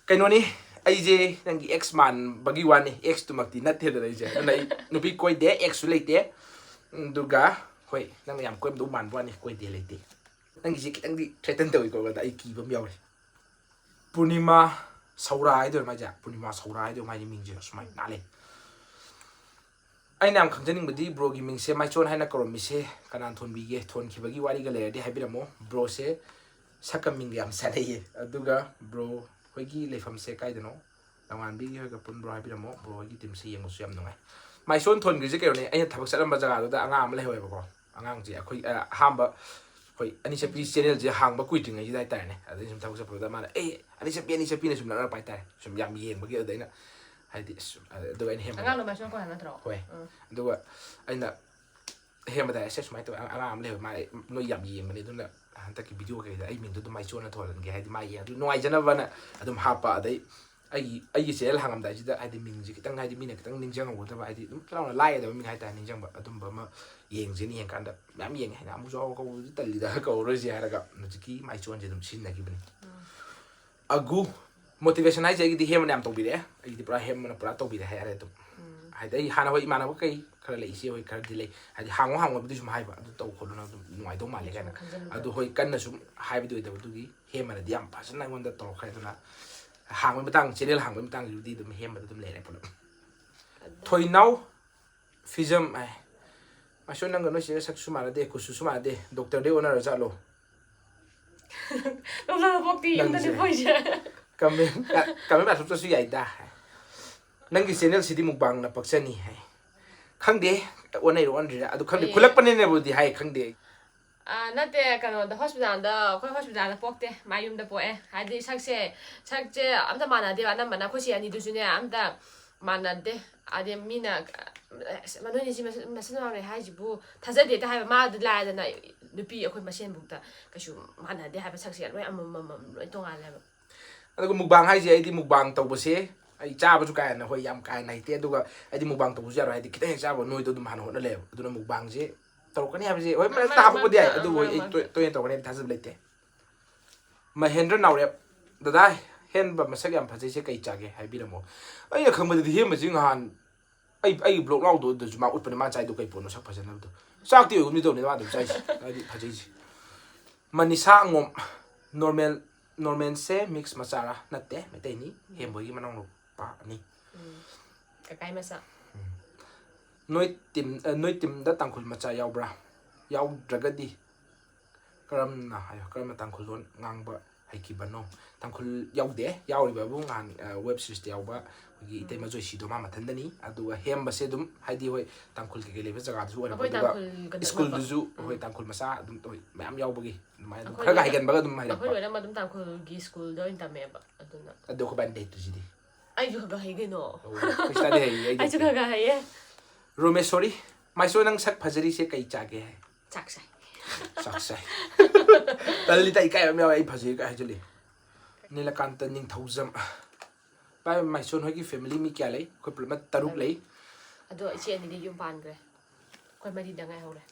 ꯀꯩꯅꯣꯅꯤ, ꯑꯩꯁꯦ ꯅꯪꯒꯤ ꯑꯦꯛꯁ ꯃꯥꯟꯕꯒꯤ ꯋꯥꯅꯤ, ꯑꯦꯛꯁꯇꯨꯃꯛꯇꯤ ꯅꯠꯇꯦꯗꯅ ꯑꯩꯁꯦ. ꯑꯗꯨꯅ ꯑꯩ ꯅꯨꯄꯤ ꯀꯣꯏꯗꯦ, ꯑꯦꯛꯁꯁꯨ ꯂꯩꯇꯦ. ꯑꯗꯨꯒ ꯍꯣꯏ, ꯅꯪꯅ ꯌꯥꯝ ꯀꯣꯏꯔꯝꯗꯧ ꯃꯥꯟꯕ ꯋꯥꯅꯤ, ꯀꯣꯏꯗꯦ, ꯂꯩꯇꯦ. ꯅꯪꯒꯤꯁꯦ ꯈꯤꯇꯪꯗꯤ threaten ꯇꯧꯏꯀꯣ, ꯑꯗ ꯑꯩ ꯀꯤꯕ ꯑꯃ ꯌꯥꯎꯔꯤ. ꯄꯨꯔꯅꯤꯃꯥ ꯁꯧꯔꯥ ꯍꯥꯏꯗꯣꯏꯔ ꯃꯥꯏꯁꯦ? ꯄꯨꯔꯅꯤꯃꯥ ꯁꯧꯔꯥ ꯍꯥꯏꯗꯣꯏꯔ ꯃꯥꯏꯁꯦ ꯃꯤꯡꯁꯦ? ꯁꯨꯃꯥꯏꯅ ꯅꯥꯜꯂꯦ. ꯑꯩꯅ ꯌꯥꯝ ꯈꯪꯖꯅꯤꯡꯕꯗꯤ ꯕ꯭ꯔꯣꯒꯤ ꯃꯤꯡꯁꯦ ꯃꯥꯏꯆꯣꯟ ꯍꯥꯏꯅ ꯀꯧꯔꯝꯃꯤꯁꯦ ꯀꯅꯥꯅ ꯊꯣꯟꯕꯤꯒꯦ? ꯊꯣꯟꯈꯤꯕꯒꯤ ꯋꯥꯔꯤꯒ ꯂꯩꯔꯗꯤ ꯍꯥꯏꯕꯤꯔꯝꯃꯣ. ꯕ꯭ꯔꯣꯁꯦ ꯁꯛꯀ ꯃꯤꯡꯒ ꯌꯥꯝ ꯆꯥꯟꯅꯩꯌꯦ. ꯑꯗꯨꯒ ꯕ꯭ꯔꯣ ꯈꯣꯏꯒꯤ ꯂꯩꯐꯝꯁꯦ ꯀꯥꯏꯗꯅꯣ? ꯂꯝꯉꯥꯟꯕꯤꯒꯤ ꯍꯣꯏꯒ ꯄꯨꯟꯕ꯭ꯔꯣ ꯍꯥꯏꯕꯤꯔꯝꯃꯣ. ꯕ꯭ꯔꯣ ꯍꯣꯏꯒꯤ ꯇꯤꯝꯁꯦ ꯌꯦꯡꯕꯁꯨ ꯌꯥꯝ ꯅꯨꯡꯉꯥꯏ. ꯃꯥꯏꯆꯣꯟ ꯊꯣꯟꯈ꯭ꯔꯤꯁꯦ ꯀꯩꯅꯣꯅꯦ, ꯑꯩꯅ ꯊꯕꯛ ꯆꯠꯂꯝꯕ ꯖꯒꯥꯗꯨꯗ ꯑꯉꯥꯡ ꯑꯃ ꯂꯩꯍꯧꯋꯦꯕꯀꯣ. ꯑꯉꯥꯡꯁꯦ ꯑꯩꯈꯣꯏ, ꯑ, ꯑꯍꯥꯟꯕ ꯑꯩꯈꯣꯏ ꯑꯅꯤꯆꯠꯄꯤ ꯆꯦꯅꯦꯜꯁꯦ ꯍꯥꯡꯕ ꯀꯨꯏꯗ꯭ꯔꯤꯉꯩꯁꯤꯗ ꯍꯥꯏꯇꯥꯔꯦꯅꯦ. ꯑꯗꯩ ꯁꯨꯝ ꯊꯕꯛ ꯆꯠꯄꯗꯨꯗ ꯃꯥꯅ, "ꯑꯦ, ꯑꯅꯤꯆꯠꯄꯤ, ꯑꯅꯤꯆꯠꯄꯤꯅ" ꯁꯨꯝ ꯂꯛꯅꯔꯛꯄ ꯍꯥꯏꯇꯥꯔꯦ. ꯁꯨꯝ ꯌꯥꯝ ꯌꯦꯡꯕꯒꯤ. ꯑꯗꯨꯗ ꯑꯩꯅ ꯍꯥꯏꯗꯤ, ꯑꯁ, ꯑꯗꯨꯒ ꯑꯩꯅ ꯍꯦꯝꯕꯗ, ꯑꯉꯥꯡꯗꯣ ꯃꯥꯏꯁꯣꯟ ꯀꯧ ꯍꯥꯏꯕ ꯅꯠꯇ꯭ꯔꯣ? ꯍꯣꯏ. ꯎꯝ. ꯑꯗꯨꯒ ꯑꯩꯅ ꯍꯦꯝꯕꯗ ꯍꯥꯏ, "ꯑꯁ, ꯁꯨꯃꯥꯏꯅ ꯇꯧꯋꯦ, ꯑꯉꯥꯡ ꯑꯃ ꯂꯩꯍꯧꯋꯦ, ꯃꯥ ꯅꯣꯏ ꯌꯥꯝ ꯌꯦꯡꯕꯅꯦ, ꯑꯗꯨꯅ ꯍꯟꯗꯛꯀꯤ ꯚꯤꯗꯤꯑꯣ ꯀꯩꯗ ꯑꯩ ꯃꯤꯡꯗꯣ ꯑꯗꯨꯝ ꯃꯥꯏꯆꯣꯟꯅ ꯊꯣꯜꯍꯟꯒꯦ, ꯍꯥꯏꯗꯤ ꯃꯥ ꯌꯦꯡꯉꯗꯤ ꯅꯨꯡꯉꯥꯏꯖꯅꯕꯅ" ꯑꯗꯨꯝ ꯍꯥꯞꯄ. ꯑꯗꯩ ꯑꯩꯒꯤ ꯑꯩꯒꯤ ꯆꯦꯅꯦꯜ ꯍꯥꯡꯉꯝꯗꯥꯏꯁꯤꯗ ꯍꯥꯏꯗꯤ ꯃꯤꯡꯁꯦ ꯈꯤꯇꯪ ꯍꯥꯏꯗꯤ ꯃꯤꯅ ꯈꯤꯇꯪ ꯅꯤꯡꯁꯤꯡꯍꯧꯒꯗꯕ, ꯍꯥꯏꯗꯤ ꯑꯗꯨꯝ ꯆꯥꯎꯅ ꯂꯥꯏꯒꯗꯕ ꯃꯤꯡ ꯍꯥꯏꯇꯥꯔꯦ, ꯅꯤꯡꯁꯤꯡꯕ ꯑꯗꯨꯝꯕ ꯑꯃ ꯌꯦꯡꯁꯦꯅ ꯌꯦꯡꯀꯥꯟꯗ ꯃꯌꯥꯝ ꯌꯦꯡꯉꯦ ꯍꯥꯏꯅ ꯑꯃꯨꯛꯁꯨ ꯀꯧꯕꯗꯨꯗꯤ ꯇꯜꯂꯤꯗ ꯀꯧꯔꯔꯣꯏꯁꯦ ꯍꯥꯏꯔꯒ ꯍꯧꯖꯤꯛꯀꯤ ꯃꯥꯏꯆꯣꯟꯁꯦ ꯑꯗꯨꯝ ꯁꯤꯖꯤꯟꯅꯈꯤꯕꯅꯤ꯫ ꯑꯒꯨ ꯃꯣꯇꯤꯚꯦꯁꯟ ꯍꯥꯏꯁꯦ ꯑꯩꯒꯤꯗꯤ ꯍꯦꯝꯕꯅ ꯌꯥꯝ ꯇꯧꯕꯤꯔꯛꯑꯦ꯫ ꯑꯩꯒꯤꯗꯤ ꯄꯨꯔꯥ ꯍꯦꯝꯕꯅ ꯄꯨꯔꯥ ꯇꯧꯕꯤꯔꯦ ꯍꯥꯏꯔꯦ ꯑꯗꯨꯝ꯫ ꯍꯥꯏꯗꯤ ꯑꯩ ꯍꯥꯟꯅ ꯍꯣꯏ ꯏꯃꯥꯟꯅꯕ ꯀꯩ ꯈꯔ ꯂꯩ, ꯏꯆꯦ ꯍꯣꯏ ꯈꯔꯗꯤ ꯂꯩ, ꯍꯥꯏꯗꯤ ꯍꯥꯡꯉꯣ ꯍꯥꯡꯉꯣꯕꯨꯗꯤ ꯁꯨꯝ ꯍꯥꯏꯕ, ꯑꯗꯨ ꯇꯧ ꯈꯣꯠꯂꯨꯅ ꯑꯗꯨꯝ ꯅꯨꯡꯉꯥꯏꯗꯧ ꯃꯥꯜꯂꯦ ꯀꯥꯏꯅ꯫ ꯑꯗꯨ ꯍꯣꯏ ꯀꯟꯅ ꯁꯨꯝ ꯍꯥꯏꯕꯗꯤ ꯑꯣꯏꯗꯕ, ꯑꯗꯨꯒꯤ ꯍꯦꯝꯕꯅꯗꯤ ꯌꯥꯝ ꯐꯖꯅ ꯑꯩꯉꯣꯟꯗ ꯇꯧꯔꯛꯈ꯭ꯔꯦ꯫ ꯑꯗꯨꯅ ꯍꯥꯡꯕꯒꯤ ꯃꯇꯥꯡ, ꯆꯦꯅꯦꯜ ꯍꯥꯡꯕꯒꯤ ꯃꯇꯥꯡꯁꯤꯕꯨꯗꯤ ꯑꯗꯨꯝ ꯍꯦꯝꯕꯗ ꯑꯗꯨꯝ ꯂꯩꯔꯦ ꯄꯨꯂꯞ꯫ ꯊꯣꯏꯅꯥꯎ ꯐꯤꯖꯝ ꯍꯥꯏ꯫ ꯃꯥꯁꯨ ꯅꯪꯒ ꯅꯣꯏ ꯆꯦꯒ ꯁꯛꯁꯨ ꯃꯥꯟꯅꯗꯦ, ꯀꯨꯆꯨꯁꯨ ꯃꯥꯟꯅꯗꯦ, ꯗꯣꯛꯇꯔꯗꯩ ꯑꯣꯟꯅꯔ ꯆꯠꯂꯣ꯫ ꯂꯧꯅꯕ ꯄꯣꯛꯇꯤ ꯌꯨꯝꯗꯅꯦ ꯅꯪꯁꯦ꯫ ꯄꯣꯏꯁꯦ꯫ ꯀꯃꯦꯟ ꯀꯃꯦꯟ ꯃꯌꯥꯝ ꯆꯠꯁꯨ ꯌꯥꯏꯗ ꯍꯥꯏ꯫ ꯅꯪꯒꯤ ꯆꯦꯅꯦꯜꯁꯤꯗꯤ ꯃꯨꯛꯕꯥꯡꯅ ꯄꯛꯆꯅꯤ ꯍꯥꯏ꯫ ꯈꯪꯗꯦ, ꯑꯣꯟꯅꯩꯔꯣ ꯑꯣꯟꯗ꯭ꯔꯤꯔꯥ ꯑꯗꯨ ꯈꯪꯗꯦ꯫ ꯑꯦ꯫ ꯈꯨꯜꯂꯛꯄꯅꯤꯅꯕꯨꯗꯤ ꯍꯥꯏ, ꯈꯪꯗꯦ꯫ ꯑꯥ, ꯅꯠꯇꯦ, ꯀꯩꯅꯣꯗ ꯍꯣꯁꯄꯤꯇꯥꯜꯗ, ꯑꯩꯈꯣꯏ ꯍꯣꯁꯄꯤꯇꯥꯜꯗ ꯄꯣꯛꯇꯦ, ꯃꯥ ꯌꯨꯝꯗ ꯄꯣꯛꯑꯦ꯫ ꯍꯥꯏꯗꯤ ꯁꯛꯁꯦ, ꯁꯛꯁꯦ ꯑꯝꯇ ꯃꯥꯟꯅꯗꯦꯕ꯫ ꯑꯅꯝꯕꯅ ꯑꯩꯈꯣꯏ ꯆꯦ ꯑꯅꯤꯗꯨꯁꯨꯅꯦ ꯑꯝꯇ ꯃꯥꯟꯅꯗꯦ꯫ ꯍꯥꯏꯗꯤ ꯃꯤꯅ, "ꯑꯁ, ꯅꯣꯏꯅꯤꯁꯤ ꯃꯁ-, ꯃꯁꯦꯟ ꯃꯥꯟꯅꯩ ꯍꯥꯏꯁꯤꯕꯨ ꯊꯥꯖꯗꯦ" ꯍꯦꯛꯇ ꯍꯥꯏꯕ꯫ ꯃꯥꯗꯤ ꯂꯥꯏꯗꯅ ꯅꯨꯄꯤ ꯑꯩꯈꯣꯏ ꯃꯁꯦꯟꯕꯨꯛꯇ ꯀꯩꯁꯨ ꯃꯥꯟꯅꯗꯦ ꯍꯥꯏꯕ, ꯁꯛꯁꯦ ꯂꯣꯏ ꯑꯃꯃꯝ ꯂꯣꯏ ꯇꯣꯉꯥꯜꯂꯦꯕ꯫ ꯑꯗꯨꯒ ꯃꯨꯛꯕꯥꯡ ꯍꯥꯏꯁꯦ ꯑꯩꯗꯤ ꯃꯨꯛꯕꯥꯡ ꯇꯧꯕꯁꯦ ꯑꯩ ꯆꯥꯕꯁꯨ ꯀꯥ ꯍꯦꯟꯅ, ꯍꯣꯏ, ꯌꯥꯝ ꯀꯥ ꯍꯦꯟꯅ ꯍꯩꯇꯦ꯫ ꯑꯗꯨꯒ ꯑꯩꯗꯤ ꯃꯨꯛꯕꯥꯡ ꯇꯧꯕꯁꯨ ꯌꯥꯔꯣꯏ, ꯍꯥꯏꯗꯤ ꯈꯤꯇꯪ ꯍꯦꯛ ꯆꯥꯕ ꯅꯣꯏꯗꯣ ꯑꯗꯨꯝ ꯍꯥꯟꯅ ꯍꯣꯠꯅ ꯂꯩꯌꯦꯕ꯫ ꯑꯗꯨꯅ ꯃꯨꯛꯕꯥꯡꯁꯦ ꯇꯧꯔꯛꯀꯅꯤ ꯍꯥꯏꯕꯁꯦ, ꯍꯣꯏ, ꯃꯔꯛ ꯃꯔꯛꯇ ꯃꯔꯛ ꯍꯥꯄꯛꯄꯗꯤ ꯌꯥꯏ, ꯃꯔꯛꯇ, ꯑꯗꯨꯕꯨ ꯃꯔꯛ ꯑꯩ ꯃꯔꯛꯇ꯫ ꯇꯣꯏ-, ꯇꯣꯏꯅ ꯇꯧꯔꯛꯀꯅꯤ ꯍꯥꯏꯕ ꯊꯥꯖꯕ ꯂꯩꯇꯦ꯫ ꯃꯍꯦꯟꯗ꯭ꯔ ꯅꯥꯎꯔꯦꯞ, ꯗꯗꯥ, ꯍꯦꯟꯕ ꯃꯁꯛ ꯌꯥꯝ ꯐꯖꯩꯁꯦ ꯀꯩ ꯆꯥꯒꯦ ꯍꯥꯏꯕꯤꯔꯝꯃꯣ꯫ ꯑꯩꯅ ꯈꯪꯕꯗꯗꯤ ꯍꯦꯟꯕꯁꯤ ꯅꯍꯥꯟ ꯑꯩ, ꯑꯩꯒꯤ ꯕ꯭ꯂꯣꯛ ꯅꯥꯎꯗꯣ ꯑꯗꯨꯁꯨ ꯃꯥ ꯎꯠꯄꯅꯦ, ꯃꯥ ꯆꯥꯏꯗꯣ ꯀꯩ ꯄꯣꯠꯅꯣ ꯁꯛ ꯐꯖꯅꯕꯗꯣ꯫ ꯆꯥꯛꯇꯤ ꯑꯣꯏꯒꯨꯝꯗꯤ ꯇꯧꯅꯤ ꯃꯥ ꯑꯗꯨꯝ ꯆꯥꯏꯁꯦ, ꯍꯥꯏꯗꯤ ꯐꯖꯩꯁꯦ꯫ Manisha ꯑꯉꯣꯝ, normal, ꯅꯣꯔꯃꯦꯜꯁꯦ mix ꯃꯆꯥꯔꯥ? ꯅꯠꯇꯦ, ꯃꯩꯇꯩꯅꯤ, ꯍꯦꯝꯕꯣꯏꯒꯤ ꯃꯅꯥꯎ ꯅꯨꯄꯥꯅꯤ꯫ ꯎꯝ꯫ ꯀꯀꯥꯏ ꯃꯆꯥ꯫ ꯅꯣꯏ ꯇꯤꯝ, ꯑ, ꯅꯣꯏ ꯇꯤꯝꯗ ꯇꯥꯡꯈꯨꯜ ꯃꯆꯥ ꯌꯥꯎꯕ꯭ꯔꯥ? ꯌꯥꯎꯗ꯭ꯔꯒꯗꯤ ꯀꯔꯝꯅ, ꯍꯥꯏꯌꯣ, ꯀꯔꯝꯅ ꯇꯥꯡꯈꯨꯜ ꯂꯣꯟ ꯉꯥꯡꯕ ꯍꯩꯈꯤꯕꯅꯣ? ꯇꯥꯡꯈꯨꯜ ꯌꯥꯎꯗꯦ, ꯌꯥꯎꯔꯤꯕꯕꯨ ꯉꯍꯥꯟ, ꯑ, ꯋꯦꯕ ꯁꯤꯔꯤꯁꯇ ꯌꯥꯎꯕ ꯑꯩꯈꯣꯏꯒꯤ ꯏꯇꯩꯃ ꯖꯣꯏꯁꯤꯗꯣ ꯃꯥ ꯃꯊꯟꯗꯅꯤ꯫ ꯑꯗꯨꯒ ꯍꯦꯝꯕꯁꯦ ꯑꯗꯨꯝ, ꯍꯥꯏꯗꯤ, ꯍꯣꯏ, ꯇꯥꯡꯈꯨꯜ ꯀꯩꯀꯩ ꯂꯩꯕ ꯖꯒꯥꯗꯁꯨ ꯑꯣꯏꯔꯕ, ꯑꯩꯈꯣꯏ ꯑꯗꯨꯒ ꯇꯥꯡꯈꯨꯜ ꯀꯩꯅꯣ ꯁ꯭ꯀꯨꯜꯗꯨꯁꯨ, ꯎꯝ꯫ ꯍꯣꯏ, ꯇꯥꯡꯈꯨꯜ ꯃꯆꯥ ꯑꯗꯨꯝ, ꯍꯣꯏ, ꯃꯌꯥꯝ ꯌꯥꯎꯕꯒꯤ ꯑꯗꯨꯃꯥꯏꯅ ꯑꯗꯨꯝ ꯑꯩꯈꯣꯏ ꯈꯔ ꯈꯔ ꯂꯣꯏꯅ-, ꯍꯩꯒꯟꯕꯒ ꯑꯗꯨꯝ ꯑꯩꯈꯣꯏ ꯍꯩꯔꯛꯄ꯫ ꯂꯣꯏꯅꯃꯛ ꯑꯗꯨꯝ ꯇꯥꯡꯈꯨꯜꯒꯤ ꯁ꯭ꯀꯨꯜꯗ ꯑꯣꯏꯅ ꯇꯝꯃꯛꯑꯦꯕ, ꯑꯗꯨꯅ꯫ ꯑꯗꯨ ꯑꯩꯈꯣꯏ ꯕꯥꯏꯅ ꯂꯩꯇ꯭ꯔꯤꯁꯤꯗꯤ꯫ ꯑꯩꯁꯨ ꯈꯔ ꯈꯔ ꯍꯩ ꯀꯩꯅꯣ꯫ ꯑꯣ, ꯈ꯭ꯔꯤꯁꯇꯥꯟꯗꯤ ꯍꯩ, ꯑꯩꯗꯤ ꯑꯩꯁꯨ ꯍꯩꯇꯦ꯫ ꯈꯔ ꯈꯔ ꯍꯩꯌꯦ꯫ ꯔꯣꯃꯦꯁꯣꯔꯤ, ꯃꯥꯏꯁꯣ, ꯅꯪ ꯁꯛ ꯐꯖꯔꯤꯁꯦ ꯀꯩ ꯆꯥꯒꯦ ꯍꯥꯏ? ꯆꯥꯛ ꯆꯥꯏ꯫ ꯆꯥꯛ ꯆꯥꯏ꯫ ꯇꯜꯂꯤꯗ, ꯏꯀꯥꯏꯕ ꯑꯃ ꯌꯥꯎꯋꯦ, ꯑꯩ ꯐꯖꯩ ꯀꯥꯏ ꯍꯥꯏꯖꯜꯂꯤ꯫ ꯅꯤꯂꯀꯥꯟꯇ ꯅꯤꯡꯊꯧꯖꯝ꯫ ꯚꯥꯏ, ꯃꯥꯏꯁꯣꯟ ꯍꯣꯏꯒꯤ family ꯃꯤ ꯀꯌꯥ ꯂꯩ? ꯑꯩꯈꯣꯏ ꯄꯨꯂꯞꯅ ꯇꯔꯨꯛ ꯂꯩ꯫ ꯑꯗꯣ ꯏꯆꯦ ꯑꯅꯤꯗꯤ ꯌꯨꯝ ꯄꯥꯟꯈ꯭ꯔꯦ꯫ ꯑꯩꯈꯣꯏ ꯃꯔꯤꯗ ꯉꯥꯏꯍꯧꯔꯦ꯫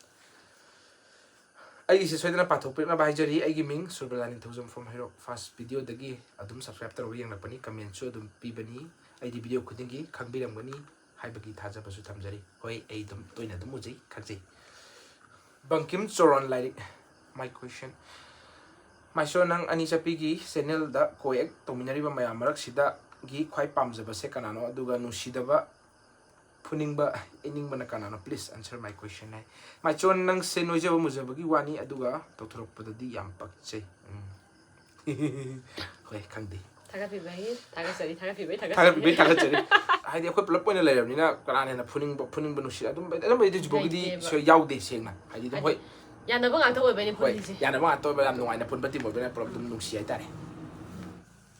ꯑꯩꯒꯤꯁꯦ ꯁꯣꯏꯗꯅ ꯄꯥꯊꯣꯛꯄꯤꯔꯛꯅꯕ ꯍꯥꯏꯖꯔꯤ꯫ ꯑꯩꯒꯤ ꯃꯤꯡ ꯁꯨꯔꯕꯂꯥ ꯅꯤꯡꯊꯧꯖꯝ from ꯍꯩꯔꯣꯛ꯫ First videoꯗꯒꯤ ꯑꯗꯨꯝ subscribe ꯇꯧꯔꯒ ꯌꯦꯡꯂꯛꯄꯅꯤ, commentꯁꯨ ꯑꯗꯨꯝ ꯄꯤꯕꯅꯤ꯫ ꯑꯩꯗꯤ video ꯈꯨꯗꯤꯡꯒꯤ ꯈꯪꯕꯤꯔꯝꯒꯅꯤ ꯍꯥꯏꯕꯒꯤ ꯊꯥꯖꯕꯁꯨ ꯊꯝꯖꯔꯤ꯫ ꯍꯣꯏ, ꯑꯩ ꯑꯗꯨꯝ ꯇꯣꯏꯅ ꯑꯗꯨꯝ ꯎꯖꯩ, ꯈꯪꯖꯩ꯫ ꯕꯪꯀꯤꯝ ꯆꯣꯔꯣꯟ ꯂꯥꯏꯔꯤꯛ꯫ My question꯫ ꯃꯥꯏꯁꯣ, ꯅꯪ ꯑꯅꯤ ꯆꯠꯄꯤꯒꯤ channelꯗ co-act ꯇꯧꯃꯤꯟꯅꯔꯤꯕ ꯃꯌꯥꯝ ꯃꯔꯛꯁꯤꯗꯒꯤ ꯈ꯭ꯋꯥꯏ ꯄꯥꯝꯖꯕꯁꯦ ꯀꯅꯥꯅꯣ? ꯑꯗꯨꯒ ꯅꯨꯡꯁꯤꯗꯕ, ꯐꯨꯅꯤꯡꯕ, ꯏꯅꯤꯡꯕꯅ ꯀꯅꯥꯅꯣ? Please answer my question ꯍꯥꯏ꯫ ꯃꯥꯏꯆꯣꯟ, ꯅꯪꯁꯦ ꯅꯣꯏꯖꯕ ꯃꯨꯖꯕꯒꯤ ꯋꯥꯅꯤ, ꯑꯗꯨꯒ ꯇꯧꯊꯣꯔꯛꯄꯗꯗꯤ ꯌꯥꯝ ꯄꯛꯆꯩ꯫ ꯎꯝ꯫ ꯍꯣꯏ, ꯈꯪꯗꯦ꯫ ꯊꯥꯒꯠꯄꯤꯕꯒꯤ ꯊꯥꯒꯠꯆꯔꯤ, ꯊꯥꯒꯠꯄꯤꯕꯒꯤ ꯊꯥꯒꯠꯄꯤꯕꯩ ꯊꯥꯒꯠꯆꯔꯤ꯫ ꯊꯥꯒꯠꯆꯔꯤ꯫ ꯍꯥꯏꯗꯤ ꯑꯩꯈꯣꯏ ꯄꯨꯂꯞ ꯑꯣꯏꯅ ꯂꯩꯔꯕꯅꯤꯅ ꯀꯅꯥꯅ ꯍꯦꯟꯅ ꯐꯨꯅꯤꯡꯕ, ꯐꯨꯅꯤꯡꯕ ꯅꯨꯡꯁꯤ ꯑꯗꯨꯝ ꯑꯗꯨꯝꯕꯩꯗꯤ ꯍꯧꯖꯤꯛꯐꯥꯎꯒꯤꯗꯤ ꯂꯩꯇꯦꯕ꯫ ꯁꯣꯏ ꯌꯥꯎꯗꯦ꯫ ꯁꯦꯡꯅ ꯍꯥꯏꯗꯤ ꯑꯗꯨꯝ ꯍꯣꯏ꯫ ꯌꯥꯅꯕ ꯉꯥꯛꯇ ꯑꯣꯏꯕꯩꯅꯦ ꯍꯣꯏ, ꯄꯨꯜꯂꯤꯁꯦ꯫ ꯌꯥꯅꯕ ꯉꯥꯛꯇ ꯑꯣꯏꯕ, ꯌꯥꯝ ꯅꯨꯡꯉꯥꯏꯅ ꯄꯨꯟꯕ team ꯑꯣꯏꯕꯅꯤꯅ ꯄꯨꯂꯞ ꯑꯗꯨꯝ ꯅꯨꯡꯁꯤ ꯍꯥꯏꯇꯥꯔꯦ꯫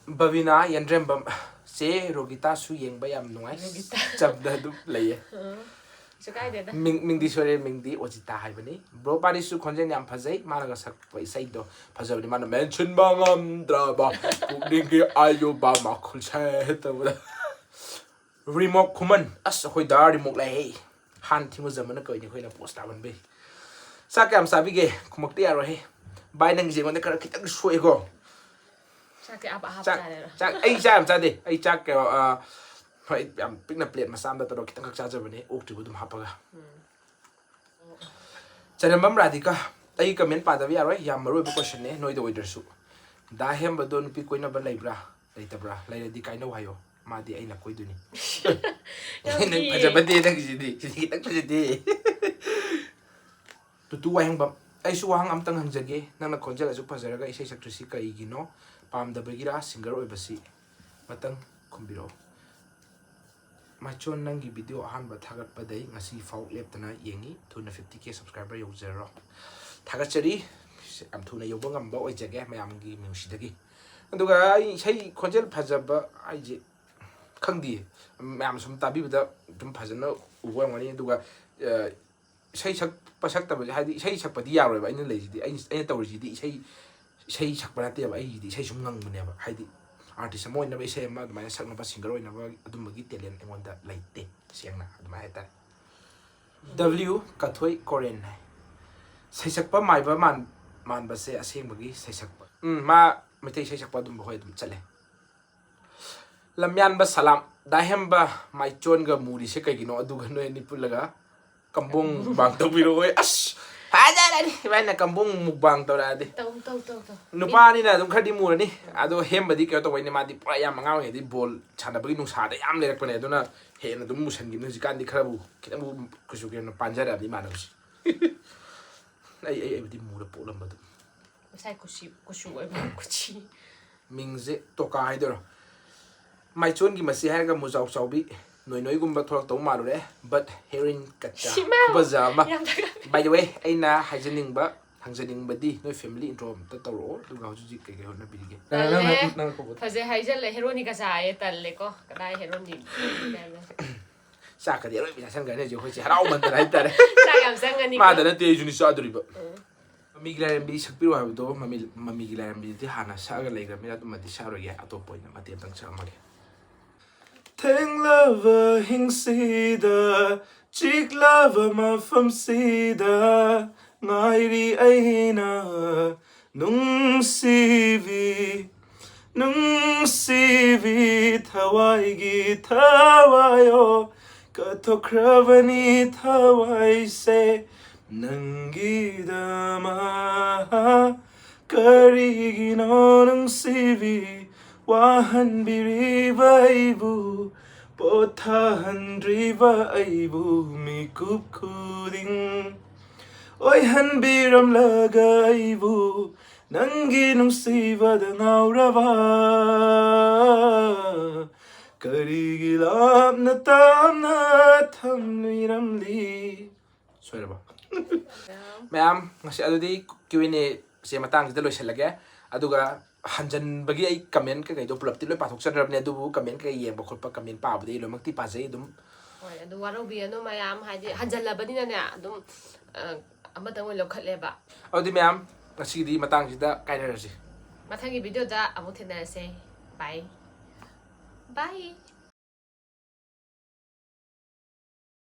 ꯕꯕꯤꯅꯥ ꯌꯦꯟꯗ꯭ꯔꯦꯝꯕꯝ, ꯆꯦ ꯔꯣꯒꯤꯇꯥꯁꯨ ꯌꯦꯡꯕ ꯌꯥꯝ ꯅꯨꯡꯉꯥꯏ꯫ ꯔꯣꯒꯤꯇꯥ꯫ ꯆꯝꯅ ꯑꯗꯨꯝ ꯂꯩꯌꯦ꯫ ꯑꯥ, ꯀꯩꯁꯨ ꯀꯥꯏꯗꯦꯗ꯫ ꯃꯤꯡ, ꯃꯤꯡꯗꯤ ꯁꯣꯏꯔꯦ, ꯃꯤꯡꯗꯤ ꯑꯣꯖꯤꯇꯥ ꯍꯥꯏꯕꯅꯤ꯫ Bro ꯄꯥꯔꯤꯁꯨ ꯈꯣꯟꯖꯦꯜ ꯌꯥꯝ ꯐꯖꯩ, ꯃꯥꯅꯒ ꯁꯛꯄ ꯏꯁꯩꯗꯣ ꯐꯖꯕꯅꯤ, ꯃꯥꯅ ꯃꯦꯟꯁꯤꯟꯕ ꯉꯝꯗ꯭ꯔꯕ ꯄꯨꯛꯅꯤꯡꯒꯤ ꯑꯌꯨꯕ ꯃꯈꯨꯜꯁꯦ ꯇꯧꯕꯗ꯫ ꯔꯤꯃꯣꯛ ꯈꯨꯃꯟ, ꯑꯁ, ꯑꯩꯈꯣꯏ ꯗꯥ ꯔꯤꯃꯣꯛ ꯂꯩꯍꯦ꯫ ꯍꯥꯟ ꯊꯤꯃꯨꯖꯝꯕꯅ ꯀꯧꯏꯅꯤ ꯑꯩꯈꯣꯏꯅ post ꯇꯥꯃꯟꯕꯩ꯫ ꯆꯥꯛ ꯀꯌꯥꯝ ꯆꯥꯕꯤꯒꯦ? ꯈꯨꯝꯃꯛꯇ ꯌꯥꯔꯣꯏꯍꯦ꯫ ꯚꯥꯏ, ꯅꯪꯒꯤꯁꯦ ꯑꯩꯉꯣꯟꯗ ꯈꯔ ꯈꯤꯇꯪ ꯁꯣꯛꯑꯦꯀꯣ꯫ ꯆꯥꯛꯇꯤ ꯑꯞ ꯑꯍꯥꯞ ꯆꯥꯛ, ꯆꯥꯔꯦꯔꯣ? ꯆꯥꯛ, ꯑꯩ ꯆꯥꯛ ꯌꯥꯝ ꯆꯥꯗꯦ꯫ ꯑꯩ ꯆꯥꯛ ꯀꯩꯅꯣ, ꯑ, ꯍꯣꯏ, ꯌꯥꯝ ꯄꯤꯛꯅ plate ꯃꯆꯥ ꯑꯃꯗ ꯇꯧꯔꯒ ꯈꯤꯇꯪꯈꯛ ꯆꯥꯖꯕꯅꯦ, ꯑꯣꯛꯇ꯭ꯔꯤꯕ ꯑꯗꯨꯝ ꯍꯥꯞꯄꯒ꯫ ꯎꯝ꯫ ꯆꯅꯝꯕꯝ ꯔꯥꯙꯤꯀꯥ, ꯑꯩꯒꯤ comment ꯄꯥꯗꯕ ꯌꯥꯔꯣꯏ, ꯌꯥꯝ ꯃꯔꯨ ꯑꯣꯏꯕ questionꯅꯦ, ꯅꯣꯏꯗ ꯑꯣꯏꯗ꯭ꯔꯁꯨ꯫ ꯗꯥ ꯍꯦꯝꯕꯗꯣ ꯅꯨꯄꯤ ꯀꯣꯏꯅꯕ ꯂꯩꯕ꯭ꯔꯥ? ꯂꯩꯇꯕ꯭ꯔꯥ? ꯂꯩꯔꯗꯤ ꯀꯥꯏꯅꯧ ꯍꯥꯏꯌꯣ, ꯃꯥꯗꯤ ꯑꯩꯅ ꯀꯣꯏꯗꯣꯏꯅꯤ꯫ ꯌꯥꯝ ꯅꯪ ꯐꯩꯌꯦ꯫ ꯐꯖꯕꯗꯦ ꯅꯪꯒꯤꯁꯤꯗꯤ, ꯁꯤꯗꯤ ꯈꯤꯇꯪ ꯐꯖꯗꯦ꯫ ꯇꯨꯇꯨ ꯋꯥꯍꯦꯡꯕꯝ, ꯑꯩꯁꯨ ꯋꯥꯍꯪ ꯑꯝꯇꯪ ꯍꯪꯖꯒꯦ, ꯅꯪꯅ ꯈꯣꯟꯖꯦꯜ ꯑꯁꯨꯛ ꯐꯖꯔꯒ ꯏꯁꯩ ꯁꯛꯇ꯭ꯔꯤꯁꯤ ꯀꯔꯤꯒꯤꯅꯣ? ꯄꯥꯝꯗꯕꯒꯤꯔꯥ singer ꯑꯣꯏꯕꯁꯤ? ꯑꯃꯇꯪ ꯈꯨꯝꯕꯤꯔꯛꯑꯣ꯫ ꯃꯥꯏꯆꯣꯟ, ꯅꯪꯒꯤ video ꯑꯍꯥꯟꯕ ꯊꯥꯒꯠꯄꯗꯩ ꯉꯁꯤ ꯐꯥꯎ ꯂꯦꯞꯇꯅ ꯌꯦꯡꯉꯤ, ꯊꯨꯅ fifty K subscriber ꯌꯧꯖꯔꯣ꯫ ꯊꯥꯒꯠꯆꯔꯤ, ꯌꯥꯝ ꯊꯨꯅ ꯌꯧꯕ ꯉꯝꯕ ꯑꯣꯏꯖꯒꯦ ꯃꯌꯥꯝꯒꯤ ꯃꯤꯅꯨꯡꯁꯤꯗꯒꯤ꯫ ꯑꯗꯨꯒ ꯑꯩ ꯏꯁꯩ ꯈꯣꯟꯖꯦꯜ ꯐꯖꯕ ꯍꯥꯏꯁꯦ ꯈꯪꯗꯦ, ꯃꯌꯥꯝ ꯁꯨꯝ ꯇꯥꯕꯤꯕꯗ ꯑꯗꯨꯝ ꯐꯖꯅ ꯎꯕ ꯑꯣꯏꯔꯝꯒꯅꯤ꯫ ꯑꯗꯨꯒ, ꯑ, ꯏꯁꯩ ꯁꯛꯄ ꯁꯛꯇꯕꯁꯦ, ꯍꯥꯏꯗꯤ ꯏꯁꯩ ꯁꯛꯄꯗꯤ ꯌꯥꯔꯣꯏꯕ꯫ ꯑꯩꯅ ꯂꯩꯁꯤꯗꯤ, ꯑꯩꯅ, ꯑꯩꯅ ꯇꯧꯔꯤꯁꯤꯗꯤ ꯏꯁꯩ, ꯏꯁꯩ ꯁꯛꯄ ꯅꯠꯇꯦꯕ꯫ ꯑꯩꯒꯤꯗꯤ ꯏꯁꯩ ꯁꯨꯝ ꯉꯪꯕꯅꯦꯕ꯫ ꯍꯥꯏꯗꯤ ꯑꯥꯔꯇꯤꯁ ꯑꯃ ꯑꯣꯏꯅꯕ, ꯏꯁꯩ ꯑꯃ ꯑꯗꯨꯃꯥꯏꯅ ꯁꯛꯅꯕ ꯁꯤꯡꯒꯔ ꯑꯣꯏꯅꯕ ꯑꯗꯨꯝꯕꯒꯤ ꯇꯦꯂꯦꯟ ꯑꯩꯉꯣꯟꯗ ꯂꯩꯇꯦ, ꯁꯦꯡꯅ ꯑꯗꯨꯃꯥꯏꯅ ꯍꯥꯏꯇꯥꯔꯦ꯫ ꯗꯕ꯭ꯂꯤꯌꯨ ꯀꯊꯣꯏ ꯀꯣꯔꯦꯟ ꯍꯥꯏ꯫ ꯁꯩꯁꯛꯄ ꯃꯥꯏꯕ ꯃꯥꯟ- ꯃꯥꯟꯕꯁꯦ ꯑꯁꯦꯡꯕꯒꯤ ꯁꯩꯁꯛꯄ꯫ ꯎꯝ, ꯃꯥ ꯃꯩꯇꯩ ꯏꯁꯩ ꯁꯛꯄ ꯑꯗꯨꯝꯕ ꯍꯣꯏ ꯑꯗꯨꯝ ꯆꯠꯂꯦ꯫ ꯂꯝꯌꯥꯟꯕ ꯁꯂꯥꯝ꯫ ꯗꯥ ꯍꯦꯝꯕ, ꯃꯥꯏꯆꯣꯟꯒ ꯃꯨꯔꯤꯁꯦ ꯀꯩꯒꯤꯅꯣ? ꯑꯗꯨꯒ ꯅꯣꯏ ꯑꯅꯤ ꯄꯨꯜꯂꯒ ꯀꯝꯕꯣꯡ ꯃꯨꯛꯕꯥꯡ ꯇꯧꯕꯤꯔꯛꯑꯣ꯫ ꯑꯁ, ꯐꯖꯔꯅꯤ ꯏꯕꯥꯅꯤꯅ ꯀꯝꯕꯣꯡ ꯃꯨꯛꯕꯥꯡ ꯇꯧꯔꯛꯑꯗꯤ꯫ ꯇꯧ ꯇꯧ ꯇꯧ ꯇꯧ ꯅꯨꯄꯥꯅꯤꯅ ꯑꯗꯨꯝ ꯈꯔꯗꯤ ꯃꯨꯔꯅꯤ꯫ ꯑꯗꯣ ꯍꯦꯝꯕꯗꯤ ꯀꯩꯅꯣ ꯇꯧꯕꯩꯅꯦ, ꯃꯥꯗꯤ ꯄꯨꯔꯥ ꯌꯥꯝ ꯑꯉꯥꯡ ꯑꯣꯏꯔꯤꯉꯩꯗꯤ ꯕꯣꯜ ꯁꯥꯟꯅꯕꯒꯤ ꯅꯨꯡꯁꯥꯗ ꯌꯥꯝ ꯂꯩꯔꯛꯄꯅꯦ, ꯑꯗꯨꯅ ꯍꯦꯟꯅ ꯑꯗꯨꯝ ꯃꯨꯁꯟꯈꯤꯕꯅꯦ꯫ ꯍꯧꯖꯤꯛꯀꯥꯟꯗꯤ ꯈꯔꯕꯨ ꯈꯤꯇꯪꯕꯨ ꯀꯨꯆꯨ ꯀꯩꯅꯣ ꯄꯥꯟꯖꯔꯛꯑꯕꯅꯤ ꯏꯃꯥꯟꯅꯕꯁꯦ꯫ ꯑꯩ ꯑꯩ ꯑꯩꯕꯨꯗꯤ ꯃꯨꯔ ꯄꯣꯛꯂꯝꯕꯗꯣ꯫ ꯃꯁꯥꯏ ꯀꯨꯆꯤ ꯀꯨꯆꯨ ꯑꯣꯏꯕ ꯀꯨꯆꯤ꯫ ꯃꯤꯡꯁꯦ ꯇꯣꯀꯥ ꯍꯥꯏꯗꯣꯏꯔꯣ? ꯃꯥꯏꯆꯣꯟꯒꯤ ꯃꯆꯦ ꯍꯥꯏꯔꯒ ꯃꯨꯖꯥꯎ ꯆꯥꯎꯕꯤ ꯅꯣꯏ ꯅꯣꯏꯒꯨꯝꯕ ꯊꯣꯛꯂꯛꯇꯧ ꯃꯥꯜꯂꯨꯔꯦ, but ꯍꯦꯔꯣꯏꯟ ꯀꯆꯥ ꯁꯤꯃꯥ! ꯈꯨꯐꯖ ꯑꯃ꯫ ꯌꯥꯝ ꯊꯥꯒꯠꯂꯦ꯫ By the way, ꯑꯩꯅ ꯍꯥꯏꯖꯅꯤꯡꯕ, ꯍꯪꯖꯅꯤꯡꯕꯗꯤ ꯅꯣꯏ family intro ꯑꯝꯇ ꯇꯧꯔꯛꯑꯣ, ꯑꯗꯨꯒ ꯍꯧꯖꯤꯛ ꯍꯧꯖꯤꯛ ꯀꯩꯀꯩ ꯍꯣꯠꯅꯕꯤꯔꯤꯒꯦ? ꯅꯪ- ꯅꯪ- ꯇꯜꯂꯦ꯫ ꯅꯪ- ꯅꯪ ꯀꯧꯕꯗꯣ꯫ ꯐꯖꯩ ꯍꯥꯏꯖꯜꯂꯦ, ꯍꯦꯔꯣꯅꯤ ꯀꯆꯥꯌꯦ, ꯇꯜꯂꯦꯀꯣ꯫ ꯀꯗꯥꯏ ꯍꯦꯔꯣꯅꯤ? ꯆꯥꯛꯀꯗꯤ ꯑꯔꯣꯏꯕꯤ ꯆꯥꯁꯟꯈ꯭ꯔꯅꯤ ꯍꯧꯖꯤꯛ ꯑꯩꯈꯣꯏꯁꯦ ꯍꯔꯥꯎꯃꯟꯗꯅ ꯍꯥꯏꯇꯥꯔꯦ꯫ ꯆꯥꯛ ꯌꯥꯝ ꯆꯪꯒꯅꯤ꯫ ꯃꯥꯗ ꯅꯠꯇꯦ, ꯑꯩꯁꯨꯅꯤ ꯆꯥꯗꯣꯔꯤꯕ꯫ ꯃꯃꯤꯒꯤ ꯂꯥꯏꯔꯦꯝꯕꯤ ꯁꯛꯄꯤꯔꯣ ꯍꯥꯏꯕꯗꯣ, ꯃꯃꯤ ꯃꯃꯤꯒꯤ ꯂꯥꯏꯔꯦꯝꯕꯤꯗꯨꯗꯤ ꯍꯥꯟꯅ ꯁꯛꯑꯒ ꯂꯩꯈ꯭ꯔꯕꯅꯤꯅ ꯑꯗꯨꯃꯗꯤ ꯁꯛꯑꯔꯣꯏꯒꯦ, ꯑꯇꯣꯞꯄ ꯑꯣꯏꯅ ꯃꯇꯦꯛ ꯑꯝꯇꯪ ꯁꯛꯑꯝꯃꯒꯦ꯫ ꯊꯦꯡꯂꯕ ꯍꯤꯡꯁꯤꯗ, ꯆꯤꯛꯂꯕ ꯃꯐꯝꯁꯤꯗ ꯉꯥꯏꯔꯤ ꯑꯩꯅ ꯅꯨꯡꯁꯤꯕꯤ, ꯅꯨꯡꯁꯤꯕꯤ ꯊꯋꯥꯏꯒꯤ ꯊꯋꯥꯏꯌꯣ, ꯀꯠꯊꯣꯛꯈ꯭ꯔꯕꯅꯤ ꯊꯋꯥꯏꯁꯦ ꯅꯪꯒꯤꯗꯃꯛ꯫ ꯀꯔꯤꯒꯤꯅꯣ ꯅꯨꯡꯁꯤꯕꯤ ꯋꯥꯍꯟꯕꯤꯔꯤꯕ ꯑꯩꯕꯨ, ꯄꯣꯊꯥꯍꯟꯗ꯭ꯔꯤꯕ ꯑꯩꯕꯨ ꯃꯤꯀꯨꯞ ꯈꯨꯗꯤꯡ? ꯑꯣꯏꯍꯟꯕꯤꯔꯝꯂꯒ ꯑꯩꯕꯨ ꯅꯪꯒꯤ ꯅꯨꯡꯁꯤꯕꯗ ꯉꯥꯎꯔꯕ, ꯀꯔꯤꯒꯤ ꯂꯥꯞꯅ ꯇꯥꯞꯅ ꯊꯝꯕꯤꯔꯝꯂꯤ? ꯁꯣꯏꯔꯕ? ꯃꯌꯥꯝ, ꯉꯁꯤ ꯑꯗꯨꯗꯤ Q and A ꯁꯦ ꯃꯇꯥꯡꯁꯤꯗ ꯂꯣꯏꯁꯤꯜꯂꯒꯦ꯫ ꯑꯗꯨꯒ ꯍꯟꯖꯟꯕꯒꯤ ꯑꯩ comment ꯀꯩꯀꯩꯗꯣ ꯄꯨꯂꯞꯇꯤ ꯂꯣꯏ ꯄꯥꯊꯣꯛꯆꯗ꯭ꯔꯕꯅꯦ, ꯑꯗꯨꯕꯨ comment ꯀꯩꯀꯩ ꯌꯦꯡꯕ ꯈꯣꯠꯄ comment ꯄꯥꯕꯗꯤ ꯑꯩ ꯂꯣꯏꯅꯃꯛꯇꯤ ꯄꯥꯖꯩ ꯑꯗꯨꯝ꯫ ꯍꯣꯏ, ꯑꯗꯨ ꯋꯥꯔꯧꯕꯤꯔꯅꯨ ꯃꯌꯥꯝ, ꯍꯥꯏꯗꯤ ꯍꯟꯖꯜꯂꯕꯅꯤꯅꯅꯦ ꯑꯗꯨꯝ, ꯑ, ꯑꯃꯇꯪ ꯑꯣꯏꯅ ꯂꯧꯈꯠꯂꯦꯕ꯫ ꯑꯗꯨꯗꯤ ꯃꯌꯥꯝ, ꯉꯁꯤꯒꯤꯗꯤ ꯃꯇꯥꯡꯁꯤꯗ ꯀꯥꯏꯅꯔꯁꯤ꯫ ꯃꯊꯪꯒꯤ video ꯗ ꯑꯃꯨꯛ ꯊꯦꯡꯅꯔꯁꯦ꯫ Bye. Bye.